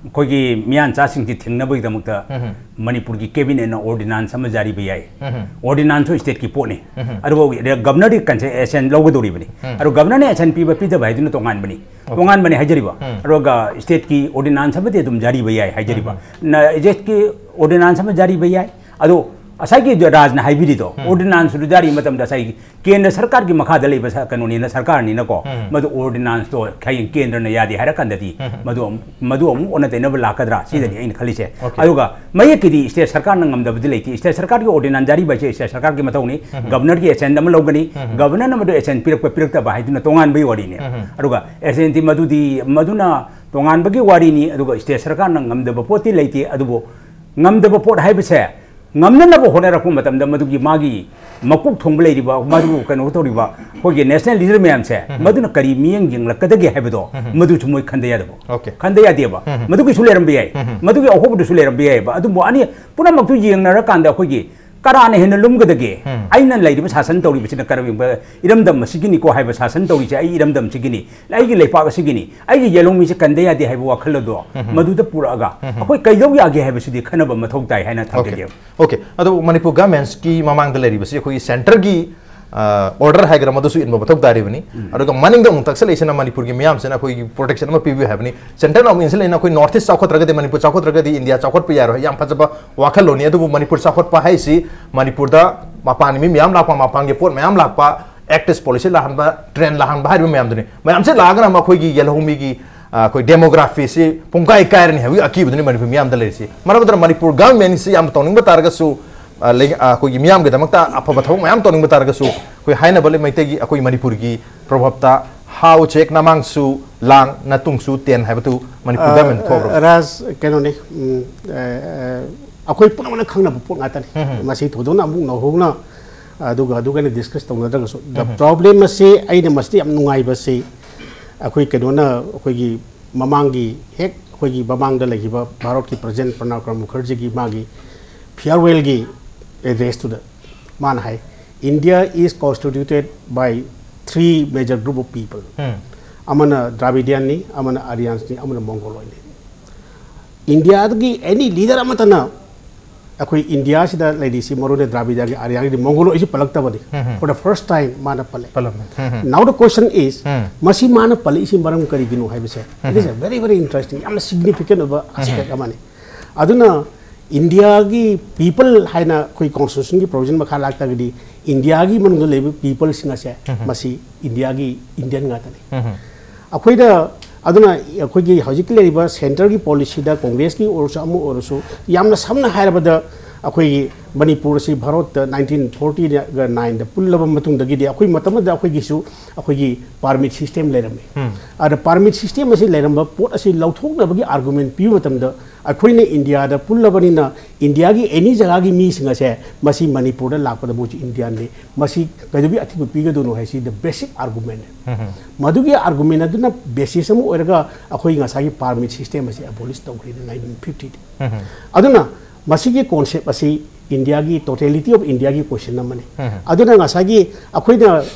ꯑꯩꯈꯣꯏꯒꯤ ꯃꯤꯌꯥꯟꯆꯥꯁꯤꯡꯁꯤ ꯊꯤꯡꯅꯕꯒꯤꯗꯃꯛꯇ ꯎꯝ꯫ ꯃꯅꯤꯄꯨꯔꯒꯤ cabinetꯅ ordinance ꯑꯃ ꯖꯥꯔꯤꯕ ꯌꯥꯏ꯫ ꯎꯝ꯫ Ordinanceꯁꯨ stateꯀꯤ ꯄꯣꯠꯅꯤ꯫ ꯎꯝ꯫ ꯑꯗꯨꯕꯨ governorꯗꯤ consent, assent ꯂꯧꯒꯗꯧꯔꯤꯕꯅꯤ꯫ ꯎꯝ꯫ ꯑꯗꯨ governorꯅ assent ꯄꯤꯕ ꯄꯤꯗꯕ ꯍꯥꯏꯗꯨꯅ ꯇꯣꯉꯥꯟꯕꯅꯤ꯫ Okay꯫ ꯇꯣꯉꯥꯟꯕꯅꯤ ꯍꯥꯏꯖꯔꯤꯕ꯫ ꯎꯝ꯫ ꯑꯗꯨꯒ stateꯀꯤ ordinance ꯑꯃꯗꯤ ꯑꯗꯨꯝ ꯖꯥꯔꯤꯕ ꯌꯥꯏ ꯍꯥꯏꯖꯔꯤꯕ꯫ ꯎꯝ꯫ ꯅ-, stateꯀꯤ ordinance ꯑꯃ ꯖꯥꯔꯤꯕ ꯌꯥꯏ꯫ ꯑꯗꯣ ꯉꯁꯥꯏꯒꯤ ꯔꯥꯖꯅ ꯍꯥꯏꯕꯤꯔꯤꯗꯣ, ꯎꯝ꯫ Ordinanceꯗꯨ ꯖꯥꯔꯤ ꯃꯇꯝꯗ ꯉꯁꯥꯏꯒꯤ ꯀꯦꯟꯗ꯭ꯔ ꯁꯔꯀꯥꯔꯒꯤ ꯃꯈꯥꯗ ꯂꯩꯕ ꯁ-, ꯀꯩꯅꯣꯅꯤꯅ, ꯁꯔꯀꯥꯔꯅꯤꯅꯀꯣ, ꯎꯝ꯫ ꯃꯗꯨ ordinanceꯇꯣ ꯍꯌꯦꯡ ꯀꯦꯟꯗ꯭ꯔꯅ ꯌꯥꯗꯦ ꯍꯥꯏꯔꯀꯥꯟꯗꯗꯤ ꯎꯝ꯫ ꯃꯗꯨ ꯑꯃꯨꯛ, ꯃꯗꯨ ꯑꯃꯨꯛ ꯑꯣꯟꯅ ꯇꯩꯅꯕ ꯂꯥꯛꯀꯗ꯭ꯔꯥ? ꯁꯤꯗꯅꯤ ꯎꯝ꯫ ꯑꯩꯅ ꯈꯜꯂꯤꯁꯦ꯫ Okay꯫ ꯑꯗꯨꯒ ꯃꯌꯦꯛꯀꯤꯗꯤ state ꯁꯔꯀꯥꯔꯅ ꯉꯝꯗꯕꯗꯤ ꯂꯩꯇꯦ꯫ State ꯁꯔꯀꯥꯔꯒꯤ ordinance ꯖꯥꯔꯤꯕ ꯍꯥꯏꯁꯦ state ꯁꯔꯀꯥꯔꯒꯤ ꯃꯊꯧꯅꯤ꯫ ꯎꯝ꯫ Governorꯒꯤ assent ꯑꯃ ꯂꯧꯒꯅꯤ꯫ ꯎꯝ꯫ Governorꯅ ꯃꯗꯨ assent ꯄꯤꯔꯛꯄ ꯄꯤꯔꯛꯇꯕ ꯍꯥꯏꯗꯨꯅ ꯇꯣꯉꯥꯟꯕꯒꯤ ꯋꯥꯔꯤꯅꯤ꯫ ꯎꯝ꯫ ꯑꯗꯨꯒ assentꯇꯤ ꯃꯗꯨꯗꯤ, ꯃꯗꯨꯅ ꯇꯣꯉꯥꯟꯕꯒꯤ ꯋꯥꯔꯤꯅꯤ꯫ ꯑꯗꯨꯒ state ꯁꯔꯀꯥꯔꯅ ꯉꯝꯗꯕ ꯄꯣꯠꯇꯤ ꯂꯩꯇꯦ꯫ ꯑꯗꯨꯕꯨ ꯉꯝꯗꯕ ꯄꯣꯠ ꯍꯥꯏꯕꯁꯦ ꯉꯝꯅꯅꯕ ꯍꯣꯠꯅꯔꯛꯄ ꯃꯇꯝꯗ ꯃꯗꯨꯒꯤ ꯃꯥꯒꯤ ꯃꯀꯣꯛ ꯊꯣꯡꯕ ꯂꯩꯔꯤꯕ, ꯃꯗꯨ ꯀꯩꯅꯣ ꯇꯧꯔꯤꯕ ꯑꯩꯈꯣꯏꯒꯤ national leader ꯃꯌꯥꯝꯁꯦ, ꯎꯝ꯫ ꯃꯗꯨꯅ ꯀꯔꯤ ꯃꯤꯠꯌꯦꯡ ꯌꯦꯡꯂꯛꯀꯗꯒꯦ ꯍꯥꯏꯕꯗꯣ, ꯎꯝ꯫ ꯃꯗꯨꯁꯨ ꯃꯣꯏ ꯈꯟꯗ ꯌꯥꯗꯕ꯫ Okay꯫ ꯈꯟꯗ ꯌꯥꯗꯦꯕ꯫ ꯎꯝ꯫ ꯃꯗꯨꯒꯤꯁꯨ ꯂꯩꯔꯝꯕ ꯌꯥꯏ꯫ ꯎꯝ꯫ ꯃꯗꯨꯒꯤ ꯑꯍꯣꯕꯗꯨꯁꯨ ꯂꯩꯔꯝꯕ ꯌꯥꯏꯑꯕ꯫ ꯑꯗꯨꯕꯨ ꯑꯅꯤ ꯄꯨꯝꯅꯃꯛꯇꯨ ꯌꯦꯡꯅꯔꯀꯥꯟꯗ ꯑꯩꯈꯣꯏꯒꯤ ꯀꯅꯥꯅ ꯍꯦꯟꯅ ꯂꯨꯝꯒꯗꯒꯦ? ꯎꯝ꯫ ꯑꯩꯅ ꯂꯩꯔꯤꯕ ꯁꯥꯁꯟ ꯇꯧꯔꯤꯕꯁꯤꯅ ꯀꯔꯝꯕ ꯏꯔꯝꯗꯝ ꯑꯁꯤꯒꯤꯅꯤꯀꯣ ꯍꯥꯏꯕ ꯁꯥꯁꯟ ꯇꯧꯔꯤꯁꯦ ꯑꯩ ꯏꯔꯝꯗꯝꯁꯤꯒꯤꯅꯤ, ꯑꯩꯒꯤ ꯂꯩꯄꯥꯛ ꯑꯁꯤꯒꯤꯅꯤ, ꯑꯩꯒꯤ ꯌꯦꯜꯍꯧꯃꯤꯁꯦ ꯀꯟꯗ ꯌꯥꯗꯦ ꯍꯥꯏꯕ ꯋꯥꯈꯜ ꯑꯗꯣ ꯎꯝ꯫ ꯃꯗꯨꯗ ꯄꯨꯔꯛꯑꯒ ꯎꯝ꯫ ꯑꯩꯈꯣꯏ ꯀꯩꯗꯧ ꯌꯥꯒꯦ ꯍꯥꯏꯕꯁꯤꯗꯤ ꯈꯟꯅꯕ ꯃꯊꯧ ꯇꯥꯏ ꯍꯥꯏꯅ Okay꯫ ꯊꯝꯖꯒꯦ꯫ Okay꯫ ꯑꯗꯨꯕꯨ ꯃꯅꯤꯄꯨꯔ governmentsꯀꯤ ꯃꯃꯥꯡꯗ ꯂꯩꯔꯤꯕꯁꯤ ꯑꯩꯈꯣꯏꯒꯤ centreꯒꯤ, ꯑ, order ꯍꯥꯏꯒꯦꯔꯥ ꯃꯗꯨꯁꯨ ꯏꯟꯕ ꯃꯊꯧ ꯇꯥꯔꯤꯕꯅꯤ꯫ ꯎꯝ꯫ ꯑꯗꯨꯒ ꯃꯅꯤꯡꯗ ꯑꯃꯨꯛ ꯇꯛꯁꯜꯂꯛꯏꯁꯤꯅ ꯃꯅꯤꯄꯨꯔꯒꯤ ꯃꯤꯌꯥꯝꯁꯤꯅ ꯑꯩꯈꯣꯏꯒꯤ protection ꯑꯃ ꯄꯤꯕꯤꯌꯨ ꯍꯥꯏꯕꯅꯤ꯫ Centreꯅ ꯑꯃꯨꯛ ꯏꯟꯁꯤꯜꯂꯛꯏꯅ ꯑꯩꯈꯣꯏ North East ꯆꯥꯎꯈꯠꯇ꯭ꯔꯒꯗꯤ, ꯃꯅꯤꯄꯨꯔ ꯆꯥꯎꯈꯠꯇ꯭ꯔꯒꯗꯤ India ꯆꯥꯎꯈꯠꯄ ꯌꯥꯔꯣꯏ꯫ ꯌꯥꯝ ꯐꯖꯕ ꯋꯥꯈꯜꯂꯣꯟꯅꯤ꯫ ꯑꯗꯨꯕꯨ ꯃꯅꯤꯄꯨꯔ ꯆꯥꯎꯈꯠꯄ ꯍꯥꯏꯁꯤ ꯃꯅꯤꯄꯨꯔꯗ ꯃꯄꯥꯟꯒꯤ ꯃꯤ ꯃꯌꯥꯝ ꯂꯥꯛꯄ, ꯃꯄꯥꯟꯒꯤ ꯄꯣꯠ ꯃꯌꯥꯝ ꯂꯥꯛꯄ, actress policy ꯂꯥꯛꯍꯟꯕ, train ꯂꯥꯛꯍꯟꯕ ꯍꯥꯏꯔꯤꯕ ꯃꯌꯥꯝꯗꯨꯅꯤ꯫ ꯃꯌꯥꯝꯁꯦ ꯂꯥꯛꯑꯒꯅ ꯃꯈꯣꯏꯒꯤ ꯌꯦꯜꯍꯧꯃꯤꯒꯤ, ꯑꯩꯈꯣꯏ ꯗꯦꯃꯣꯒ꯭ꯔꯥꯐꯤꯁꯤ ꯄꯨꯡꯀꯥꯏ ꯀꯥꯏꯔꯅꯤ ꯍꯥꯏꯕꯒꯤ ꯑꯀꯤꯕꯗꯨꯅꯤ ꯃꯅꯤꯄꯨꯔ ꯃꯤꯌꯥꯝꯗ ꯂꯩꯔꯤꯁꯤ꯫ ꯃꯔꯝ ꯑꯗꯨꯅ ꯃꯅꯤꯄꯨꯔ ꯒꯚꯔꯟꯃꯦꯟꯁꯤ ꯌꯥꯝ ꯇꯧꯅꯤꯡꯕ ꯇꯥꯔꯒꯁꯨ, ꯑ, ꯂꯩ-, ꯑ, ꯑꯩꯈꯣꯏꯒꯤ ꯃꯤꯌꯥꯝꯒꯤꯗꯃꯛꯇ ꯑꯐꯕ ꯊꯕꯛ ꯃꯌꯥꯝ ꯇꯧꯅꯤꯡꯕ ꯇꯥꯔꯒꯁꯨ, ꯑꯩꯈꯣꯏ ꯍꯥꯏꯅꯕ ꯂꯩ, ꯃꯩꯇꯩꯒꯤ, ꯑꯩꯈꯣꯏ ꯃꯅꯤꯄꯨꯔꯒꯤ ꯄ꯭ꯔꯣꯚꯔꯕꯇ "ꯍꯥꯎ ꯎꯆꯦꯛ ꯅꯃꯥꯡꯁꯨ ꯂꯥꯡ, ꯅꯇꯨꯡꯁꯨ ꯇꯦꯟ" ꯍꯥꯏꯕꯗꯨ ꯃꯅꯤꯄꯨꯔ ꯒꯚꯔꯟꯃꯦꯟꯗ ꯊꯣꯛꯈ꯭ꯔꯕꯅꯤ꯫ ꯔꯥꯖ, ꯀꯩꯅꯣꯅꯤ, ꯎꯝ, ꯑ, ꯑ, ꯑꯩꯈꯣꯏ ꯄꯨꯝꯅꯃꯛꯅ ꯈꯪꯅꯕ ꯄꯣꯠ ꯉꯥꯛꯇꯅꯤ꯫ ꯎꯝ, ꯎꯝ꯫ ꯃꯁꯤ ꯊꯣꯏꯗꯣꯛꯅ ꯑꯃꯨꯛ ꯅꯧꯍꯧꯅ, ꯑꯗꯨꯒ, ꯑꯗꯨꯒ ꯑꯩꯅ ꯗꯤꯁꯀꯁ ꯇꯧꯅꯗ꯭ꯔꯒꯁꯨ, the ꯎꯝ, ꯎꯝ꯫ ꯄ꯭ꯔꯣꯕ꯭ꯂꯦꯝ ꯑꯁꯤ ꯑꯩꯅ ꯃꯁꯤꯗ ꯌꯥꯝ ꯅꯨꯡꯉꯥꯏꯕꯁꯤ, ꯑꯩꯈꯣꯏ ꯀꯩꯅꯣꯅ, ꯑꯩꯈꯣꯏꯒꯤ ꯃꯃꯥꯡꯒꯤ, ꯍꯦꯛ ꯑꯩꯈꯣꯏꯒꯤ ꯃꯃꯥꯡꯗ ꯂꯩꯈꯤꯕ ꯚꯥꯔꯠꯀꯤ ꯄ꯭ꯔꯁꯤꯗꯦꯟ ꯄ꯭ꯔꯅꯕ ꯀ꯭ꯔꯝ ꯃꯨꯈꯔꯖꯤꯒꯤ ꯃꯥꯒꯤ ꯐꯤꯌꯔꯋꯦꯜꯒꯤ ꯑꯦꯗ꯭ꯔꯦꯁꯇꯨꯗ ꯃꯥꯅ ꯍꯥꯏ, "India is constituted by three major group of people." ꯎꯝ꯫ ꯑꯃꯅ ꯗ꯭ꯔꯥꯕꯤꯗꯤꯌꯥꯟꯅꯤ, ꯑꯃꯅ ꯑꯥꯔꯤꯌꯥꯟꯁꯅꯤ, ꯑꯃꯅ ꯃꯣꯡꯒꯣꯂꯣꯏꯗꯅꯤ꯫ ꯏꯟꯗꯤꯌꯥꯗꯒꯤ ꯑꯦꯅꯤ ꯂꯤꯗꯔ ꯑꯃꯠꯇꯅ ꯑꯩꯈꯣꯏ ꯏꯟꯗꯤꯌꯥꯁꯤꯗ ꯂꯩꯔꯤꯁꯤ, ꯃꯔꯨꯑꯣꯏꯅ ꯗ꯭ꯔꯥꯕꯤꯗꯥꯒꯤ, ꯑꯥꯔꯤꯌꯥꯒꯤ, ꯃꯣꯡꯒꯣꯂꯣꯏꯁꯤ ꯄꯜꯂꯛꯇꯕꯅꯤ꯫ ꯎꯝ, ꯎꯝ꯫ For the first time ꯃꯥꯅ ꯄꯜꯂꯛꯑꯦ꯫ ꯄꯜꯂꯝꯃꯦ꯫ ꯎꯝ, ꯎꯝ꯫ Now the question is, ꯎꯝ꯫ ꯃꯁꯤ ꯃꯥꯅ ꯄꯜꯂꯛꯏꯁꯤ ꯃꯔꯝ ꯀꯔꯤꯒꯤꯅꯣ ꯍꯥꯏꯕꯁꯦ? It is a um, um. Very, very interesting, ꯌꯥꯝꯅ significant ꯑꯣꯏꯕ ꯎꯝ, ꯎꯝ꯫ Aspect ꯑꯃꯅꯤ꯫ ꯑꯗꯨꯅ ꯏꯟꯗꯤꯌꯥꯒꯤ ꯄꯤꯄꯜ ꯍꯥꯏꯅ ꯑꯩꯈꯣꯏ ꯀꯣꯟꯁꯇꯤꯇ꯭ꯌꯨꯁꯟꯒꯤ ꯄ꯭ꯔꯣꯕꯤꯖꯟ ꯃꯈꯥ ꯂꯥꯛꯇꯥꯔꯒꯗꯤ, ꯏꯟꯗꯤꯌꯥꯒꯤ ꯃꯅꯨꯡꯗ ꯂꯩꯕ ꯄꯤꯄꯜꯁꯤꯡ ꯑꯁꯦ, ꯎꯝ, ꯎꯝ꯫ ꯃꯁꯤ ꯏꯟꯗꯤꯌꯥꯒꯤ ꯏꯟꯗꯤꯌꯟ ꯉꯥꯛꯇꯅꯤ꯫ ꯎꯝ, ꯎꯝ꯫ ꯑꯩꯈꯣꯏꯗ, ꯑꯗꯨꯅ ꯑꯩꯈꯣꯏꯒꯤ ꯍꯧꯖꯤꯛꯀꯤ ꯂꯩꯔꯤꯕ ꯁꯦꯟꯇꯔꯒꯤ ꯄꯣꯂꯤꯁꯤꯗ, ꯀꯣꯡꯒ꯭ꯔꯦꯁꯀꯤ ꯑꯣꯏꯔꯁꯨ, ꯑꯃ ꯑꯣꯏꯔꯁꯨ, ꯌꯥꯝꯅ ꯁꯝꯅ ꯍꯥꯏꯔꯕꯗ, ꯑꯩꯈꯣꯏꯒꯤ ꯃꯅꯤꯄꯨꯔ ꯑꯁꯤ ꯚꯥꯔꯠꯇ ꯅꯥꯏꯟꯇꯤꯟ ꯐꯣꯔꯇꯤꯒ ꯅꯥꯏꯟꯗ ꯄꯨꯜꯂꯕ ꯃꯇꯨꯡꯗꯒꯤꯗꯤ, ꯑꯩꯈꯣꯏ ꯃꯇꯝ ꯑꯃꯗ ꯑꯩꯈꯣꯏꯒꯤꯁꯨ ꯑꯩꯈꯣꯏꯒꯤ ꯄꯥꯔꯃꯤꯠ ꯁꯤꯁꯇꯦꯝ ꯂꯩꯔꯝꯃꯤ꯫ ꯎꯝ꯫ ꯑꯗ ꯄꯥꯔꯃꯤꯠ ꯁꯤꯁꯇꯦꯝ ꯑꯁꯤ ꯂꯩꯔꯝꯕ ꯄꯣꯠ ꯑꯁꯤ ꯂꯧꯊꯣꯛꯅꯕꯒꯤ ꯑꯥꯔꯒꯨꯃꯦꯟ ꯄꯤꯕ ꯃꯇꯝꯗ, ꯑꯩꯈꯣꯏꯅ ꯏꯟꯗꯤꯌꯥꯗ ꯄꯨꯜꯂꯕꯅꯤꯅ, ꯏꯟꯗꯤꯌꯥꯒꯤ ꯑꯦꯅꯤ ꯖꯒꯥꯒꯤ ꯃꯤꯁꯤꯡ ꯑꯁꯦ ꯃꯁꯤ ꯃꯅꯤꯄꯨꯔꯗ ꯂꯥꯛꯄꯗ ꯃꯣꯏꯁꯨ ꯏꯟꯗꯤꯌꯥꯟꯅꯤ, ꯃꯁꯤ ꯀꯩꯗꯧꯕꯒꯤ ꯑꯊꯤꯡꯕ ꯄꯤꯒꯗꯣꯏꯅꯣ ꯍꯥꯏꯁꯤ the basic argument꯫ ꯎꯝ, ꯎꯝ꯫ ꯃꯗꯨꯒꯤ ꯑꯥꯔꯒꯨꯃꯦꯟ ꯑꯗꯨꯅ ꯕꯦꯁꯤꯁ ꯑꯃ ꯑꯣꯏꯔꯒ ꯑꯩꯈꯣꯏ ꯉꯁꯥꯏꯒꯤ ꯄꯥꯔꯃꯤꯠ ꯁꯤꯁꯇꯦꯝ ꯑꯁꯤ ꯑꯕꯣꯂꯤꯁ ꯇꯧꯈ꯭ꯔꯦ ꯅꯥꯏꯟꯇꯤꯟ ꯐꯤꯐꯇꯤꯗ꯫ ꯎꯝ, ꯎꯝ꯫ ꯑꯗꯨꯅ ꯃꯁꯤꯒꯤ ꯀꯣꯟꯁꯦꯞ ꯑꯁꯤ ꯏꯟꯗꯤꯌꯥꯒꯤ, totality of ꯏꯟꯗꯤꯌꯥꯒꯤ ꯀꯣꯏꯁꯟ ꯑꯃꯅꯤ꯫ ꯎꯝ, ꯎꯝ꯫ ꯑꯗꯨꯅ ꯉꯁꯥꯏꯒꯤ ꯑꯩꯈꯣꯏꯅ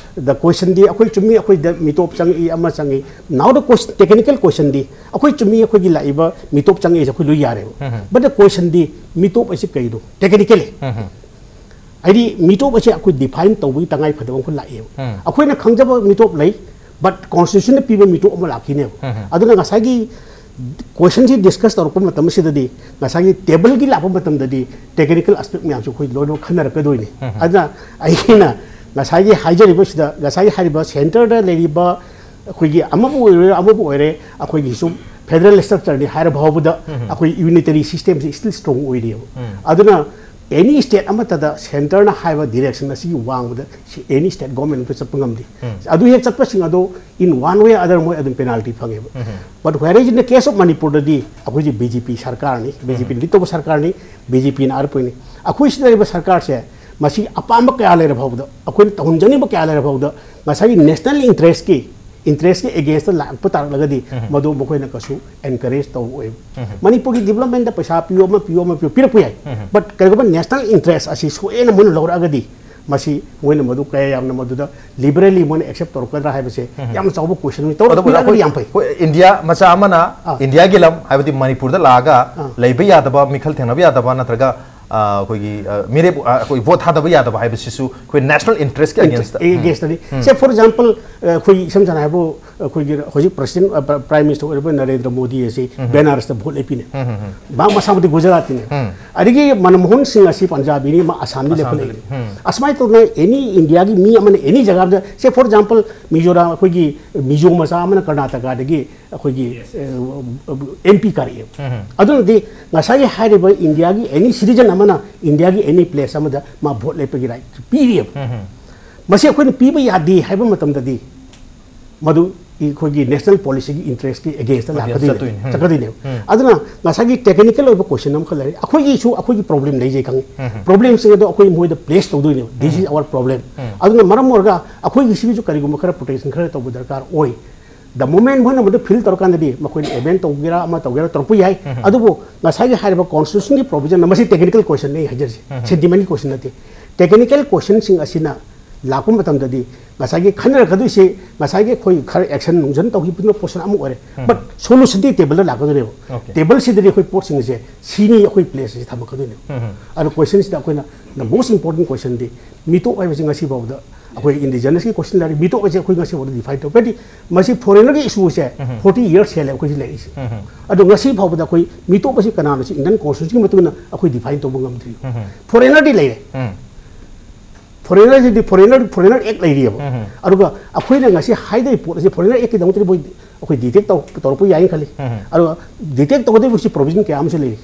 the questionꯗꯤ, ꯑꯩꯈꯣꯏ ꯆꯨꯝꯃꯤ, ꯑꯩꯈꯣꯏꯗ ꯃꯤꯇꯣꯞ ꯆꯪꯉꯛꯏ, ꯑꯃ ꯆꯪꯉꯤ꯫ Now the question, technical questionꯗꯤ, ꯑꯩꯈꯣꯏ ꯆꯨꯝꯃꯤ, ꯑꯩꯈꯣꯏꯒꯤ ꯂꯥꯛꯏꯕ ꯃꯤꯇꯣꯞ ꯆꯪꯉꯛꯏꯁꯦ ꯑꯩꯈꯣꯏ ꯂꯣꯏ ꯌꯥꯔꯦꯕ꯫ ꯎꯝ, ꯎꯝ꯫ But the questionꯗꯤ, ꯃꯤꯇꯣꯞ ꯑꯁꯤ ꯀꯩꯅꯣ? Technically꯫ ꯎꯝ, ꯎꯝ꯫ ꯍꯥꯏꯗꯤ ꯃꯤꯇꯣꯞ ꯑꯁꯤ ꯑꯩꯈꯣꯏ define ꯇꯧꯕꯒꯤ ꯇꯉꯥꯏ ꯐꯗꯕ ꯑꯃꯈꯛ ꯂꯥꯛꯑꯦꯕ꯫ ꯎꯝ꯫ ꯑꯩꯈꯣꯏꯅ ꯈꯪꯖꯕ ꯃꯤꯇꯣꯞ ꯂꯩ, but constitutionꯅ ꯄꯤꯕ ꯃꯤꯇꯣꯞ ꯑꯃ ꯂꯥꯛꯈꯤꯅꯦꯕ꯫ ꯎꯝ, ꯎꯝ꯫ ꯑꯗꯨꯅ ꯉꯁꯥꯏꯒꯤ questionꯁꯤ discuss ꯇꯧꯔꯛꯄ ꯃꯇꯝ ꯑꯁꯤꯗꯗꯤ, ꯉꯁꯥꯏꯒꯤ tableꯒꯤ ꯂꯥꯛꯄ ꯃꯇꯝꯗꯗꯤ technical aspect ꯃꯌꯥꯝꯁꯨ ꯑꯩꯈꯣꯏ ꯂꯣꯏꯅꯃꯛ ꯈꯟꯅꯔꯛꯀꯗꯣꯏꯅꯤ꯫ ꯎꯝ, ꯎꯝ꯫ ꯑꯗꯨꯅ ꯑꯩꯅ ꯉꯁꯥꯏꯒꯤ ꯍꯥꯏꯖꯔꯤꯕꯁꯤꯗ, ꯉꯁꯥꯏꯒꯤ ꯍꯥꯏꯔꯤꯕ centreꯗ ꯂꯩꯔꯤꯕ ꯑꯩꯈꯣꯏꯒꯤ ꯑꯃꯕꯨ ꯑꯣꯏꯔꯣꯏ, ꯑꯃꯕꯨ ꯑꯣꯏꯔꯦ, ꯑꯩꯈꯣꯏꯒꯤ ꯁꯨꯝ federal structureꯅꯤ ꯍꯥꯏꯔ ꯐꯥꯎꯕꯗ ꯑꯩꯈꯣꯏ unitary systemꯁꯤ still strong ꯑꯣꯏꯔꯤꯑꯕ꯫ ꯑꯗꯨꯅ any state ꯑꯃꯠꯇꯗ centreꯅ ꯍꯥꯏꯕ direction ꯑꯁꯤꯒꯤ ꯋꯥꯡꯃꯗ any state government ꯑꯝꯇ ꯆꯠꯄ ꯉꯝꯗꯦ꯫ ꯑꯗꯨ ꯍꯦꯛ ꯆꯠꯄꯁꯤꯡ ꯑꯗꯣ in one way or other ꯃꯣꯏ ꯑꯗꯨꯝ penalty ꯐꯪꯉꯦꯕ꯫ But whereas in the case of ꯃꯅꯤꯄꯨꯔꯗꯗꯤ ꯑꯩꯈꯣꯏꯁꯦ BJP ꯁꯔꯀꯥꯔꯅꯤ, BJP lead ꯇꯧꯕ ꯁꯔꯀꯥꯔꯅꯤ, BJPꯅ ꯑꯥꯔ ꯄꯨꯏꯅꯤ꯫ ꯑꯩꯈꯣꯏ ꯁꯤꯗ ꯂꯩꯔꯤꯕ ꯁꯔꯀꯥꯔꯁꯦ ꯃꯁꯤ ꯑꯄꯥꯝꯕ ꯀꯌꯥ ꯂꯩꯔ ꯐꯥꯎꯕꯗ, ꯑꯩꯈꯣꯏꯅ ꯇꯧꯍꯟꯖꯅꯤꯡꯕ ꯀꯌꯥ ꯂꯩꯔ ꯐꯥꯎꯕꯗ, ꯉꯁꯥꯏꯒꯤ national interestꯀꯤ interestꯀꯤ againstꯇ ꯂꯥꯛꯄ ꯇꯥꯔꯛꯂꯒꯗꯤ ꯃꯗꯨ ꯃꯈꯣꯏꯅ ꯀꯩꯁꯨ encourage ꯇꯧꯔꯛꯑꯣꯏꯕ꯫ ꯃꯅꯤꯄꯨꯔꯒꯤ developmentꯇ ꯄꯩꯁꯥ ꯄꯤꯌꯣ, ꯑꯃ ꯄꯤꯌꯣ, ꯑꯃ ꯄꯤꯌꯣ, ꯄꯤꯔꯛꯄ ꯌꯥꯏ꯫ But ꯀꯔꯤꯒꯨꯝꯕ national interest ꯑꯁꯤ ꯁꯣꯏꯅ ꯃꯣꯏꯅ ꯂꯧꯔꯛꯑꯒꯗꯤ ꯃꯁꯤ ꯃꯣꯏꯅ ꯃꯗꯨ ꯀꯌꯥ ꯌꯥꯝꯅ ꯃꯗꯨꯗ liberally ꯃꯣꯏꯅ accept ꯇꯧꯔꯛꯀꯗ꯭ꯔꯥ ꯍꯥꯏꯕꯁꯦ ꯌꯥꯝꯅ ꯆꯥꯎꯕ questionꯅꯤ꯫ ꯑꯗꯨꯕꯨ ꯇꯧꯔꯛꯄꯤꯔꯒꯗꯤ ꯑꯩꯈꯣꯏ, ꯌꯥꯝ ꯐꯩ꯫ ꯑꯩꯈꯣꯏ ꯏꯟꯗꯤꯌꯥ ꯃꯆꯥ ꯑꯃꯅ ꯑꯥ꯫ ꯏꯟꯗꯤꯌꯥꯒꯤ ꯂꯝ, ꯍꯥꯏꯕꯗꯤ ꯃꯅꯤꯄꯨꯔꯗ ꯂꯥꯛꯑꯒ ꯑꯥ꯫ ꯂꯩꯕ ꯌꯥꯗꯕ, ꯃꯤꯈꯜ ꯊꯦꯡꯅꯕ ꯌꯥꯗꯕ, ꯅꯠꯇ꯭ꯔꯒ, ꯑ, ꯑꯩꯈꯣꯏꯒꯤ, ꯑ, ꯃꯤꯔꯦꯞ, ꯑ, ꯑꯩꯈꯣꯏ vote ꯊꯥꯗꯕ ꯌꯥꯗꯕ ꯍꯥꯏꯕꯁꯤꯁꯨ ꯑꯩꯈꯣꯏ national interestꯀꯤ againstꯇ꯫ Againstꯅꯤ꯫ Say for example, ꯑ, ꯑꯩꯈꯣꯏ ꯏꯁꯝ ꯁꯝꯅ ꯍꯥꯏꯕꯨ ꯑꯩꯈꯣꯏꯒꯤ ꯍꯧꯖꯤꯛ president, ꯑ, prime minister ꯑꯣꯏꯔꯤꯕ ꯅꯔꯦꯟꯗ꯭ꯔ ꯃꯣꯗꯤ ꯑꯁꯤ ꯕꯦꯅꯥꯔꯁꯇ vote ꯂꯦꯞꯄꯤꯅꯦ꯫ ꯃꯥ ꯃꯁꯥꯃꯛꯇꯤ ꯒꯨꯖꯔꯥꯇꯤꯅꯦ꯫ ꯑꯗꯒꯤ ꯃꯅꯃꯣꯍꯟ ꯁꯤꯡ ꯑꯁꯤ ꯄꯟꯖꯥꯕꯤꯅꯤ, ꯃꯥ ꯑꯁꯥꯝꯗ ꯂꯦꯞꯈꯠꯂꯛꯏꯅꯦ꯫ ꯑꯁꯨꯃꯥꯏꯅ ꯇꯧꯗꯅ any ꯏꯟꯗꯤꯌꯥꯒꯤ ꯃꯤ ꯑꯃꯅ any ꯖꯒꯥꯗ, say for example, ꯃꯤꯖꯣꯔꯥꯝ, ꯑꯩꯈꯣꯏꯒꯤ ꯃꯤꯖꯣ ꯃꯆꯥ ꯑꯃꯅ ꯀꯔꯅꯥꯇꯀꯥꯗꯒꯤ ꯑꯩꯈꯣꯏꯒꯤ, ꯑ, MP ꯀꯥꯔꯛꯑꯦ꯫ ꯑꯗꯨꯅꯗꯤ ꯉꯁꯥꯏꯒꯤ ꯍꯥꯏꯔꯤꯕ ꯏꯟꯗꯤꯌꯥꯒꯤ any citizen ꯑꯃꯅ ꯏꯟꯗꯤꯌꯥꯒꯤ any place ꯑꯃꯗ ꯃꯥ vote ꯂꯦꯞꯄꯒꯤ right ꯄꯤꯔꯤꯑꯕ꯫ ꯃꯁꯤ ꯑꯩꯈꯣꯏꯅ ꯄꯤꯕ ꯌꯥꯗꯦ ꯍꯥꯏꯕ ꯃꯇꯝꯗꯗꯤ ꯃꯗꯨ ꯑꯩꯈꯣꯏꯒꯤ national policyꯒꯤ interestꯀꯤ againstꯇ ꯂꯥꯛꯀꯗꯣꯏꯅꯦ, ꯆꯠꯇꯣꯏꯅꯦ꯫ ꯆꯠꯀꯗꯣꯏꯅꯦꯕ꯫ ꯑꯗꯨꯅ ꯉꯁꯥꯏꯒꯤ technical ꯑꯣꯏꯕ question ꯑꯃꯈꯛ ꯂꯩꯔꯦ꯫ ꯑꯩꯈꯣꯏꯒꯤꯁꯨ ꯑꯩꯈꯣꯏꯒꯤ problem ꯂꯩꯖꯩ ꯈꯪꯉꯤ꯫ Problemꯁꯤꯡ ꯑꯗꯣ ꯑꯩꯈꯣꯏ ꯃꯣꯏꯗ place ꯇꯧꯗꯣꯏꯅꯦꯕ꯫ This is our problem꯫ ꯑꯗꯨꯅ ꯃꯔꯝ ꯑꯣꯏꯔꯒ ꯑꯩꯈꯣꯏꯒꯤ ꯁꯤꯒꯤꯁꯨ ꯀꯔꯤꯒꯨꯝꯕ ꯈꯔ protection ꯈꯔ ꯇꯧꯕ ꯗꯔꯀꯥꯔ ꯑꯣꯏ꯫ The moment ꯃꯣꯏꯅ ꯃꯗꯨ feel ꯇꯧꯔꯀꯥꯟꯗꯗꯤ ꯃꯈꯣꯏꯅ abandon ꯇꯧꯒꯦꯔꯥ ꯑꯃ ꯇꯧꯒꯦꯔꯥ ꯇꯧꯔꯛꯄ ꯌꯥꯏ꯫ ꯑꯗꯨꯕꯨ ꯉꯁꯥꯏꯒꯤ ꯍꯥꯏꯔꯤꯕ constitutionꯒꯤ provisionꯅ, ꯃꯁꯤ technical questionꯅꯤ ꯑꯩ ꯍꯥꯏꯖꯔꯤꯁꯦ, sentimental question ꯅꯠꯇꯦ꯫ Technical questionꯁꯤꯡ ꯑꯁꯤꯅ ꯂꯥꯛꯄ ꯃꯇꯝꯗꯗꯤ ꯉꯁꯥꯏꯒꯤ ꯈꯟꯅꯔꯛꯀꯗꯣꯏꯁꯤ, ꯉꯁꯥꯏꯒꯤ ꯑꯩꯈꯣꯏ ꯈꯔ action ꯅꯨꯡꯖꯟ ꯇꯧꯈꯤꯕꯗꯨꯅ portion ꯑꯃ ꯑꯣꯏꯔꯦ꯫ But solutionꯗꯤ tableꯗ ꯂꯥꯛꯀꯗꯣꯏꯅꯦꯕ꯫ Tableꯁꯤꯗꯗꯤ ꯑꯩꯈꯣꯏ ꯄꯣꯠꯁꯤꯡ ꯑꯁꯦ ꯁꯤꯅꯤ, ꯑꯩꯈꯣꯏ placeꯁꯤ ꯊꯝꯃꯛꯀꯗꯣꯏꯅꯦꯕ꯫ ꯑꯗꯣ questionꯁꯤꯗ ꯑꯩꯈꯣꯏꯅ the most important questionꯗꯤ ꯃꯤꯇꯣꯞ ꯍꯥꯏꯕꯁꯤ ꯉꯁꯤ ꯐꯥꯎꯕꯗ ꯑꯩꯈꯣꯏ indigenousꯀꯤ question ꯂꯩꯔꯤ, ꯃꯤꯇꯣꯞ ꯍꯥꯏꯁꯦ ꯑꯩꯈꯣꯏ ꯉꯁꯤ ꯐꯥꯎꯕꯗ define ꯇꯧ꯫ ꯍꯥꯏꯗꯤ ꯃꯁꯤ foreignerꯒꯤ issueꯁꯦ forty years ꯍꯦꯜꯂꯦ ꯑꯩꯈꯣꯏꯁꯤ ꯂꯩꯔꯤꯁꯦ꯫ ꯑꯗꯣ ꯉꯁꯤ ꯐꯥꯎꯕꯗ ꯑꯩꯈꯣꯏ ꯃꯤꯇꯣꯞ ꯑꯁꯤ ꯀꯅꯥꯅꯣ ꯁꯤ Indian constitutionꯒꯤ ꯃꯇꯨꯡ ꯏꯟꯅ ꯑꯩꯈꯣꯏ define ꯇꯧꯕ ꯉꯝꯗ꯭ꯔꯤ꯫ Foreignerꯗꯤ ꯂꯩꯔꯦ꯫ ꯐꯣꯔꯦꯅꯔꯁꯤꯗꯤ ꯐꯣꯔꯦꯅꯔ ꯐꯣꯔꯦꯅꯔ ꯑꯦꯛ ꯂꯩꯔꯤꯑꯕ꯫ ꯑꯗꯨꯒ ꯑꯩꯈꯣꯏꯅ ꯉꯁꯤ ꯍꯥꯏꯗꯣꯏ ꯄꯣꯠ ꯑꯁꯤ ꯐꯣꯔꯦꯅꯔ ꯑꯦꯛꯀꯤꯗꯃꯛꯇꯗꯤ ꯃꯣꯏ ꯑꯩꯈꯣꯏ ꯗꯤꯇꯦꯛ ꯇꯧꯔꯛꯄ ꯌꯥꯏꯅ ꯈꯜꯂꯤ꯫ ꯑꯗꯨꯒ ꯗꯤꯇꯦꯛ ꯇꯧꯒꯗꯧꯔꯤꯕꯁꯤ ꯄ꯭ꯔꯣꯕꯤꯖꯟ ꯀꯌꯥ ꯑꯃꯁꯨ ꯂꯩꯔꯤ꯫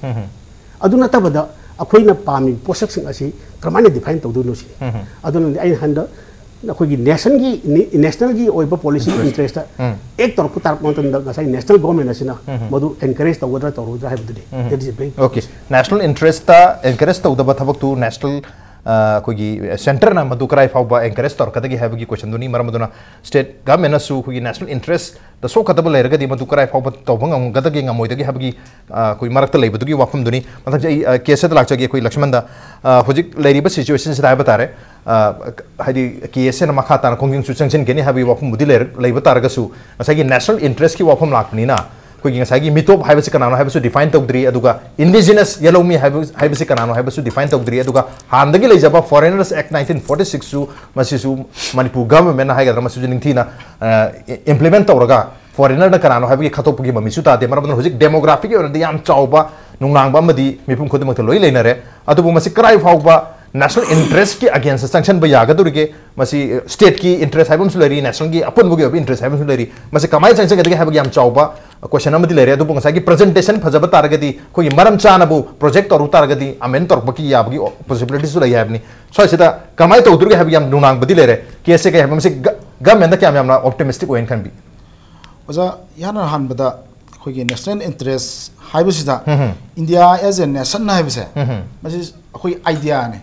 ꯑꯗꯨ ꯅꯠꯇꯕꯗ ꯑꯩꯈꯣꯏꯅ ꯄꯥꯝꯃꯤꯕ ꯄꯣꯠꯁꯛꯁꯤꯡ ꯑꯁꯤ ꯀꯔꯝꯍꯥꯏꯅ ꯗꯤꯐꯥꯏꯟ ꯇꯧꯗꯣꯏꯅꯣ ꯁꯤꯅꯤ꯫ ꯑꯗꯨꯅꯗꯤ ꯑꯩꯅ ꯍꯟꯗꯛ ꯑꯩꯈꯣꯏꯒꯤ ꯅꯦꯁꯟꯒꯤ ꯅꯦꯁꯅꯦꯜꯒꯤ ꯑꯣꯏꯕ ꯄꯣꯂꯤꯁꯤꯒꯤ ꯏꯟꯇꯔꯦꯁꯇ ꯑꯦꯛ ꯇꯧꯔꯛꯄ ꯇꯥꯔꯛꯄ ꯃꯇꯝꯗ ꯉꯁꯥꯏ ꯅꯦꯁꯅꯦꯜ ꯒꯣꯔꯃꯦꯟ ꯑꯁꯤꯅ ꯃꯗꯨ ꯑꯦꯟꯀꯔꯦꯖ ꯇꯧꯒꯗ꯭ꯔꯥ ꯇꯧꯔꯣꯏꯗ꯭ꯔꯥ ꯍꯥꯏꯕꯗꯨꯗꯤ꯫ That is a very okay. National interest encourage ꯇꯧꯗꯕ ꯊꯕꯛꯇꯨ ꯅꯦꯁꯅꯦꯜ ꯑꯩꯈꯣꯏꯒꯤ ꯁꯦꯟꯇꯔꯅ ꯃꯗꯨ ꯀꯔꯥꯏ ꯐꯥꯎꯕ ꯑꯦꯟꯀꯔꯦꯖ ꯇꯧꯔꯛꯀꯗꯒꯦ ꯍꯥꯏꯕꯒꯤ ꯀꯣꯏꯁꯟꯗꯨꯅꯤ꯫ ꯃꯔꯝ ꯑꯗꯨꯅ ꯁ꯭ꯇꯦꯠ ꯒꯚꯔꯟꯃꯦꯟꯅꯁꯨ ꯑꯩꯈꯣꯏꯒꯤ ꯅꯦꯁꯅꯦꯜ ꯏꯟꯇꯔꯦꯁꯇ ꯁꯣꯛꯀꯗꯕ ꯂꯩꯔꯒꯗꯤ ꯃꯗꯨ ꯀꯔꯥꯏ ꯐꯥꯎꯕ ꯇꯧꯕ ꯉꯝꯒꯗꯒꯦ ꯉꯝꯃꯣꯏꯗꯒꯦ ꯍꯥꯏꯕꯒꯤ ꯑꯩꯈꯣꯏ ꯃꯔꯛꯇ ꯂꯩꯕꯗꯨꯒꯤ ꯋꯥꯐꯝꯗꯨꯅꯤ꯫ ꯃꯊꯪꯁꯦ ꯑꯩ ꯀꯦꯁꯇ ꯂꯥꯛꯆꯒꯦ꯫ ꯑꯩꯈꯣꯏ ꯂꯛꯁꯃꯟꯗ ꯍꯧꯖꯤꯛ ꯂꯩꯔꯤꯕ ꯁꯤꯆꯨꯋꯦꯁꯟꯁꯤꯗ ꯍꯥꯏꯕ ꯇꯥꯔꯦ, ꯍꯥꯏꯗꯤ ꯀꯦ ꯑꯦꯁ ꯑꯦꯅ ꯃꯈꯥ ꯇꯥꯅ ꯈꯣꯡꯖꯪꯁꯨ ꯆꯪꯁꯤꯟꯒꯅꯤ ꯍꯥꯏꯕꯒꯤ ꯋꯥꯐꯝꯕꯨꯗꯤ ꯂꯩꯕ ꯇꯥꯔꯒꯁꯨ, ꯉꯁꯥꯏꯒꯤ ꯅꯦꯁꯅꯦꯜ ꯏꯟꯇꯔꯦꯁꯀꯤ ꯋꯥꯐꯝ ꯂꯥꯛꯄꯅꯤꯅ ꯑꯩꯈꯣꯏꯒꯤ ꯉꯁꯥꯏꯒꯤ ꯃꯤꯇꯣꯞ ꯍꯥꯏꯕꯁꯤ ꯀꯅꯥꯅꯣ ꯍꯥꯏꯕꯁꯨ ꯗꯤꯐꯥꯏꯟ ꯇꯧꯗ꯭ꯔꯤ, ꯑꯗꯨꯒ ꯏꯟꯗꯤꯖꯤꯅꯁ ꯌꯦꯂꯧꯃꯤ ꯍꯥꯏꯕ ꯍꯥꯏꯕꯁꯤ ꯀꯅꯥꯅꯣ ꯍꯥꯏꯕꯁꯨ ꯗꯤꯐꯥꯏꯟ ꯇꯧꯗ꯭ꯔꯤ, ꯑꯗꯨꯒ ꯍꯥꯟꯅꯗꯒꯤ ꯂꯩꯖꯕ Foreigners Act nineteen forty sixꯁꯨ ꯃꯁꯤꯁꯨ ꯃꯅꯤꯄꯨꯔ ꯒꯚꯔꯟꯃꯦꯟꯅ ꯍꯥꯏꯒꯗ꯭ꯔꯥ ꯃꯁꯤꯁꯨ ꯅꯤꯡꯊꯤꯅ ꯏꯝꯄ꯭ꯂꯤꯃꯦꯟ ꯇꯧꯔꯒ ꯐꯣꯔꯦꯅꯔꯅ ꯀꯅꯥꯅꯣ ꯍꯥꯏꯕꯒꯤ ꯈꯠꯇꯣꯛꯄꯒꯤ ꯃꯃꯤꯁꯨ ꯇꯥꯗꯦ꯫ ꯃꯔꯝ ꯑꯗꯨꯅ ꯍꯧꯖꯤꯛ ꯗꯦꯃꯣꯒ꯭ꯔꯥꯐꯤꯛꯀꯤ ꯑꯣꯏꯅꯗꯤ ꯌꯥꯝ ꯆꯥꯎꯕ ꯅꯨꯡꯅꯥꯡꯕ ꯑꯃꯗꯤ ꯃꯤꯄꯨꯝ ꯈꯨꯗꯤꯡꯃꯛꯇ ꯂꯣꯏ ꯂꯩꯅꯔꯦ꯫ ꯑꯗꯨꯕꯨ ꯃꯁꯤ ꯀꯔꯥꯏ ꯐꯥꯎꯕ ꯅꯦꯁꯅꯦꯜ ꯏꯟꯇꯔꯦꯁꯀꯤ ꯑꯒꯦꯟꯁꯇ ꯆꯪꯁꯤꯟꯕ ꯌꯥꯒꯗꯧꯔꯤꯒꯦ? ꯃꯁꯤ ꯁ꯭ꯇꯦꯠꯀꯤ ꯏꯟꯇꯔꯦꯁ ꯍꯥꯏꯕ ꯑꯃꯁꯨ ꯂꯩꯔꯤ, ꯅꯦꯁꯅꯦꯜꯒꯤ ꯑꯄꯨꯟꯕꯒꯤ ꯑꯣꯏꯕ ꯏꯟꯇꯔꯦꯁ ꯍꯥꯏꯕ ꯑꯃꯁꯨ ꯂꯩꯔꯤ꯫ ꯃꯁꯤ ꯀꯃꯥꯏꯅ ꯆꯪꯁꯤꯟꯒꯗꯒꯦ ꯍꯥꯏꯕꯒꯤ ꯌꯥꯝ ꯆꯥꯎꯕ ꯀꯣꯏꯁꯟ ꯑꯃꯗꯤ ꯂꯩꯔꯦ꯫ ꯑꯗꯨꯕꯨ ꯉꯁꯥꯏꯒꯤ ꯄ꯭ꯔꯖꯦꯟꯇꯦꯁꯟ ꯐꯖꯕ ꯇꯥꯔꯒꯗꯤ, ꯑꯩꯈꯣꯏꯒꯤ ꯃꯔꯝ ꯆꯥꯅꯕꯨ ꯄ꯭ꯔꯣꯖꯦꯛ ꯇꯧꯔꯨ ꯇꯥꯔꯒꯗꯤ ꯑꯃꯦꯟ ꯇꯧꯔꯛꯄꯒꯤ ꯌꯥꯕꯒꯤ ꯄꯣꯁꯤꯕꯤꯂꯤꯇꯤꯁꯨ ꯂꯩ ꯍꯥꯏꯕꯅꯤ꯫ ꯁ꯭ꯋꯥꯏꯁꯤꯗ ꯀꯃꯥꯏꯅ ꯇꯧꯗꯣꯔꯤꯒꯦ ꯍꯥꯏꯕꯒꯤ ꯌꯥꯝ ꯅꯨꯡꯅꯥꯡꯕꯗꯤ ꯂꯩꯔꯦ꯫ ꯀꯦꯁꯁꯦ ꯀꯩ ꯍꯥꯏꯕ ꯃꯁꯤ ꯒ-, ꯒꯃꯦꯟꯗ ꯀꯌꯥꯝ ꯌꯥꯝꯅ ꯑꯣꯞꯇꯤꯃꯤꯁꯇꯤꯛ ꯑꯣꯏꯅ ꯈꯟꯕꯤ? ꯑꯣꯖꯥ, ꯏꯍꯥꯟ ꯍꯥꯟꯕꯗ ꯑꯩꯈꯣꯏꯒꯤ ꯅꯦꯁꯅꯦꯜ ꯏꯟꯇꯔꯦꯁ ꯍꯥꯏꯕꯁꯤꯗ ꯏꯟꯗꯤꯌꯥ ꯑꯦꯖ ꯑꯦ ꯅꯦꯁꯟ ꯍꯥꯏꯕꯁꯦ ꯃꯁꯤ ꯑꯩꯈꯣꯏꯒꯤ ꯑꯥꯏꯗꯤꯌꯥꯅꯦ꯫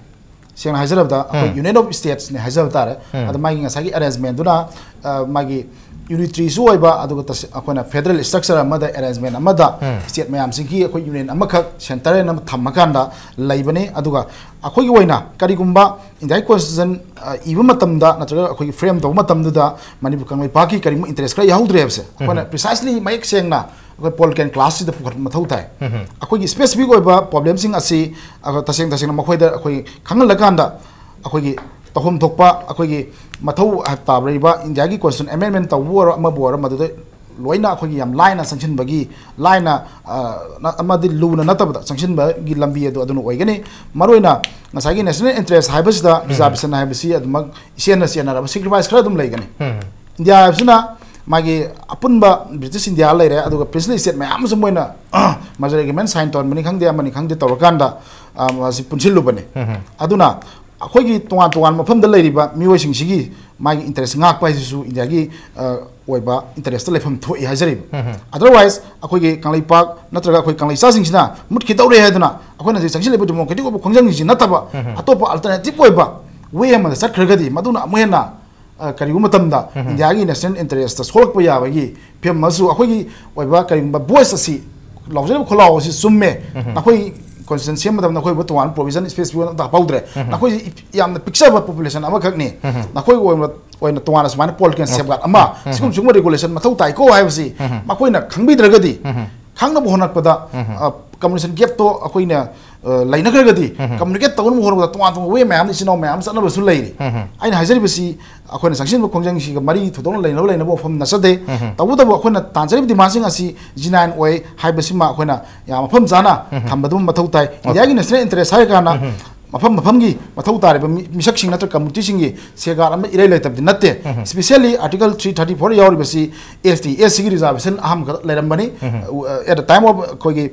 ꯁꯦꯡꯅ ꯍꯥꯏꯖꯔꯕꯗ ꯑꯩꯈꯣꯏ ꯌꯨꯅꯤꯌꯟ ꯑꯣꯐ ꯏꯁꯇꯦꯠꯁꯅꯦ ꯍꯥꯏꯖꯕ ꯇꯥꯔꯦ꯫ ꯑꯗ ꯃꯥꯒꯤ ꯉꯁꯥꯏꯒꯤ ꯑꯦꯔꯦꯟꯖꯃꯦꯟꯗꯨꯅ ꯑ, ꯃꯥꯒꯤ ꯌꯨꯅꯤꯇ꯭ꯔꯤꯁꯨ ꯑꯣꯏꯕ, ꯑꯗꯨꯒ ꯇꯁꯦ-, ꯑꯩꯈꯣꯏꯅ ꯐꯦꯗꯔꯦꯜ ꯏꯁꯇ꯭ꯔꯛꯆꯔ ꯑꯃꯗ ꯑꯦꯔꯦꯟꯖꯃꯦꯟ ꯑꯃꯗ ꯁ꯭ꯇꯦꯠ ꯃꯌꯥꯝꯁꯤꯒꯤ ꯑꯩꯈꯣꯏ ꯌꯨꯅꯤꯌꯟ ꯑꯃꯈꯛ ꯁꯦꯟꯇꯔ ꯑꯃ ꯊꯝꯃꯀꯥꯟꯗ ꯂꯩꯕꯅꯤ꯫ ꯑꯗꯨꯒ ꯑꯩꯈꯣꯏꯒꯤ ꯑꯣꯏꯅ ꯀꯔꯤꯒꯨꯝꯕ ꯏꯟꯗꯤꯌꯥꯒꯤ ꯀꯣꯟꯁꯇꯤꯇ꯭ꯌꯨꯁꯟ, ꯑ, ꯏꯕ ꯃꯇꯝꯗ ꯅꯠꯇ꯭ꯔꯒ ꯑꯩꯈꯣꯏꯒꯤ ꯐ꯭ꯔꯦꯝ ꯇꯧꯕ ꯃꯇꯝꯗꯨꯗ ꯃꯅꯤꯄꯨꯔ ꯀꯪꯂꯩꯄꯥꯛꯀꯤ ꯀꯔꯤꯒꯨꯝꯕ ꯏꯟꯇꯔꯦꯁ ꯈꯔ ꯌꯥꯎꯍꯧꯗ꯭ꯔꯦ ꯍꯥꯏꯕꯁꯦ ꯑꯩꯈꯣꯏꯅ ꯄ꯭ꯔꯤꯁꯥꯏꯁꯂꯤ ꯃꯌꯦꯛ ꯁꯦꯡꯅ ꯑꯩꯈꯣꯏ ꯄꯣꯂꯤꯇꯤꯀꯦꯜ ꯀ꯭ꯂꯥꯁꯁꯤꯗ ꯄꯨꯈꯠꯄ ꯃꯊꯧ ꯇꯥꯏ꯫ ꯑꯩꯈꯣꯏꯒꯤ ꯁ꯭ꯄꯦꯁꯤꯐꯤꯛ ꯑꯣꯏꯕ ꯄ꯭ꯔꯣꯕ꯭ꯂꯦꯝꯁꯤꯡ ꯑꯁꯤ, ꯑ, ꯇꯁꯦꯡ ꯇꯁꯦꯡꯅ ꯃꯈꯣꯏꯗ ꯑꯩꯈꯣꯏ ꯈꯪꯍꯜꯂꯀꯥꯟꯗ ꯑꯩꯈꯣꯏꯒꯤ ꯇꯧꯐꯝ ꯊꯣꯛꯄ ꯑꯩꯈꯣꯏꯒꯤ ꯃꯊꯧ ꯇꯥꯕ ꯏꯟꯗꯤꯌꯥꯒꯤ ꯀꯣꯟꯁꯇꯤꯇ꯭ꯌꯨꯁꯟ ꯑꯦꯃꯦꯟꯃꯦꯟ ꯇꯧꯕ ꯑꯣꯏꯔꯣ, ꯑꯃꯕꯨ ꯑꯣꯏꯔꯣ, ꯃꯗꯨꯗ ꯂꯣꯏꯅ ꯑꯩꯈꯣꯏꯒꯤ ꯌꯥꯝ ꯂꯥꯏꯅ ꯆꯪꯁꯤꯟꯕꯒꯤ, ꯂꯥꯏꯅ ꯑ, ꯅ- ꯑꯃꯗꯤ ꯂꯨꯅ ꯅꯠꯇꯕꯗ ꯆꯪꯁꯤꯟꯕꯒꯤ ꯂꯝꯕꯤ ꯑꯗꯨ ꯑꯗꯨꯅ ꯑꯣꯏꯒꯅꯤ꯫ ꯃꯔꯨꯑꯣꯏꯅ ꯉꯁꯥꯏꯒꯤ national interest ꯍꯥꯏꯕꯁꯤꯗ reservation ꯍꯥꯏꯕꯁꯤ ꯑꯗꯨꯃꯛ ꯏꯆꯦꯟꯅ ꯆꯦꯟꯅꯔꯕ sacrifice ꯈꯔ ꯑꯗꯨꯝ ꯂꯩꯒꯅꯤ꯫ ꯏꯟꯗꯤꯌꯥ ꯍꯥꯏꯕꯁꯤꯅ ꯃꯥꯒꯤ ꯑꯄꯨꯟꯕ British ꯏꯟꯗꯤꯌꯥ ꯂꯩꯔꯦ, ꯑꯗꯨꯒ princely state ꯃꯌꯥꯝ ꯑꯃꯁꯨ ꯃꯣꯏꯅ merger agreement sign ꯇꯧꯍꯟꯕꯅꯤ ꯈꯪꯗꯦ, ꯑꯃꯅꯤ ꯈꯪꯗꯦ ꯇꯧꯔꯀꯥꯟꯗ ꯑ, ꯃꯁꯤ ꯄꯨꯟꯁꯤꯜꯂꯨꯕꯅꯤ꯫ ꯑꯗꯨꯅ ꯑꯩꯈꯣꯏꯒꯤ ꯇꯣꯉꯥꯟ ꯇꯣꯉꯥꯟꯕ ꯃꯐꯝꯗ ꯂꯩꯔꯤꯕ ꯃꯤꯑꯣꯏꯁꯤꯡꯁꯤꯒꯤ ꯃꯥꯒꯤ interest ꯉꯥꯛꯄ ꯍꯥꯏꯁꯤꯁꯨ ꯏꯟꯗꯤꯌꯥꯒꯤ ꯑ, ꯑꯣꯏꯕ interest ꯂꯩꯐꯝ ꯊꯣꯛꯏ ꯍꯥꯏꯖꯔꯤꯕ꯫ Otherwise ꯑꯩꯈꯣꯏꯒꯤ ꯀꯪꯂꯩꯄꯥꯛ ꯅꯠꯇ꯭ꯔꯒ ꯑꯩꯈꯣꯏ ꯀꯪꯂꯩꯆꯥꯁꯤꯡꯁꯤꯅ ꯃꯨꯠꯈꯤꯗꯧꯔꯦ ꯍꯥꯏꯗꯨꯅ ꯑꯩꯈꯣꯏꯅ ꯍꯧꯖꯤꯛ ꯆꯪꯁꯤꯜꯂꯤꯕ democratic ꯑꯣꯏꯕ ꯈꯣꯡꯖꯪꯁꯤꯡꯁꯤ ꯅꯠꯇꯕ ꯑꯇꯣꯞꯄ alternative ꯑꯣꯏꯕ way ꯑꯃꯗ ꯆꯠꯈ꯭ꯔꯒꯗꯤ ꯃꯗꯨꯅ ꯑꯃꯨꯛ ꯍꯦꯟꯅ ꯑ, ꯀꯔꯤꯒꯨꯝꯕ ꯃꯇꯝꯗ ꯏꯟꯗꯤꯌꯥꯒꯤ national interest ꯁꯣꯛꯂꯛꯄ ꯌꯥꯕꯒꯤ ꯐꯤꯕꯝ ꯑꯃꯁꯨ ꯑꯩꯈꯣꯏꯒꯤ ꯑꯣꯏꯕ ꯀꯔꯤꯒꯨꯝꯕ voice ꯑꯁꯤ ꯂꯥꯎꯖꯔꯤꯕ ꯈꯣꯜꯂꯥꯎ ꯑꯁꯤ ꯆꯨꯝꯃꯦ, ꯅꯈꯣꯏ constitution ꯁꯦꯝꯕ ꯃꯇꯝꯗ ꯅꯈꯣꯏ ꯇꯣꯉꯥꯟꯕ provision space ꯑꯃꯠꯇ ꯍꯥꯞꯍꯧꯗ꯭ꯔꯦ, ꯅꯈꯣꯏ ꯌꯥꯝꯅ ꯄꯤꯛꯆꯕ population ꯑꯃꯈꯛꯅꯤ, ꯅꯈꯣꯏꯒꯤ ꯑꯣꯏꯅ ꯑꯣꯏꯅ ꯇꯣꯉꯥꯟꯅ ꯁꯨꯃꯥꯏꯅ ꯄꯣꯂꯤꯇꯤꯀꯦꯜ ꯁꯦꯐꯒꯥꯔꯗ ꯑꯃ ꯁꯤꯒꯨꯝꯕ ꯁꯤꯒꯨꯝꯕ ꯔꯤꯒꯨꯂꯦꯁꯟ ꯃꯊꯧ ꯇꯥꯏꯀꯣ ꯍꯥꯏꯕꯁꯤ ꯃꯈꯣꯏꯅ ꯈꯪꯕꯤꯗ꯭ꯔꯒꯗꯤ, ꯈꯪꯅꯕ ꯍꯣꯠꯅꯔꯛꯄꯗ communication gapꯇꯣ ꯑꯩꯈꯣꯏꯅ ꯑ, ꯂꯩꯅꯈ꯭ꯔꯒꯗꯤ communicate ꯇꯧꯅꯕ ꯍꯣꯠꯅꯕꯗ ꯇꯣꯉꯥꯟ ꯇꯣꯉꯥꯟꯕ way ꯃꯌꯥꯝꯗ ꯏꯆꯤꯟ ꯏꯅꯥꯎ ꯃꯌꯥꯝ ꯆꯠꯅꯕꯁꯨ ꯂꯩꯔꯤ꯫ ꯑꯩꯅ ꯍꯥꯏꯖꯔꯤꯕꯁꯤ ꯑꯩꯈꯣꯏꯅ ꯆꯪꯁꯤꯟꯕ ꯈꯣꯡꯖꯪꯁꯤꯒ ꯃꯔꯤ ꯊꯣꯏꯗꯣꯛꯅ ꯂꯩꯅꯕ ꯂꯩꯅꯕ ꯋꯥꯐꯝ ꯅꯠꯆꯗꯦ꯫ ꯇꯧꯕꯇꯕꯨ ꯑꯩꯈꯣꯏꯅ ꯇꯥꯟꯖꯔꯤꯕ demandꯁꯤꯡ ꯑꯁꯤ genuine ꯑꯣꯏ ꯍꯥꯏꯕꯁꯤꯃ ꯑꯩꯈꯣꯏꯅ ꯌꯥꯝ ꯃꯐꯝ ꯆꯥꯅ ꯊꯝꯕꯗꯨ ꯃꯊꯧ ꯇꯥꯏ꯫ ꯏꯟꯗꯤꯌꯥꯒꯤ national interest ꯍꯥꯏꯔ ꯀꯥꯟꯗ ꯃꯐꯝ ꯃꯐꯝꯒꯤ ꯃꯊꯧ ꯇꯥꯔꯤꯕ ꯃꯤ- ꯃꯤꯁꯛꯁꯤꯡ ꯅꯠꯇ꯭ꯔꯒ communityꯁꯤꯡꯒꯤ ꯁꯦꯒꯥꯠ ꯑꯃ ꯏꯔꯩ ꯂꯩꯇꯕꯗꯤ ꯅꯠꯇꯦ꯫ Especially Article three thirty four ꯌꯥꯎꯔꯤꯕꯁꯤ S T, S Cꯒꯤ reservation ꯑꯍꯥꯟꯕ ꯈꯛꯇ ꯂꯩꯔꯝꯕꯅꯤ꯫ At the time of ꯑꯩꯈꯣꯏꯒꯤ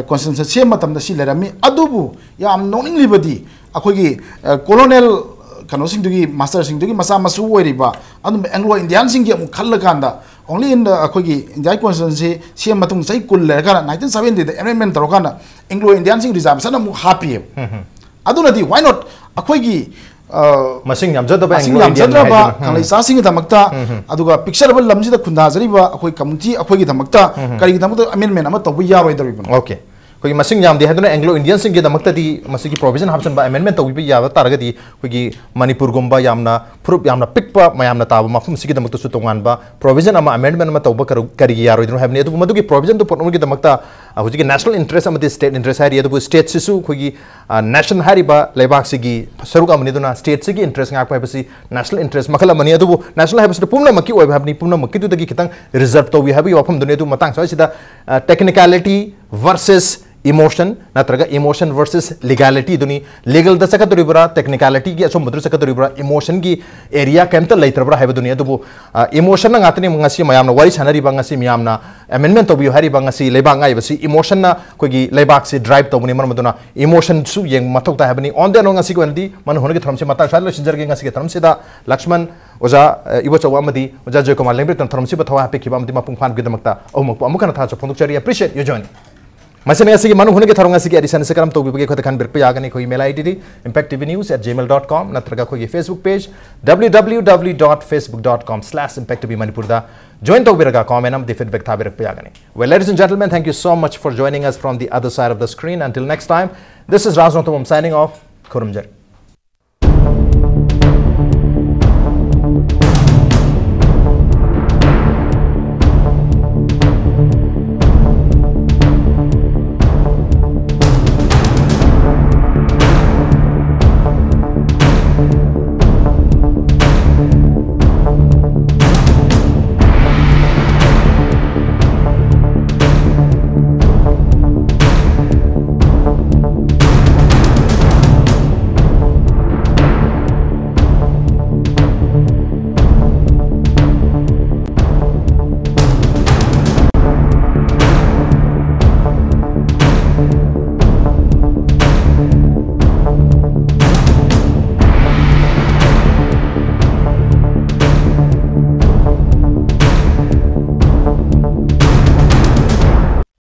constitution ꯁꯦꯝꯕ ꯃꯇꯝꯗ ꯁꯤ ꯂꯩꯔꯝꯃꯤ꯫ ꯑꯗꯨꯕꯨ ꯌꯥꯝ ꯅꯣꯛꯅꯤꯡꯂꯤꯕꯗꯤ ꯑꯩꯈꯣꯏꯒꯤ colonial ꯀꯩꯅꯣꯁꯤꯡꯗꯨꯒꯤ, masterꯁꯤꯡꯗꯨꯒꯤ ꯃꯆꯥ ꯃꯁꯨ ꯑꯣꯏꯔꯤꯕ ꯑꯗꯨꯝꯕ Anglo Indianꯁꯤꯡꯒꯤ ꯑꯃꯨꯛ ꯈꯜꯂꯀꯥꯟꯗ, only in the ꯑꯩꯈꯣꯏꯒꯤ Indian constitution ꯁꯦꯝꯕ ꯃꯇꯨꯡ ꯆꯍꯤ ꯀꯨꯟ ꯂꯩꯔꯀꯥꯟꯗ nineteen seventyꯗ amendment ꯇꯧꯔꯀꯥꯟꯗ Anglo Indianꯁꯤꯡ reservation ꯑꯃꯨꯛ ꯍꯥꯞꯄꯤꯌꯦꯕ꯫ ꯑꯗꯨꯅꯗꯤ why not ꯑꯩꯈꯣꯏꯒꯤ ꯑ, ꯃꯁꯤꯡ ꯌꯥꯝꯖꯗꯕ ꯃꯁꯤꯡ Anglo Indian ꯌꯥꯝꯖꯗ꯭ꯔꯕ ꯍꯥꯏꯗꯨꯅ꯫ ꯀꯪꯂꯩꯆꯥꯁꯤꯡꯒꯤꯗꯃꯛꯇ, ꯑꯗꯨꯒ ꯄꯤꯛꯆꯔꯕ ꯂꯝꯁꯤꯗ ꯈꯨꯟꯗꯥꯖꯔꯤꯕ ꯑꯩꯈꯣꯏ community ꯑꯩꯈꯣꯏꯒꯤꯗꯃꯛꯇ ꯀꯔꯤꯒꯤꯗꯃꯛꯇ amendment ꯑꯃ ꯇꯧꯕ ꯌꯥꯔꯣꯏꯗꯧꯔꯤꯕꯅꯣ? Okay, ꯑꯩꯈꯣꯏꯒꯤ ꯃꯁꯤꯡ ꯌꯥꯝꯗꯦ ꯍꯥꯏꯗꯨꯅ Anglo Indianꯁꯤꯡꯒꯤꯗꯃꯛꯇꯗꯤ ꯃꯁꯤꯒꯤ provision ꯍꯥꯞꯆꯤꯟꯕ, amendment ꯇꯧꯕꯤꯕ ꯌꯥꯕ ꯇꯥꯔꯒꯗꯤ ꯑꯩꯈꯣꯏꯒꯤ ꯃꯅꯤꯄꯨꯔꯒꯨꯝꯕ ꯌꯥꯝꯅ ꯐꯨꯔꯨꯞ ꯌꯥꯝꯅ ꯄꯤꯛꯄ ꯃꯌꯥꯝꯅ ꯇꯥꯕ ꯃꯐꯝꯁꯤꯒꯤꯗꯃꯛꯇꯁꯨ ꯇꯣꯉꯥꯟꯕ provision ꯑꯃ, amendment ꯑꯃ ꯇꯧꯕ ꯀꯔꯨ-, ꯀꯔꯤꯒꯤ ꯌꯥꯔꯣꯏꯗ꯭ꯔꯤꯅꯣ ꯍꯥꯏꯕꯅꯤ꯫ ꯑꯗꯨꯕꯨ ꯃꯗꯨꯒꯤ provision ꯗꯨ ꯄꯨꯔꯛꯅꯕꯒꯤꯗꯃꯛꯇ, ꯑ, ꯍꯧꯖꯤꯛꯀꯤ national interest ꯑꯃꯗꯤ state interest ꯍꯥꯏꯔꯤ꯫ ꯑꯗꯨꯕꯨ state ꯁꯤꯁꯨ ꯑꯩꯈꯣꯏꯒꯤ, ꯑ, nation ꯍꯥꯏꯔꯤꯕ ꯂꯩꯕꯥꯛꯁꯤꯒꯤ ꯁꯔꯨꯛ ꯑꯃꯅꯤ꯫ ꯑꯗꯨꯅ state ꯁꯤꯒꯤ interest ꯉꯥꯛꯄ ꯍꯥꯏꯕꯁꯤ national interest ꯃꯈꯜ ꯑꯃꯅꯤ꯫ ꯑꯗꯨꯕꯨ national ꯍꯥꯏꯕꯁꯤꯗ ꯄꯨꯝꯅꯃꯛꯀꯤ ꯑꯣꯏꯕ ꯍꯥꯏꯕꯅꯤ, ꯄꯨꯝꯅꯃꯛꯀꯤꯗꯨꯗꯒꯤ ꯈꯤꯇꯪ reserve ꯇꯧꯏ ꯍꯥꯏꯕꯒꯤ ꯋꯥꯐꯝꯗꯨꯅꯤ꯫ ꯑꯗꯨ ꯃꯇꯥꯡ ꯁ꯭ꯋꯥꯏꯁꯤꯗ, ꯑ, technicality versus emotion ꯅꯠꯇ꯭ꯔꯒ emotion versus legality ꯗꯨꯅꯤ꯫ Legal ꯗ ꯆꯠꯀꯗꯧꯔꯤꯕ꯭ꯔꯥ, technicality ꯒꯤ ꯑꯆꯨꯝꯕꯗꯨꯗ ꯆꯠꯀꯗꯧꯔꯤꯕ꯭ꯔꯥ, emotion ꯒꯤ area ꯀꯩꯝꯇ ꯂꯩꯇ꯭ꯔꯕ꯭ꯔꯥ ꯍꯥꯏꯕꯗꯨꯅꯤ꯫ ꯑꯗꯨꯕꯨ, ꯑ, emotion ꯅ ꯉꯥꯛꯇꯅꯤ ꯉꯁꯤ ꯃꯌꯥꯝꯅ ꯋꯥꯔꯤ ꯁꯥꯟꯅꯔꯤꯕ, ꯉꯁꯤ ꯃꯌꯥꯝꯅ amendment ꯇꯧꯕꯤꯌꯨ ꯍꯥꯏꯔꯤꯕ, ꯉꯁꯤ ꯂꯩꯕꯥꯛ ꯉꯥꯛꯏꯕꯁꯤ emotion ꯅ ꯑꯩꯈꯣꯏꯒꯤ ꯂꯩꯕꯥꯛꯁꯤ drive ꯇꯧꯕꯅꯤ꯫ ꯃꯔꯝ ꯑꯗꯨꯅ emotion ꯁꯨ ꯌꯦꯡꯕ ꯃꯊꯧ ꯇꯥꯏ ꯍꯥꯏꯕꯅꯤ꯫ On the whole, ꯉꯁꯤꯒꯤ ꯑꯣꯏꯅꯗꯤ ꯃꯅꯨ ꯍꯨꯅꯒꯤ ꯊꯧꯔꯝꯁꯤ ꯃꯇꯥꯡ ꯁ꯭ꯋꯥꯏꯗ ꯂꯣꯏꯁꯤꯟꯖꯔꯒꯦ꯫ ꯉꯁꯤꯒꯤ ꯊꯧꯔꯝꯁꯤꯗ ꯂꯛꯁꯃꯟ, ꯑꯣꯖꯥ, ꯑ, ꯏꯕꯣꯆꯧꯕ ꯑꯃꯗꯤ ꯑꯣꯖꯥ ꯖꯣꯏꯀꯨꯃꯥꯔ ꯂꯦꯡꯕ꯭ꯔꯦꯛꯇꯅ ꯊꯧꯔꯝꯁꯤꯕꯨ ꯊꯋꯥꯏ ꯍꯥꯞꯄꯤꯈꯤꯕ ꯑꯃꯗꯤ ꯃꯄꯨꯡ ꯐꯥꯍꯟꯕꯒꯤꯗꯃꯛꯇ ꯑꯍꯨꯝꯃꯛꯄꯨ ꯑꯃꯨꯛ ꯍꯟꯅ ꯊꯥꯒꯠꯆꯕ ꯐꯣꯡꯗꯣꯛꯆꯔꯤ꯫ Appreciate your joining꯫ ꯃꯁꯤꯅ ꯉꯁꯤꯒꯤ ꯃꯅꯨ ꯍꯨꯅꯒꯤ ꯊꯧꯔꯝ ꯑꯁꯤꯒꯤ edition ꯑꯁꯤ ꯀꯔꯝ ꯇꯧꯕꯤꯕꯒꯦ? ꯑꯩꯈꯣꯏꯗ ꯈꯟꯕꯤꯔꯛꯄ ꯌꯥꯒꯅꯤ꯫ ꯑꯩꯈꯣꯏꯒꯤ email I D D impact T V news at gmail dot com ꯅꯠꯇ꯭ꯔꯒ ꯑꯩꯈꯣꯏꯒꯤ Facebook page W W W dot facebook dot com slash impact T V Manipur ꯗ join ꯇꯧꯕꯤꯔꯒ comment ꯑꯃꯗꯤ feedback ꯊꯥꯕꯤꯔꯛꯄ ꯌꯥꯒꯅꯤ꯫ Well, ladies and gentlemen, thank you so much for joining us from the other side of the screen. Until next time, this is Raj Nongthombam signing off. ꯈꯨꯔꯨꯝꯖꯔꯤ꯫